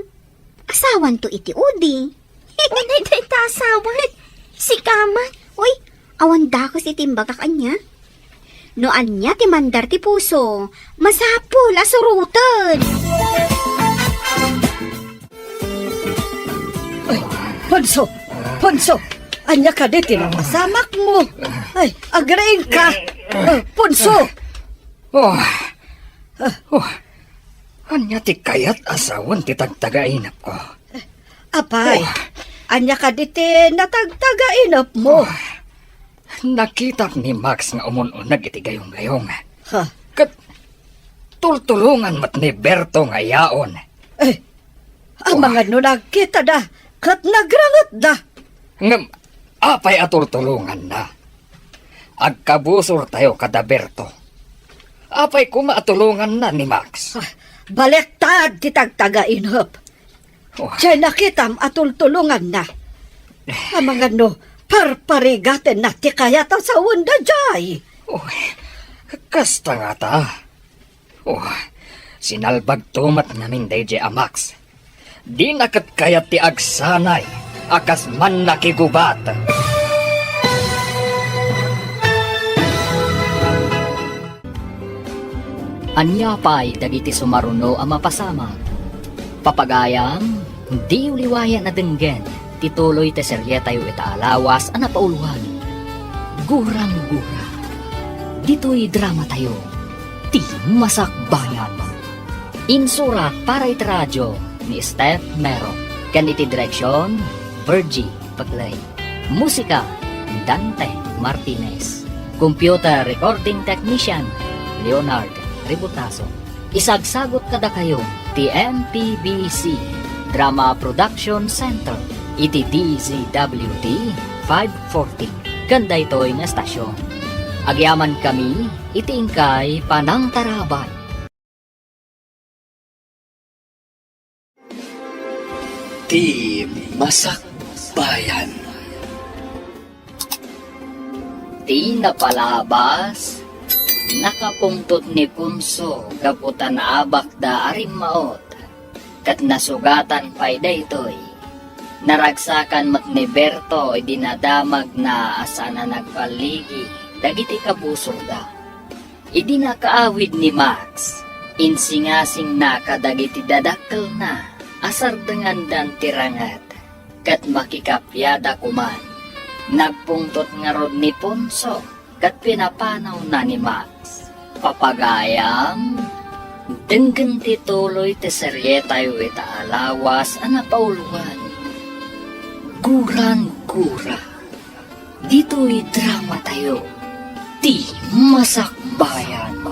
asawanto iti udi. Unay dayta asawan? Sika man. Uy, awan dakes iti imbagak ania? No ania ti mandar ti puso, masapul a suroten. Ay, Ponso! Ponso! Ania kadi ti napasamakmo? Ay, agriingka! Ah, Ponso! Oh. Oh. Ania ti kayat a sawen ti tagtagainepko? Apay, Oh. ania kadi ti natagtagainepmo? Oh. Nakitak ni Max nga umun-uneg iti gayong-gayong. Ha? Ket tultulongan met ni Berto nga yaon. Eh, Oh. amangan no nagkitada ket nagrangetda. Ngem apay a tultulonganna? Agkabusortayo kada Berto. Apay koma a tulonganna ni Max? Ah, baliktad ti tagtagainep. Oh. Diay nakitam a tultulonganna. Amangan no parparigatenna ti kayat a sawenda diay. Oh, kasta ngata. Oh, sinalbagto met ngamin daydiay a Max. Dina ket kayat ti agsanay a kas mannakigubat. Ania pay dagiti sumaruno a mapasamak? Papagayam, diyo liwayan a denggen ti tuloy ti serietayo ita a lawas a napauluan. Gurang-gura. Ditoy dramatayo, ti Masakbayan. Insurat para iti radio ni Steph Mero, ken iti direksion, Virgie Paclay. Musika, Dante Martinez. Computer recording technician, Leonard Ributaso. Isagsagut kadakayo ti M P B C Drama Production Center iti D Z W T five forty ken daytoy nga estasion. Agyamankami iti inkay panangtarabay. Ti Masakbayan. Ti napalabas, nakapungtot ni Ponso gapu ta naabakda a rimmaot, ket nasugatan pay daytoy. Naragsakan met ni Berto idi nadamagna a saan a nagballigi dagiti kabusorda. Idi nakaawid ni Max, insingasingna kadagiti dadakkelna a sardengandan ti ranget, ket makikapiada koman. Nagpungtot ngarud ni Ponso ket pinapanawna ni Max. Papagayam, denggen ti tuloy ti serietayo ita a lawas a napauluan. Gurang-gura. Ditoy dramatayo, ti Masakbayan.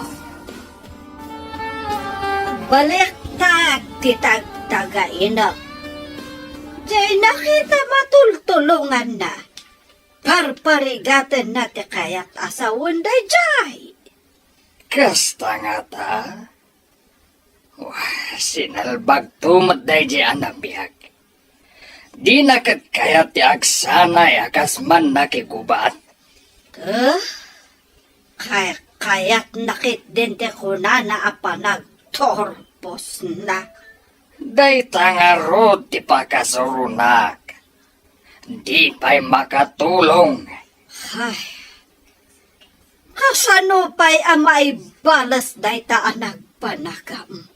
Baliktad ti tagtagainep. Diay nakitam a tultulonganna. Parparigatenna ti kayat a sawen daydiay. Kasta ngata? Wah, sinalbagto met daydiay a nabiag. Dina ket kayat ti agsanay a kas mannakigubat. Eh? Kay-, kayatna ketdin ti kunana a panagturposna. Dayta ngarud ti pakasuronak. Di pay makatulong. Ay, kasano pay a maibales dayta a nagbanagam?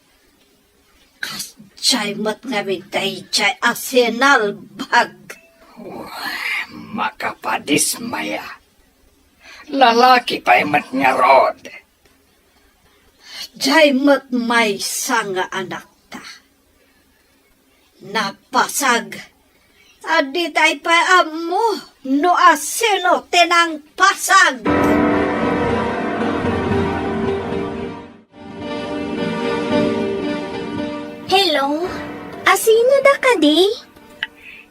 Kasdiay met ngamin daydiay a sinalbag. Uy, makapadismaya. Lalaki pay met ngarud. Diay met maysa nga anakta. Napasag. Adda tay pay ammo no asino ti nangpasag. Hello? Asino da kadi?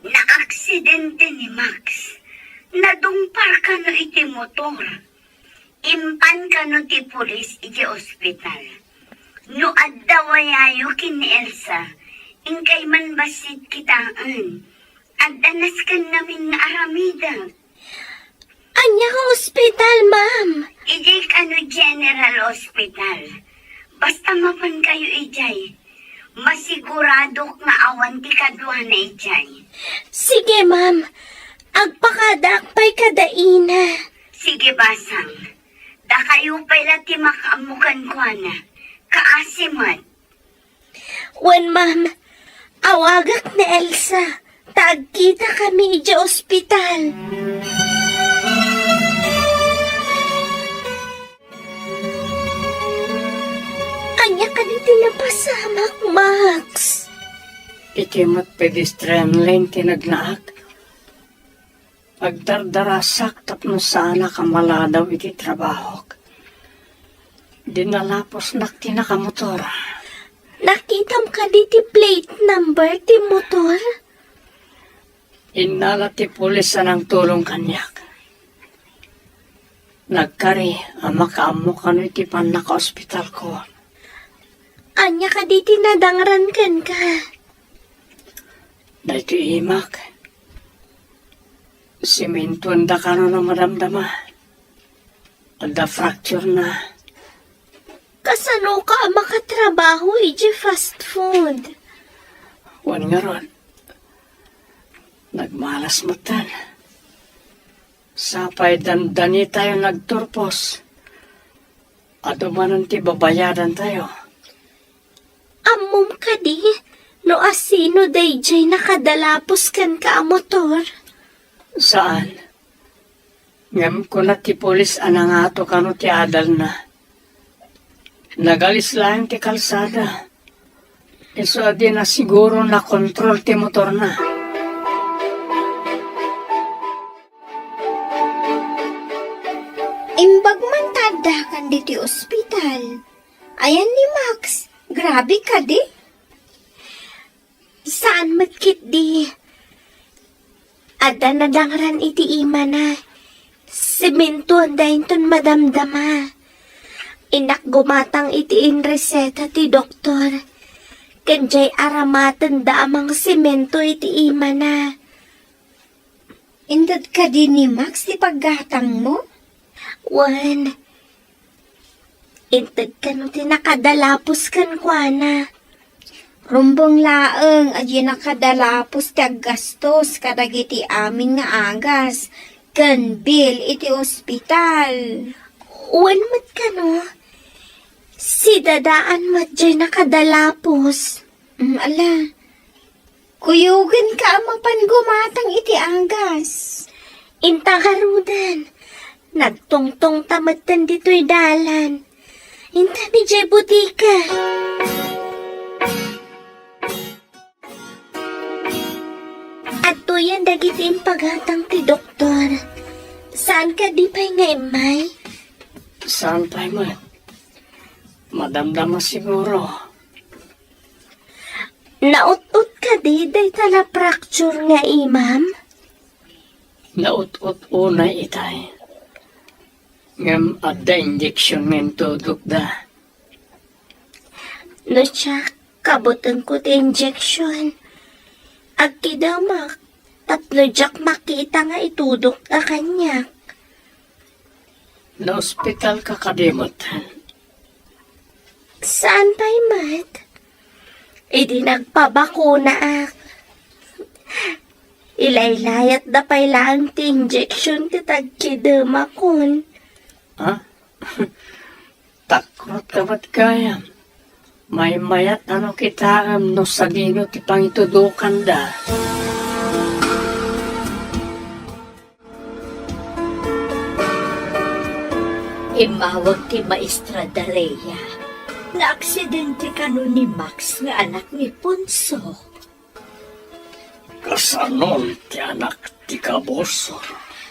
Naaksidente ni Max. Nadungpar kano iti motor. Impan kano ti pulis iti ospital. No adda wayayo ken ni Elsa, inkay man bassit kitaen. Adda nasken ngamin nga aramidek. Ania nga ospital, ma'am? Idiay kano General Hospital. Basta mapan kayo idiay. Masiguradok nga awan ti kaduana idiay. Sige, ma'am. Agpakaadaak pay kada ina. Sige, basang. Dakayo pay la ti makaammo kenkuana. Kaasi met. Wen, ma'am. Awagak ni Elsa. Ta agkitakami idiay ospital. Ania kadi ti napasamak, Max? Iti met pedestrian lane ti nagnaak. Agdardarasak tapno saanak a maladaw iti trabahok. Dinalapusnak ti nakamotor. Nakitam kadi ti plate number ti motor? Innala ti pulis a nangtulong kaniak. Nagkari a makaammo kano iti pannakaospitalko. Ania kadi ti nadangran kenka? Daytoy imak. Simentoenda kano a madamdama. Adda fracture na. Kasanoka a makatrabaho iti fast food? Wen ngarud, nagmalas metten. Sapay dandanitayo nagturpos. Adu manen ti babayadantayo. Ammom kadi no asino daydiay nakadalapos kenka a motor? Saan. Ngem kuna ti pulis a nangato kano ti adalna. Nagalis laeng ti kalsada. Isu a di na siguro nakontrol ti motorna. Imbag man ta addakan ditoy ospital. Ayan ni Max, grabe kadi. Saan met ketdi. Adda nadangran iti imana. Simentoenda inton madamdama. Innak gumatang iti inreseta ti doktor. Ken diay aramatenda a mangsemento iti imana. Inted kadi ni Max ti paggatangmo? Wen, inted kano ti nakadalapos kenkuana. Rumbeng laeng a diay nakadalapos ti aggastos kadagiti amin nga agas ken bill iti ospital. Wen met kano, sidadaan met diay nakadalapos. Mm, ala, kuyogenka a mapan gumatang iti agas. Inta ngaruden, nagtungtongta metten ditoy dalan. Inta idiay botika. Adtoyen dagiti impagatang ti doktor. Saan kadi pay nga immay? Saan pay met? Madamdama siguro. Naut-ot kadi dayta la fracture nga imam? Naut-ot unay itay. Ngem adda injection nga intudokda. No siak, kabutenko ti injection. Agkidemak, tapno diak makita nga itudokda kaniak. Naospitalka kadi met? Saan pay met? Idi nagpabakunaak, ilaylayatda pay laeng ti injection ket agkidemakon. Ha? Takrotka met gayam. Maymayat a no kitaem no sadino ti pangitudokanda. Immawag ti maestra Daria. Naaksidente kano ni Max nga anak ni Ponso? Kasanon ti anak ti kabusor?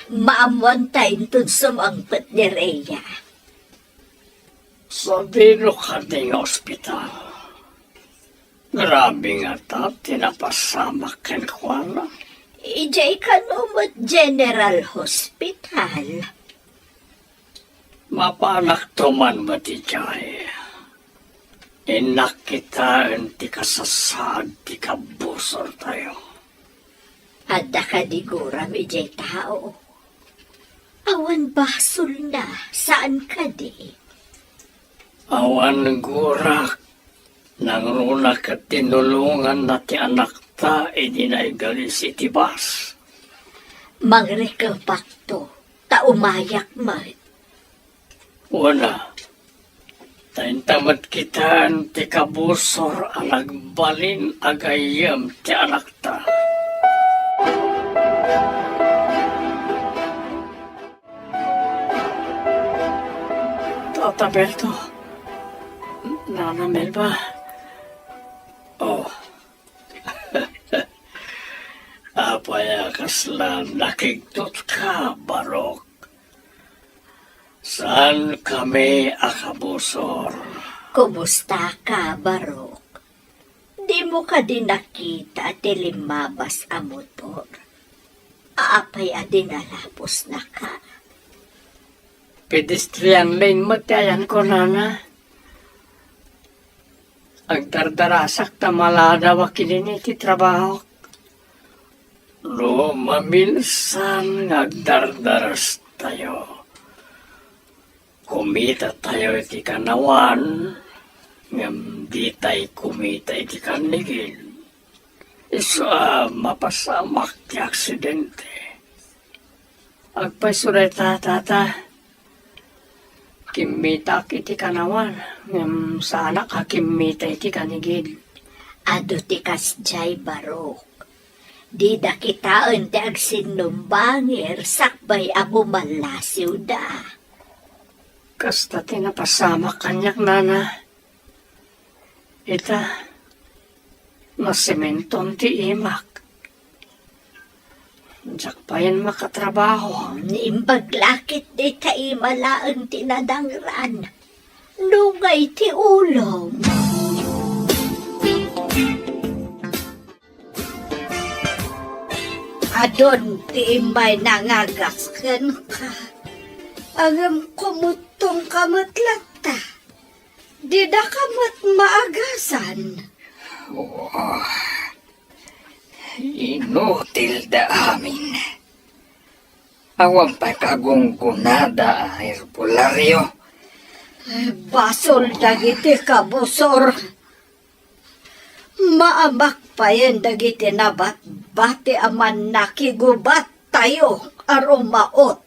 Maammoanta inton sumangpet ni Rhea. Sadino kadi nga ospital? Grabe ngata ti napasamak kenkuana. Idiay kano met General Hospital. Mapanakto man met idiay. Innak kitaen ti kasasaad ti kabusortayo. Adda kadi guram idiay tao? Awan basolna, saan kadi? Awan gurak, nangruna ket tinulonganna ti anakta idi naigalis iti bus. Mangrekepakto, ta umayak met. Wen a, ta inta met kitaen ti kabusor a nagbalin a gayyem ti anakta. Tata Berto, na Melba. Oh. Apay a kasla nakigtotka, Barok? Saankami a kabusor. Kumustaka, Barok? Dimo kadi nakita ti limmabas a motor? Apay a dinalapusnaka? Pedestrian lane met ti ayanko, nana. Agdardarasak ta maladaw a kinini ti trabahok. No maminsan nga agdardarastayo, kumitatayo iti kanawan, ngem ditay kumita iti kannigil. Isu a mapasamak ti aksidente. Agpayso dayta, tata. Kimmitak iti kanawan, ngem saanak a kimmita iti kannigil. Adu ti kasdiay, Barok. Dida kitaen ti agsinnumbangir sakbay a bumallasiwda. Kasta ti napasamak kaniak, nana. Ita, nasementon ti imak. Diak payen makatrabaho. Naimbag la ket dayta ima laeng ti nadangran. Nungay ti ulom. Adun ti immay nangagas kenka. Ngem kumuttongka met latta. Didaka met maagasan. Oh, inutilda amin. Awan pay kagunggonada a herbolario. Ay, basol dagiti kabusor. Maamak payen dagiti nabatbati a mannakigubattayo a rumaot.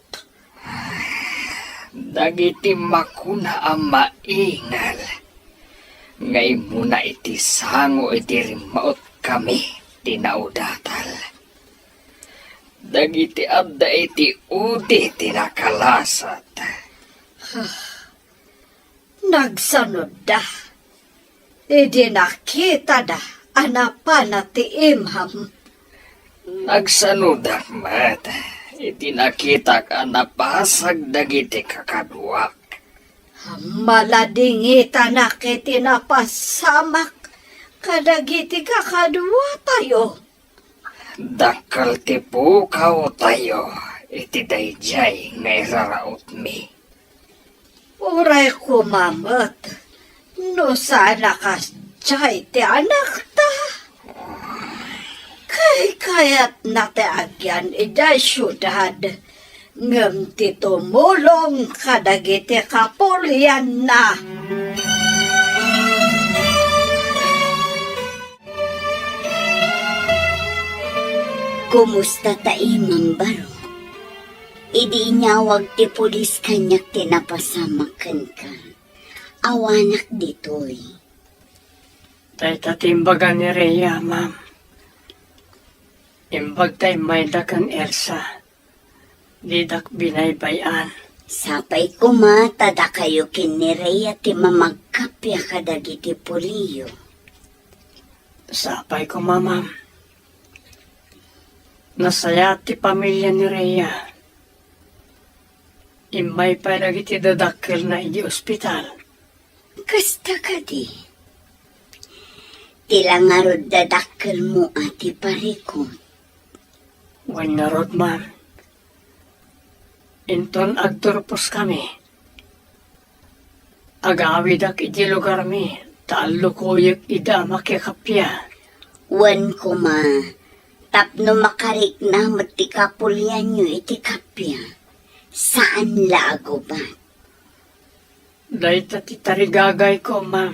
Dagiti makuna a maingal nga immuna iti sango iti rimmaotkami ti naudatal. Dagiti adda iti udi ti nakalasat. Nagsanudda idi nakitada a napana ti imam. Nagsanudak met idi nakitak a napasag dagiti kakaduak. Maladingitanak iti napasamak kadagiti kakaduatayo. Dakkel ti pukawtayo iti daydiay nga irarautmi. Uray koma met no saan a kasdiay ti anakta. Kaykayatna ti agyan idiay siudad, ngem ti tumulong kadagiti kapulianna. Kumusta ta imam, Baro? Idi inyawag ti pulis kaniak ti napasamak kenka, awanak ditoy. Dayta ti imbaga ni Rhea, ma'am. Imbag ta immayda ken Elsa. Didak binaybay-an. Sapay koma ta dakayo ken ni Rhea ti mamagkappia kadagiti puliyo. Sapay koma, ma'am. Nasayaat ti pamilia ni Rhea. Immay pay dagiti dadakkelna idiay ospital. Kasta kadi, ti la ngarud dadakkelmo a ti parikut. Wen ngarud, ma'am. Inton agturposkami, agawidak idiay lugarmi ta allukoyek ida a makikappia. Wen koma, tapno makarikna met ti kapulianyo iti kappia, saan la a gubat. Dayta ti tarigagayko, ma'am.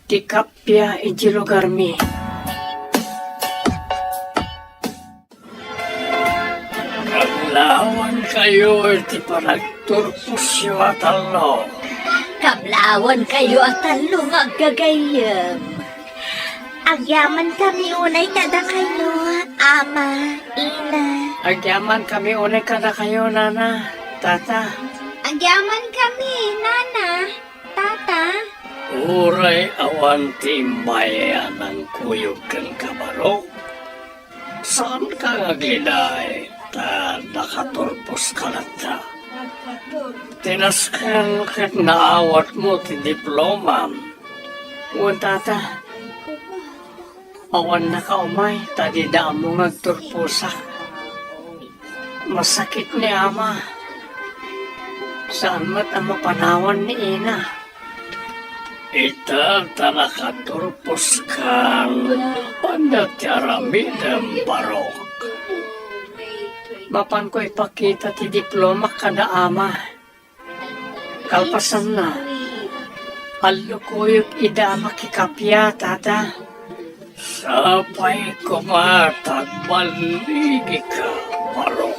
Ti kappia iti lugarmi. Kablawankayo iti panagturposyo a tallo. Kablawankayo a tallo nga aggagayyem. Agyamankami unay kadakayo, Ama, Ina. Agyamankami unay kadakayo, Nana, Tata. Agyamankami, Nana, Tata. Uray awan ti immay a nangkuyog kenka, Barok, saanka nga agliday ta nakaturposka latta. Tinasken ket naawatmo ti diplomam. Wen, tata, awannaka umay ta dida ammo nga agturposak. Masakit ni ama. Saan met a mapanawan ni ina. Ita ta nakaturposkan, ania ti aramidem, Barok? Mapanko ipakita ti diplomak kada ama. Kalpasanna, allukuyok ida a makikappia, tata. Sapay koma ta agballigika, Barok.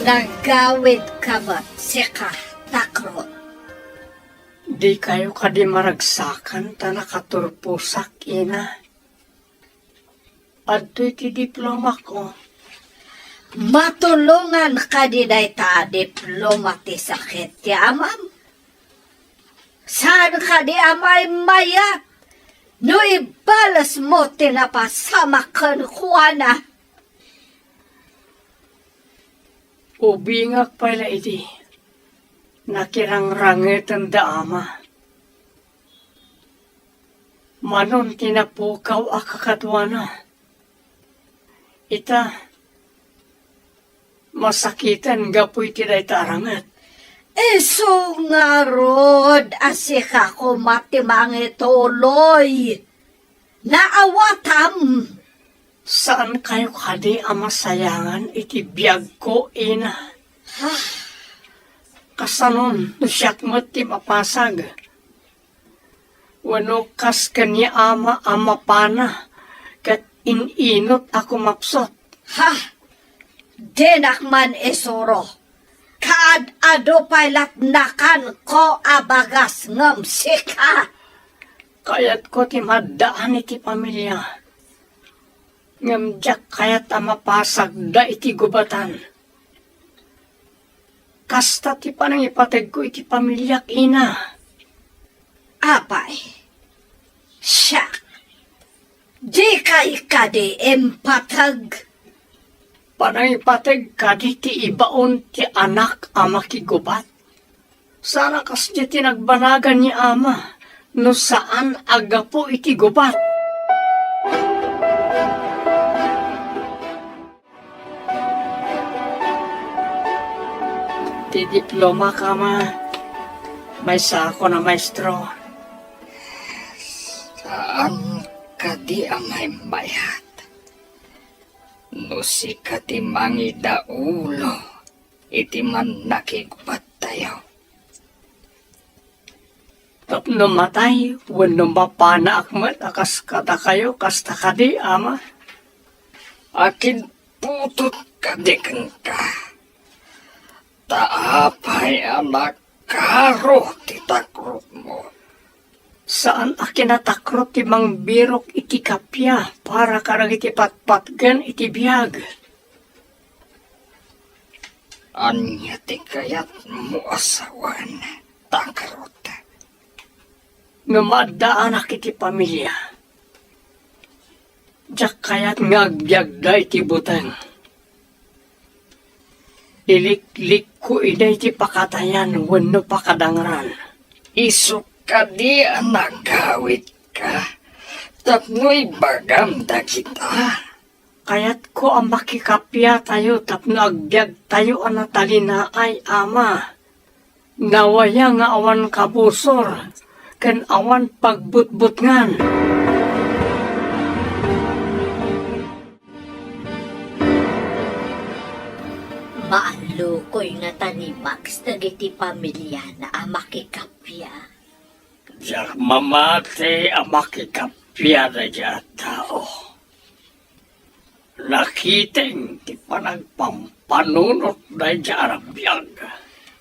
Nagawidka met, sika, Takrot. Dikayo kadi maragsakan ta nakaturposak, ina. Adtoy ti diplomak, o. Matulongan kadi dayta a diploma ti sakit ti amam? Saan kadi a maimayat no ibalesmo ti napasamak kenkuana? Ubingak pay la idi nakirangrangeten da ama. Manon ti napukaw a kakaduana. Ita, masakiten gapu iti dayta a ranget. Isu ngarud a sika koma ti mangituloy. Naawatam. Saankayo kadi a masayangan iti biagko, ina? Ha? Kasanon no siak met ti mapasag? Wenno kas ken ni ama a mapana ket in-inut a kumapsut? Ha? Dinak man isuro. Kaad-adu pay lat nakanko a bagas ngem sika. Kayatko ti maaddaan iti pamilia. Ngem diak kayat a mapasagda iti gubatan. Kasta ti panangipategko iti pamiliak, ina. Apay, siak, dikay kadi impateg? Panangipateg kadi ti ibaon ti anak a makigubat? Saan a kasdiay ti nagbanagan ni ama no saan a gapu iti gubat. Ti diplomak, ama, maysakon a maestro. Saan kadi a maimbayat no sika ti mangidaulo iti mannakigubattayo? Tapno matay wenno mapanaak met a kas kadakayo, kasta kadi, ama? Akinputot kadi kenka? Ta apay a nakaro ti takrotmo? Saan a kinatakrot ti mangbirok iti kappia para kadagiti patpatgen iti biag. Ania ti kayatmo a sawen, takrot? No maaddaanak iti pamilia, diak kayat nga agbiagda iti buteng. Iliklikko ida iti pakatayan wenno pakadangran. Isu kadi a nagawidka tapno ibagam dagita? Kayatko a makikappiatayo tapno agbiagtayo a natalinaay, ama. Nawaya nga awan kabusor ken awan pagbutbutngan. Maallukoy ngata ni Max dagiti pamiliana a makikappia. Diak mamati a makikappia daydi a tao. Nakiteng ti panagpampanunot daydi a biag.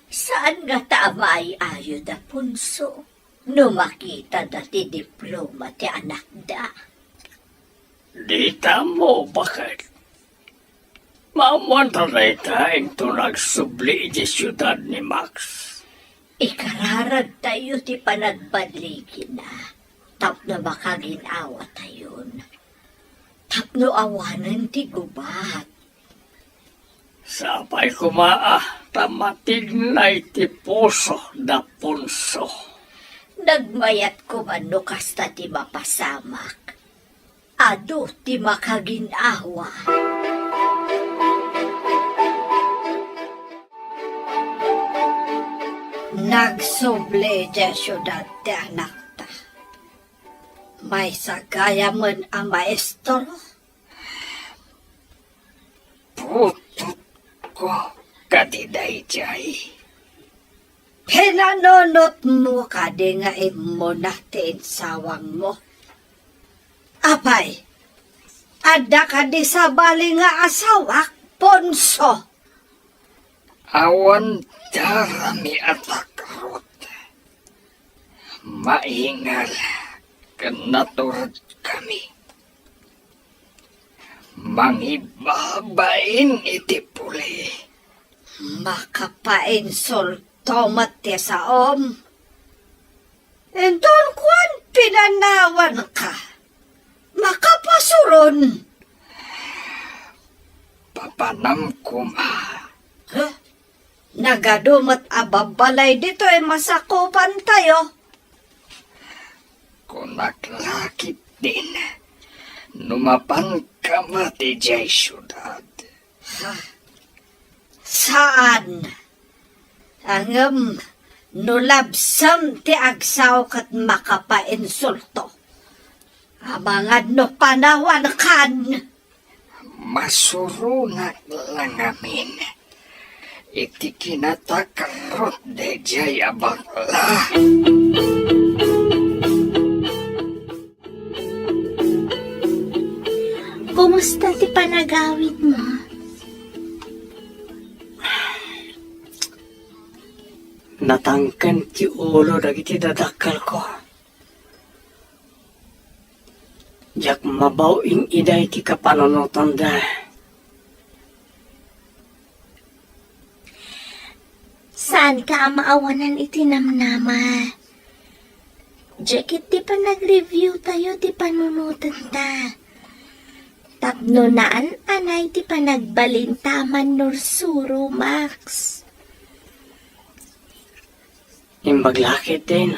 Saan ngata a maay-ayo da Ponso no makitada ti diploma ti anakda? Dita ammo, baket. Maammoanta dayta inton agsubli idiay siudad ni Max. Ikararadtayo ti panagbaligina tapno makagin-awatayon, tapno awanen ti gubat. Sapay koma a ta matignay ti puso da Ponso. Nagmayat koma no kasta ti mapasamak. Adu ti makagin-awa. Nagsubli idiay siudad ti anakta. Maysa gayamen a maestro. Putotko kadi daydiay. Pinanunotmo kadi nga immuna ti insawangmo? Apay, adda kadi sabali nga asawak, Ponso? Awan darami a takrot. Maingal ken naturedkami. Mangibabain iti puli. Makapainsulto met ti saom. Inton kuan, pinanawanka. Makapasuron. Papanam koma. Huh? Nagadu met a babbalay ditoy masakupantayo. Kunak la ketdin no mapanka met idiay siudad. Ha? Saan. Ngem no labsem ti agsao ket makapainsulto. Amangan no panawankan. Masuronak la ngamin iti kinatakrot daydiay a bakla. Kumusta ti panagawidmo? Natangken ti ulo dagiti dadakkelko. Diak mabaw-in ida iti kapanunotanda. Saanka a maawanan iti namnama. Diak iti panagreviewtayo ti panunotanta. Tapno naan-anay ti panagbalinta a mannursuro, Max. Imbag la ketdin,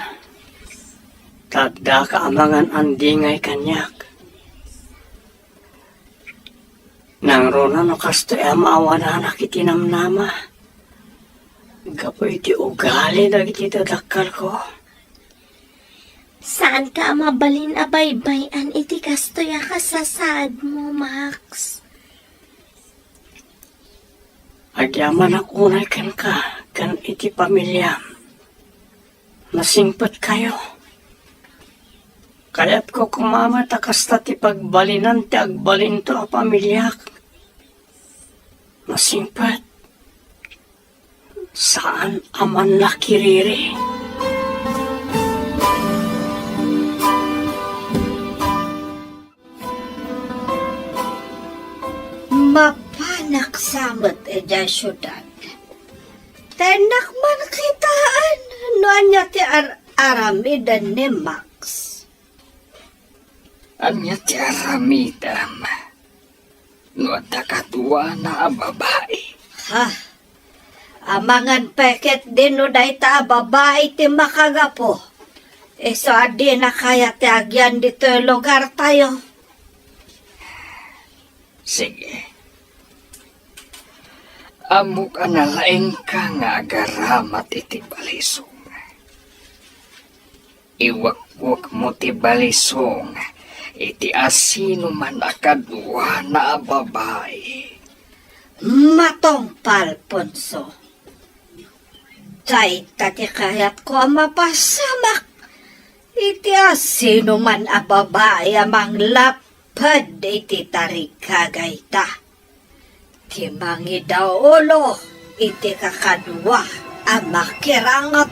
ta addaka amangan a dingay kaniak. Nangruna no kastoy a maawananak iti namnama gapu iti ugali dagiti dadakkelko. Saanka a mabalin a baybay-an iti kastoy a kasasaadmo, Max. Agyamanak unay kenka ken iti pamiliam. Nasingpetkayo. Kayatko koma met a kasta ti pagbalinan ti agbalinto a pamiliak. Nasingpet. Saan a mannakiriri. Mapanak sa met idiay siudad. Ta innak man kitaan no ania ti ar-aramiden ni Max. Ania ti aramidem no adda kaduana a babai? Ha? Amangan pay ketdin no dayta a babai ti makagapu. Isu a dina kayat ti agyan ditoy lugartayo. Sige. Ammok a nalaingka nga agaramat iti balisong. Iwekwekmo ti balisong iti asinoman a kaduana a babai. Matungpal, Ponso. Dayta ti kayatko a mapasamak iti asinoman a babai a manglaped iti tarigagayta. Ti mangidaulo iti kakadua a makiranget.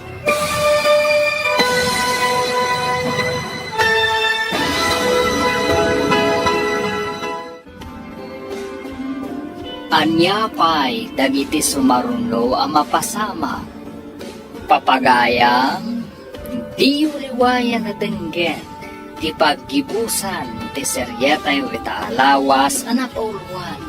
Ania pay dagiti sumaruno a mapasamak? Papagayam, diyo liwayan a denggen ti paggibusan ti serietayo ita a lawas a napauluan